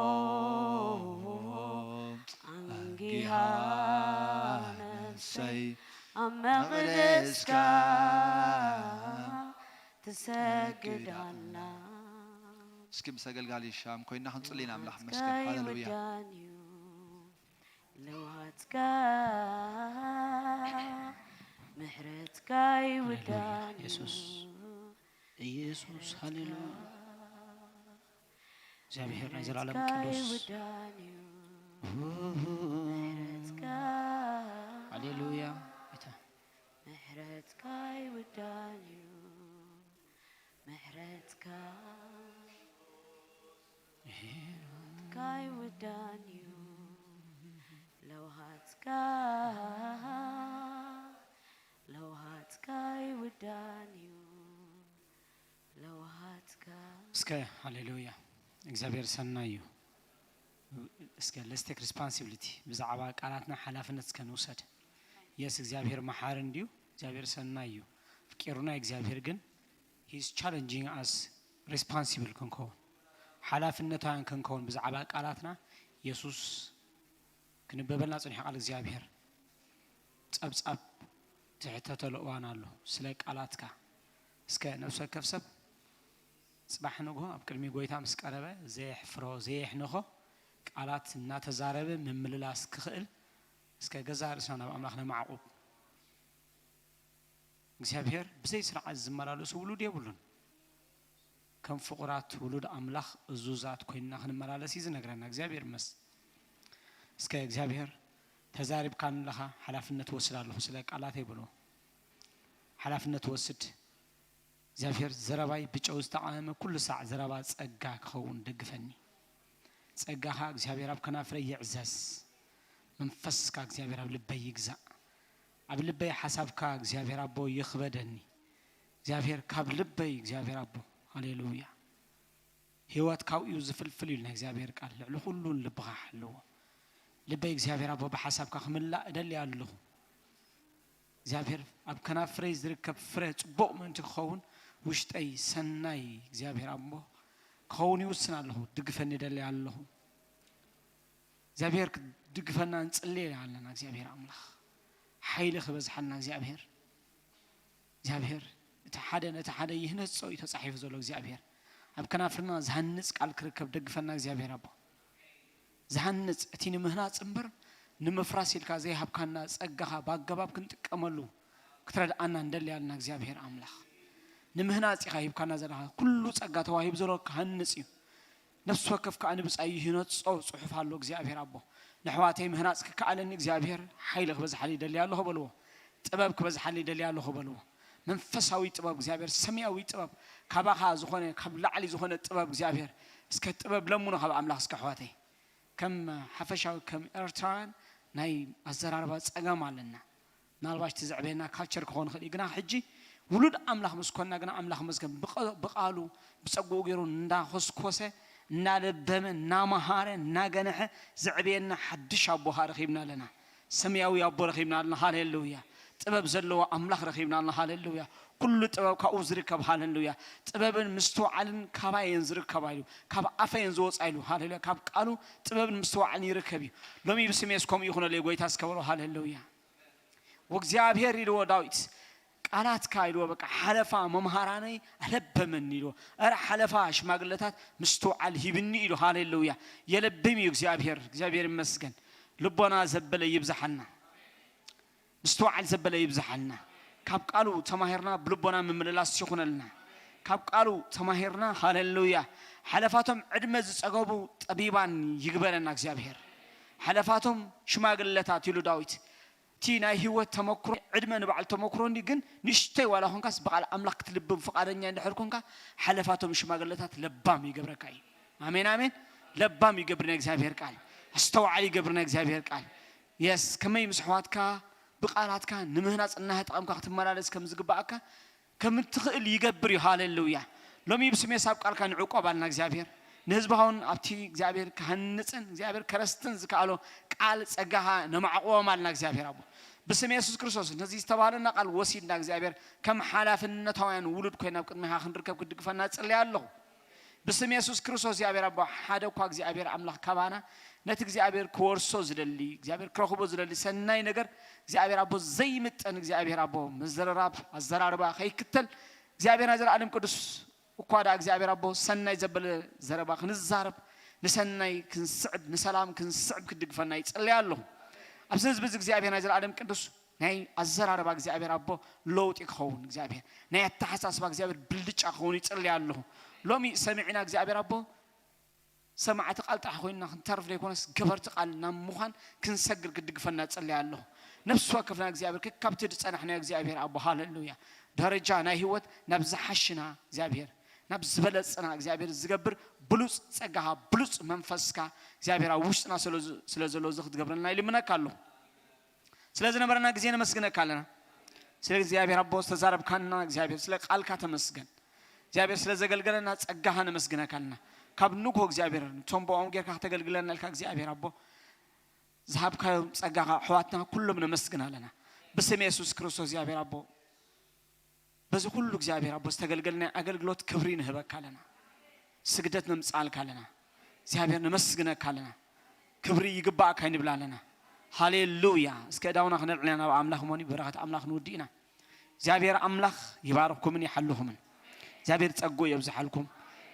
ኣንጊሃ ነፍሰይ ኣብ መቕደስካ ትሰግድ ኣላ። እስኪ ምስ ኣገልጋሊ ሻም ኮይና ክንጽሊ ኢና ኣምላኽ መስገን። ሃሌሉያ። ለውሃትካ ምሕረትካ ይውዳን የሱስ። ኢየሱስ ሃሌሉያ። እግዚኣብሔር ናይ ዘላለም ቅዱስ። ሃሌሉያ። ጌታ ምሕረትካ ይውዳን እዩ። ምሕረትካ ምሕረትካ ይውዳን እዩ። ለውሃትካ ለውሃትካ ይውዳን እዩ። ለውሃትካ እስከ ሃሌሉያ። እግዚኣብሔር ሰናይ እዩ። እስከ let's take responsibility ብዛዕባ ቃላትና ሓላፍነት እስከ ንውሰድ። የስ እግዚኣብሔር መሓሪ እንድዩ። እግዚኣብሔር ሰናይ እዩ። ፍቂሩና እግዚኣብሔር ግን he's challenging us ሪስፖንሲብል ክንከውን፣ ሓላፍነታውያን ክንከውን ብዛዕባ ቃላትና የሱስ ክንበበልና ጽኒሑ። ቃል እግዚኣብሔር ጸብጻብ ትሕተተሉ እዋን ኣሎ። ስለ ቃላትካ እስከ ነፍሲ ወከፍ ሰብ ጽባሕ ንግሆ ኣብ ቅድሚ ጎይታ ምስ ቀረበ ዘየሕፍሮ ዘየሕንኾ ቃላት እናተዛረበ ምምልላስ ክኽእል፣ እስከ ገዛእ ርእስና ናብ ኣምላኽ ነማዕቁብ። እግዚኣብሔር ብዘይ ስርዓት ዝመላለሱ ውሉድ የብሉን። ከም ፍቑራት ውሉድ ኣምላኽ እዙዛት ኮይንና ክንመላለስ እዩ ዝነግረና እግዚኣብሔር ይመስገን። እስከ እግዚኣብሔር ተዛሪብካኒ ኣለኻ፣ ሓላፍነት እወስድ ኣለኹ ስለ ቃላተይ በልዎ። ሓላፍነት ወስድ። እግዚኣብሔር ዘረባይ ብጨው ዝተቓመመ ኩሉ ሳዕ ዘረባ ጸጋ ክኸውን ደግፈኒ። ጸጋኻ እግዚኣብሔር ኣብ ከናፍረይ ይዕዘዝ። መንፈስካ እግዚኣብሔር ኣብ ልበይ ይግዛእ። ኣብ ልበይ ሓሳብካ እግዚኣብሔር ኣቦ ይኽበደኒ። እግዚኣብሔር ካብ ልበይ እግዚኣብሔር ኣቦ፣ ሃሌሉያ። ህይወት ካብኡ እዩ ዝፍልፍል ኢሉ ናይ እግዚኣብሔር ቃል። ልዕሊ ኩሉ ንልብኻ ሓልዎ። ልበይ እግዚኣብሔር ኣቦ ብሓሳብካ ክምላእ እደሊ ኣለኹ። እግዚኣብሔር ኣብ ከናፍረይ ዝርከብ ፍረ ጽቡቕ ምእንቲ ክኸውን ውሽጠይ ሰናይ እግዚኣብሔር ኣቦ ክኸውን ይውስን ኣለኹ። ድግፈኒ እደሊ ኣለኹ። እግዚኣብሔር ክድግፈና ንጽልይ ኣለና። እግዚኣብሔር ኣምላኽ ሓይሊ ክበዝሓልና እግዚኣብሔር። እግዚኣብሔር እቲ ሓደ ነቲ ሓደ ይህነጾ እዩ ተጻሒፉ ዘሎ። እግዚኣብሔር ኣብ ከናፍርና ዝሃንጽ ቃል ክርከብ ደግፈና እግዚኣብሔር ኣቦ። ዝሃንጽ፣ እቲ ንምህናጽ እምበር ንምፍራስ ኢልካ ዘይሃብካና ጸጋኻ ብኣገባብ ክንጥቀመሉ ክትረድኣና እንደሊ ኣለና እግዚኣብሔር ኣምላኽ። ንምህናጽ ኢኻ ሂብካና ዘለኻ። ኩሉ ጸጋ ተዋሂቡ ዘሎ ክሃንጽ እዩ። ነፍሲ ወከፍ ከኣ ንብጻዩ ይህነጾ ጽሑፍ ኣሎ። እግዚኣብሔር ኣቦ፣ ንኣሕዋተይ ምህናጽ ክከኣለኒ እግዚኣብሔር ሓይሊ ክበዝሓለይ ይደሊ ኣለኹ በልዎ። ጥበብ ክበዝሓለይ ይደሊ ኣለኹ በልዎ። መንፈሳዊ ጥበብ እግዚኣብሔር፣ ሰማያዊ ጥበብ፣ ካባኻ ዝኾነ፣ ካብ ላዕሊ ዝኾነ ጥበብ እግዚኣብሔር። እስከ ጥበብ ለምኑ ካብ ኣምላኽ እስከ ኣሕዋተይ። ከም ሓፈሻዊ ከም ኤርትራውያን ናይ ኣዘራርባ ጸገም ኣለና። ምናልባሽ እቲ ዘዕበየና ካልቸር ክኾን ይኽእል እዩ። ግና ሕጂ ውሉድ ኣምላኽ ምስ ኮንና ግና ኣምላኽ መስገን ብቐ-፣ ብቓሉ ብጸግኡ ገይሩ እንዳኾስኮሰ፣ እናለበመ፣ እናመሃረ፣ እናገንሐ ዘዕበየና ሓድሽ ኣቦ ኸኣ ረኺብና ኣለና። ሰማያዊ ኣቦ ረኺብና ኣለና። ሃሌሉያ። ጥበብ ዘለዎ ኣምላኽ ረኺብና ኣለና። ሃሌሉያ። ኩሉ ጥበብ ካብኡ ዝርከብ። ሃሌሉያ። ጥበብን ምስትውዓልን ካባየን ዝርከባ ኢሉ፣ ካብ ኣፈየን ዝወጻ ኢሉ። ሃሌሉያ። ካብ ቃሉ ጥበብን ምስትውዓልን ይርከብ እዩ። ሎሚ ብስሜስ ከምኡ ይኹነለይ ጎይታ እስከ በሎ። ሃሌሉያ። ወእግዚኣብሔር ኢልዎ ዳዊት፣ ቃላትካ ኢልዎ፣ በቃ ሓለፋ መምሃራነይ ኣለበመኒ ኢልዎ። እረ ሓለፋ ሽማግለታት ምስትውዓል ሂብኒ ኢሉ። ሃሌሉያ። የለብም እዩ እግዚኣብሔር። እግዚኣብሔር ይመስገን። ልቦና ዘበለ ይብዝሓልና። ምስትውዓል ዘበለ ይብዝሓልና። ካብ ቃሉ ተማሂርና ብልቦና ምምልላስ ይኹነልና። ካብ ቃሉ ተማሂርና፣ ሃሌሉያ፣ ሓለፋቶም ዕድመ ዝጸገቡ ጠቢባን ይግበረና እግዚኣብሔር። ሓለፋቶም ሽማግለታት ኢሉ ዳዊት። እቲ ናይ ህይወት ተመክሮ፣ ዕድመ ንበዓል ተመክሮ እንዲ፣ ግን ንእሽተይ ዋላ ኾንካስ ብቓል ኣምላኽ ክትልብም ፍቓደኛ እንድሕር ኮንካ፣ ሓለፋቶም ሽማግለታት ለባም ይገብረካ እዩ። ኣሜን፣ ኣሜን። ለባም ይገብር ናይ እግዚኣብሔር ቃል። ኣስተውዓሊ ይገብር ናይ እግዚኣብሔር ቃል። የስ፣ ከመይ ምስ ኣሕዋትካ ብቓላትካ ንምህናጽ እናተጠቐምካ ክትመላለስ ከም ዝግብኣካ ከም እትኽእል ይገብር እዩ። ሃሌሉያ። ሎሚ ብስም የሱስ ኣብ ቃልካ ንዕቆብ ኣልና እግዚኣብሔር። ንህዝብኻ እውን ኣብቲ እግዚኣብሔር ክሃንጽን እግዚኣብሔር ከረስትን ዝከኣሎ ቃል ጸጋኻ ነማዕቕቦም ኣልና እግዚኣብሔር ኣቦ። ብስም የሱስ ክርስቶስ ነዚ ዝተባህለና ቃል ወሲድና እግዚኣብሔር ከም ሓላፍነታውያን ውሉድ ኮይና ኣብ ቅድሚኻ ክንርከብ ክድግፈና እጽልይ ኣለኹ። ብስም የሱስ ክርስቶስ እግዚኣብሔር ኣቦ፣ ሓደ እኳ እግዚኣብሔር ኣምላኽ ካባና ነቲ እግዚኣብሔር ክወርሶ ዝደሊ፣ እግዚኣብሔር ክረኽቦ ዝደሊ ሰናይ ነገር እግዚኣብሔር ኣቦ ዘይምጠን እግዚኣብሔር ኣቦ ምዝርራብ ኣዘራርባ ከይክተል እግዚኣብሔር ናይ ዘለኣለም ቅዱስ እኳ ደኣ እግዚኣብሔር ኣቦ ሰናይ ዘበለ ዘረባ ክንዛረብ፣ ንሰናይ ክንስዕብ፣ ንሰላም ክንስዕብ ክድግፈና ይጸልይ ኣለኹ። ኣብዚ ህዝቢ እዚ እግዚኣብሔር ናይ ዘለኣለም ቅዱስ ናይ ኣዘራርባ እግዚኣብሔር ኣቦ ለውጢ ክኸውን፣ እግዚኣብሔር ናይ ኣተሓሳስባ እግዚኣብሔር ብልጫ ክኸውን ይጸልይ ኣለኹ። ሎሚ ሰሚዕና እግዚኣብሔር ኣቦ ሰማዕቲ ቃል ጥራሕ ኮይንና ክንተርፍ ዘይኮነስ ገበርቲ ቃል ናብ ምዃን ክንሰግር ክድግፈና እጸልይ ኣለኹ። ነፍሲ ወከፍና እግዚኣብሔር ከካብቲ ዝጸናሕናዮ እግዚኣብሔር ኣቦ፣ ሃሌሉያ፣ ደረጃ ናይ ህይወት ናብ ዝሓሽና እግዚኣብሔር ናብ ዝበለጽና እግዚኣብሔር ዝገብር ብሉጽ ጸጋኻ ብሉጽ መንፈስካ እግዚኣብሔር ኣብ ውሽጥና ስለ ዝ-፣ ስለ ዘሎ እዚ ክትገብረልና ይልምነካ ኣለኹ። ስለ ዝነበረና ግዜ ነመስግነካ ኣለና። ስለ እግዚኣብሔር ኣቦ ዝተዛረብካና እግዚኣብሔር ስለ ቃልካ ተመስገን። እግዚኣብሔር ስለ ዘገልገለና ጸጋኻ ነመስግነካ ኣለና። ካብ ንግሆ እግዚኣብሔር ንቶም ብኦም ጌርካ ከተገልግለና ኢልካ እግዚኣብሔር ኣቦ ዝሃብካዮም ጸጋኻ ኣሕዋትና ኩሎም ነመስግን ኣለና። ብስም የሱስ ክርስቶስ እግዚኣብሔር ኣቦ በዚ ኩሉ እግዚኣብሔር ኣቦ ዝተገልገልናዮ ኣገልግሎት ክብሪ ንህበካ ኣለና። ስግደት ነምጽኣልካ ኣለና። እግዚኣብሔር ነመስግነካ ኣለና። ክብሪ ይግባእካ ንብል ኣለና። ሃሌሉያ። እስከ እዳውና ክነልዕልና ናብ ኣምላኽ እሞኒ በረኸት ኣምላኽ ንውዲ ኢና። እግዚኣብሔር ኣምላኽ ይባርኽኩምን ይሓልኹምን። እግዚኣብሔር ጸጉ የብዝሓልኩም።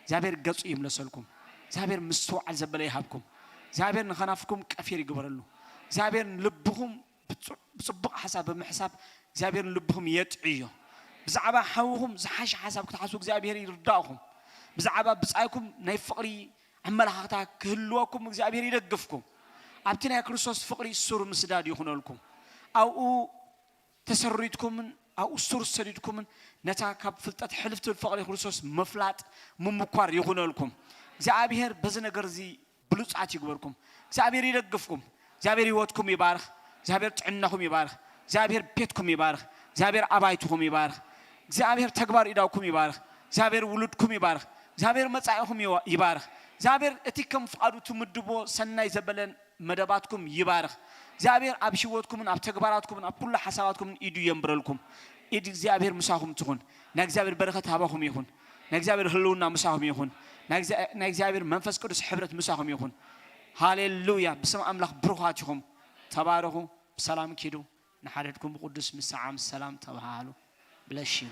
እግዚኣብሔር ገጹ ይምለሰልኩም። እግዚኣብሔር ምስትውዓል ዘበለ ይሃብኩም። እግዚኣብሔር ንኸናፍኩም ቀፊር ይግበረሉ። እግዚኣብሔር ንልብኹም ብጹ- ብጽቡቕ ሓሳብ ብምሕሳብ እግዚኣብሔር ንልብኹም የጥዕዮ። ብዛዕባ ሓውኹም ዝሓሸ ሓሳብ ክትሓስቡ እግዚኣብሔር ይርዳእኹም። ብዛዕባ ብጻይኩም ናይ ፍቕሪ ኣመላኻኽታ ክህልወኩም እግዚኣብሔር ይደግፍኩም። ኣብቲ ናይ ክርስቶስ ፍቕሪ ሱር ምስዳድ ይኹነልኩም። ኣብኡ ተሰሪትኩምን ኣብኡ ሱር ሰዲድኩምን ነታ ካብ ፍልጠት ሕልፍ ትብል ፍቕሪ ክርስቶስ ምፍላጥ ምምኳር ይኹነልኩም። እግዚኣብሔር በዚ ነገር እዚ ብሉጻት ይግበርኩም። እግዚኣብሔር ይደግፍኩም። እግዚኣብሔር ህይወትኩም ይባርኽ። እግዚኣብሔር ጥዕናኹም ይባርኽ። እግዚኣብሔር ቤትኩም ይባርኽ። እግዚኣብሔር ኣባይትኹም ይባርኽ። እግዚኣብሔር ተግባር ኢዳውኩም ይባርኽ። እግዚኣብሔር ውሉድኩም ይባርኽ። እግዚኣብሔር መጻኢኹም ይዋ- ይባርኽ። እግዚኣብሔር እቲ ከም ፍቓዱ ትምድቦ ሰናይ ዘበለን መደባትኩም ይባርኽ። እግዚኣብሔር ኣብ ህይወትኩምን ኣብ ተግባራትኩምን ኣብ ኩሉ ሓሳባትኩምን ኢዱ የንብረልኩም። ኢድ እግዚኣብሔር ምሳኹም ትኹን። ናይ እግዚኣብሔር በረኸት ሃባኹም ይኹን። ናይ እግዚኣብሔር ህልውና ምሳኹም ይኹን። ናይ እግዚኣብ- ናይ እግዚኣብሔር መንፈስ ቅዱስ ሕብረት ምሳኹም ይኹን። ሃሌሉያ። ብስም ኣምላኽ ብሩኻት ኢኹም። ተባረኹ። ብሰላም ኪዱ። ንሓደድኩም ብቅዱስ ምሰዓም ሰላም ተባሃሉ። ብለሽ እዩ።